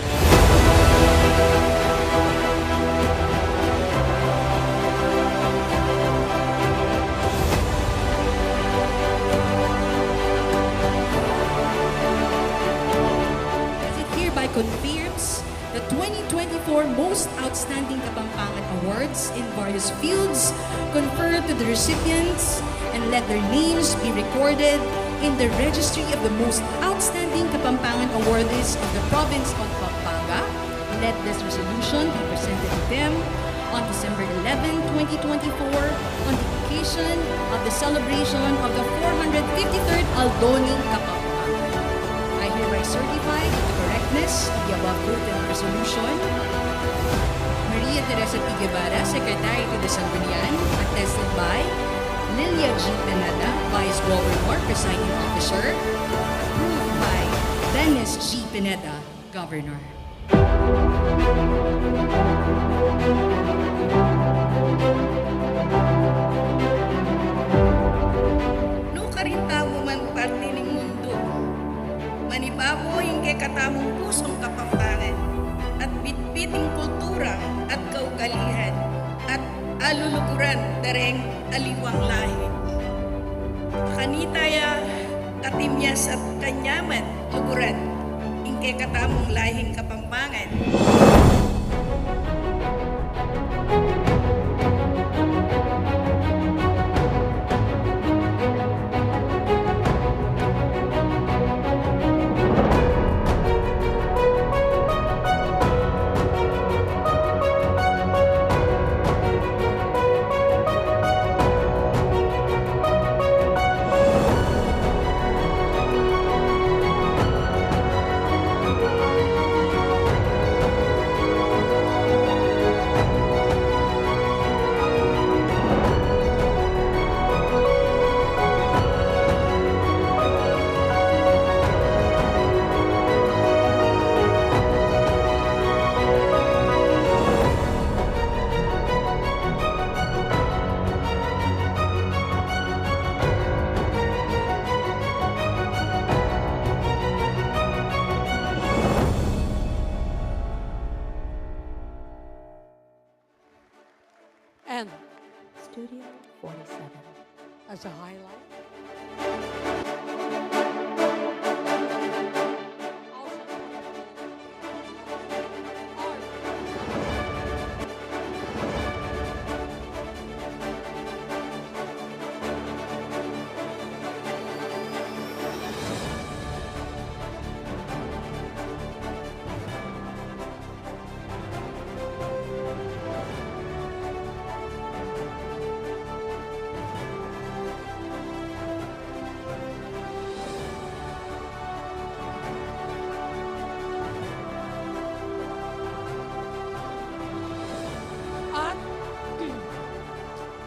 As it hereby confirms the twenty twenty-four Most Outstanding Kapampangan Awards in various fields, confer to the recipients and let their names be recorded in the registry of the most outstanding Kapampangan awardees of the province of Pampanga. Let this resolution be presented to them on December eleven, twenty twenty-four, on the occasion of the celebration of the four hundred fifty-third Aldo ning Kapampangan. I hereby certify to the correctness of the above quoted resolution. Maria Teresa P. Guevara, Secretary to the Sangguniang, attested by Lilia G. Pineda, Vice Governor, Presiding Officer. Approved by Dennis G. Pineda, Governor. Nukarin tamu man parte ning mundu, manibabo ing kekatamung pusung Kapampangan at bitbit ing kultura at kaugalian at aluluguran da reng aliwang lahi. Kanita ya katimyas at kanyaman luguran ing kekatamung lahing Kapampangan. Sa highlight. At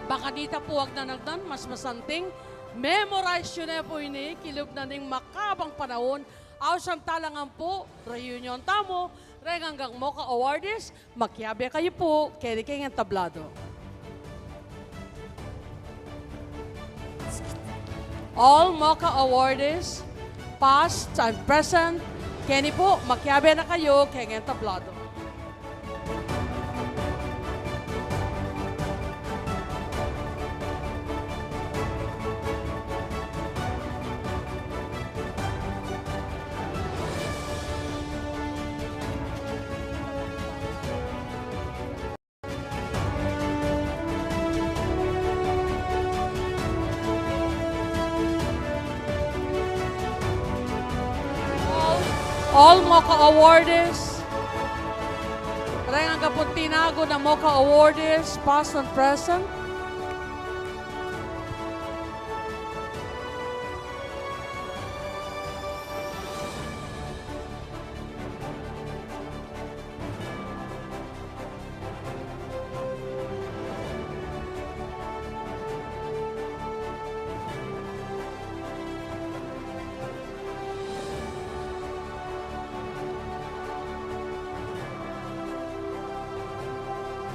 baka dita pu agnan-agnan, mas masanting, memorize yu ne pu ini, kilub na ning makabang panaun, ausan talangan pu, reunion tamu, reng anggang MOCA awardees, makiabe kayu pu keni keng entablado. All MOCA awardees, past and present, keni pu, makiabe na kayu keng entablado. All, all MOCA awardees. Reng angga pung tinagun a MOCA awardees, past and present.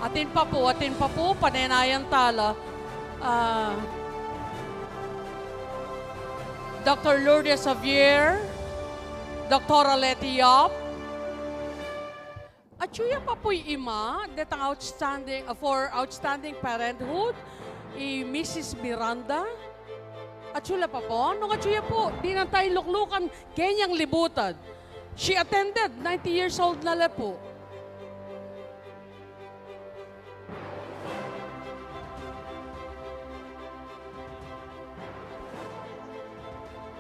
Atin pa pu, atin pa pu, panenayan tala. Ah, Doktor Lourdes Javier, Doktora Leti Yap, atyu ya pa pu'y ima detang outstanding, uh, for outstanding parenthood, i Missus Miranda. Atyu la pa pu? Nung atyu ya pu, dinan ta luklukan, kenyang libutan. She attended, ninety years old na la pu.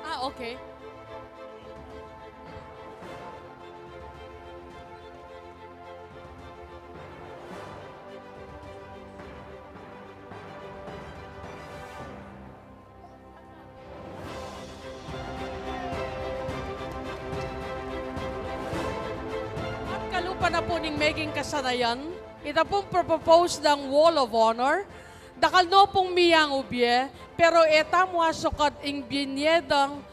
Ah, okay. At kalupa na pu ning meging kasanayan, ita pung propropose dang Wall of Honor, dakal no pung miyangubie, pero e tamu asukad ing binye dang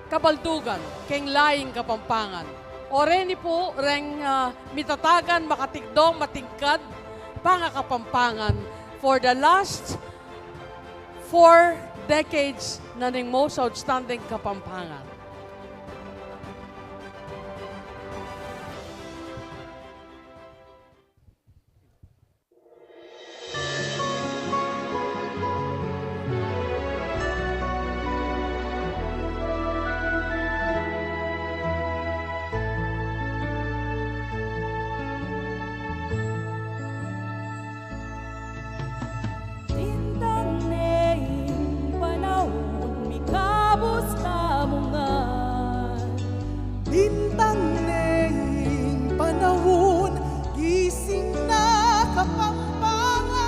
kabaldugan keng laing Kapampangan. O reni pu reng, ah, mitatagan, makatikdong, matingkad pangakapampangan for the last four decades na ning most outstanding Kapampangan. Lintang ne ing panaun, mikabus tamu ngan. Lintang ne ing panaun, gising na Kapampangan.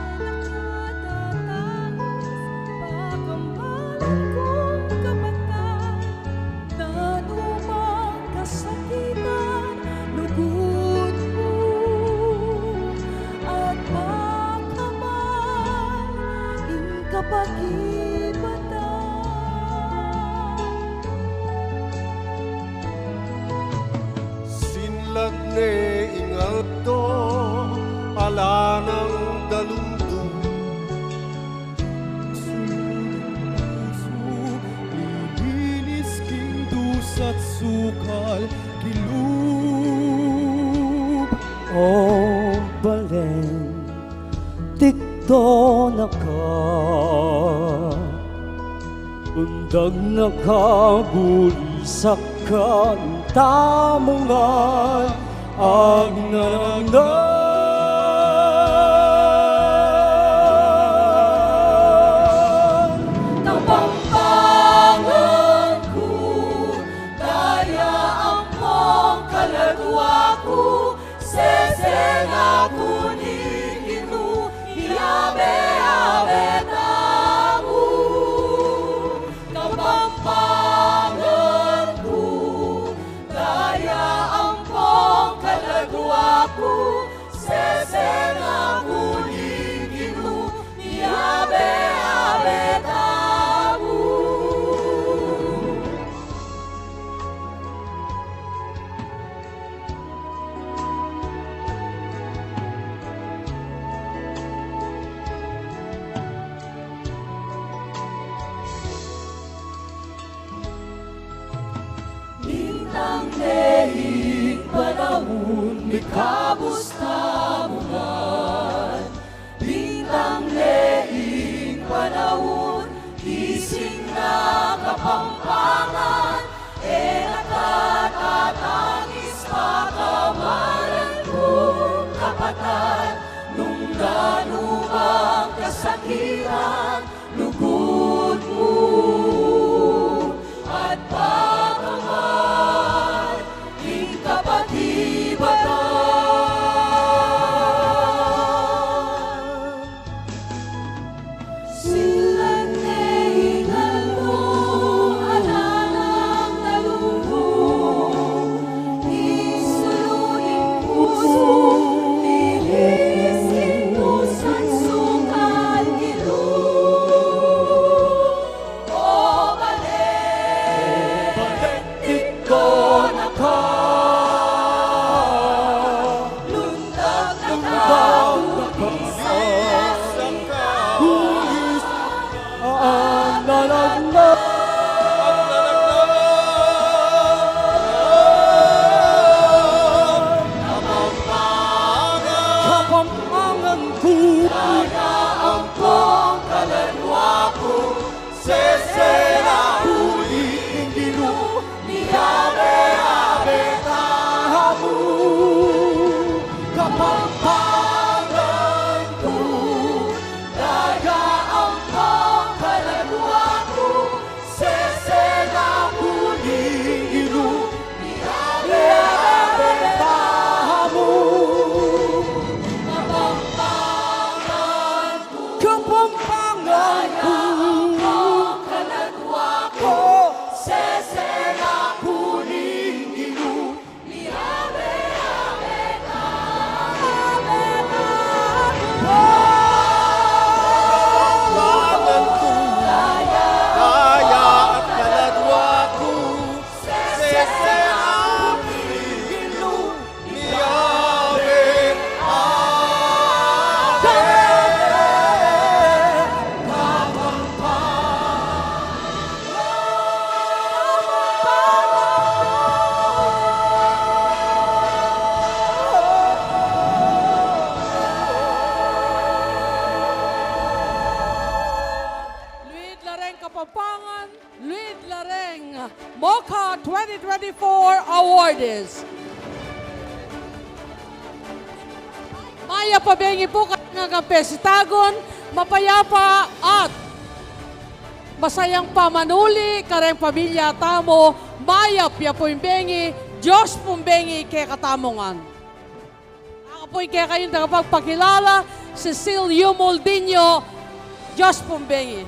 E na ka tatagus, pakamalan kung kapatad. Nanumang kasakitan, lugud mu at pakamal ing kapag-ibatan. Sinlat ne ing aldo, ala nang dalumdum. Sulud ing pusu, lilinis king dusa't sukal, kilub. O balen, tikdong na ka, nung dang na ka, bulisan ka, tamu ngan agnanang na. Kapampangan ku, daya ampong kaladwa ku, sese na ku ning Ginu, miyabe-abe tamu. Kapampangan ku, daya ampong kaladwa ku, sese na ku ning Ginu, miyabe-abe tamu. Lintang ne ing panaun, mikabus tamu ngan. Lintang ne ing panaun, gising na Kapampangan, e na ka tatangis pa, kamare kung kapatad, nung nanu mang kasakitan, lugud mu at pakangan ing kapatibatan. Silan ne ing kalbo at alang kalungkung, ing sulu ning pusu, ing isintusan sungkal Ginu. O bale, o bale, ito na ka. Lungkot na ka, lungkot na ka. Bulis, ang lalag na. Kapampangan ku. Daya ampong kaladwa ku, sese na ku ning Ginu, miyabe-abe tamu. Kapampangan ku, daya ampong kaladwa ku, sese na ku ning Ginu, miyabe-abe tamu. Kapampangan ku, Kapampangan ku, kaladwa ku, sese na ku ning Ginu, miyabe-abe tamu. Kapampangan ku, daya at kaladwa ku, sese na ku ning Ginu, Luid la reng Kapampangan. Luid la reng MOCA twenty twenty-four awardees. Mayap a bengi pu kareng anggang pesitagun, mapayapa at masayang pamanuli kareng pamilya tamu. Mayap ya pu ing bengi, Dios pung bengi kekatamu ngan. Aku pu ing kekayung tagapagpakilala, Cecil Yumul Diño, Dios pung bengi.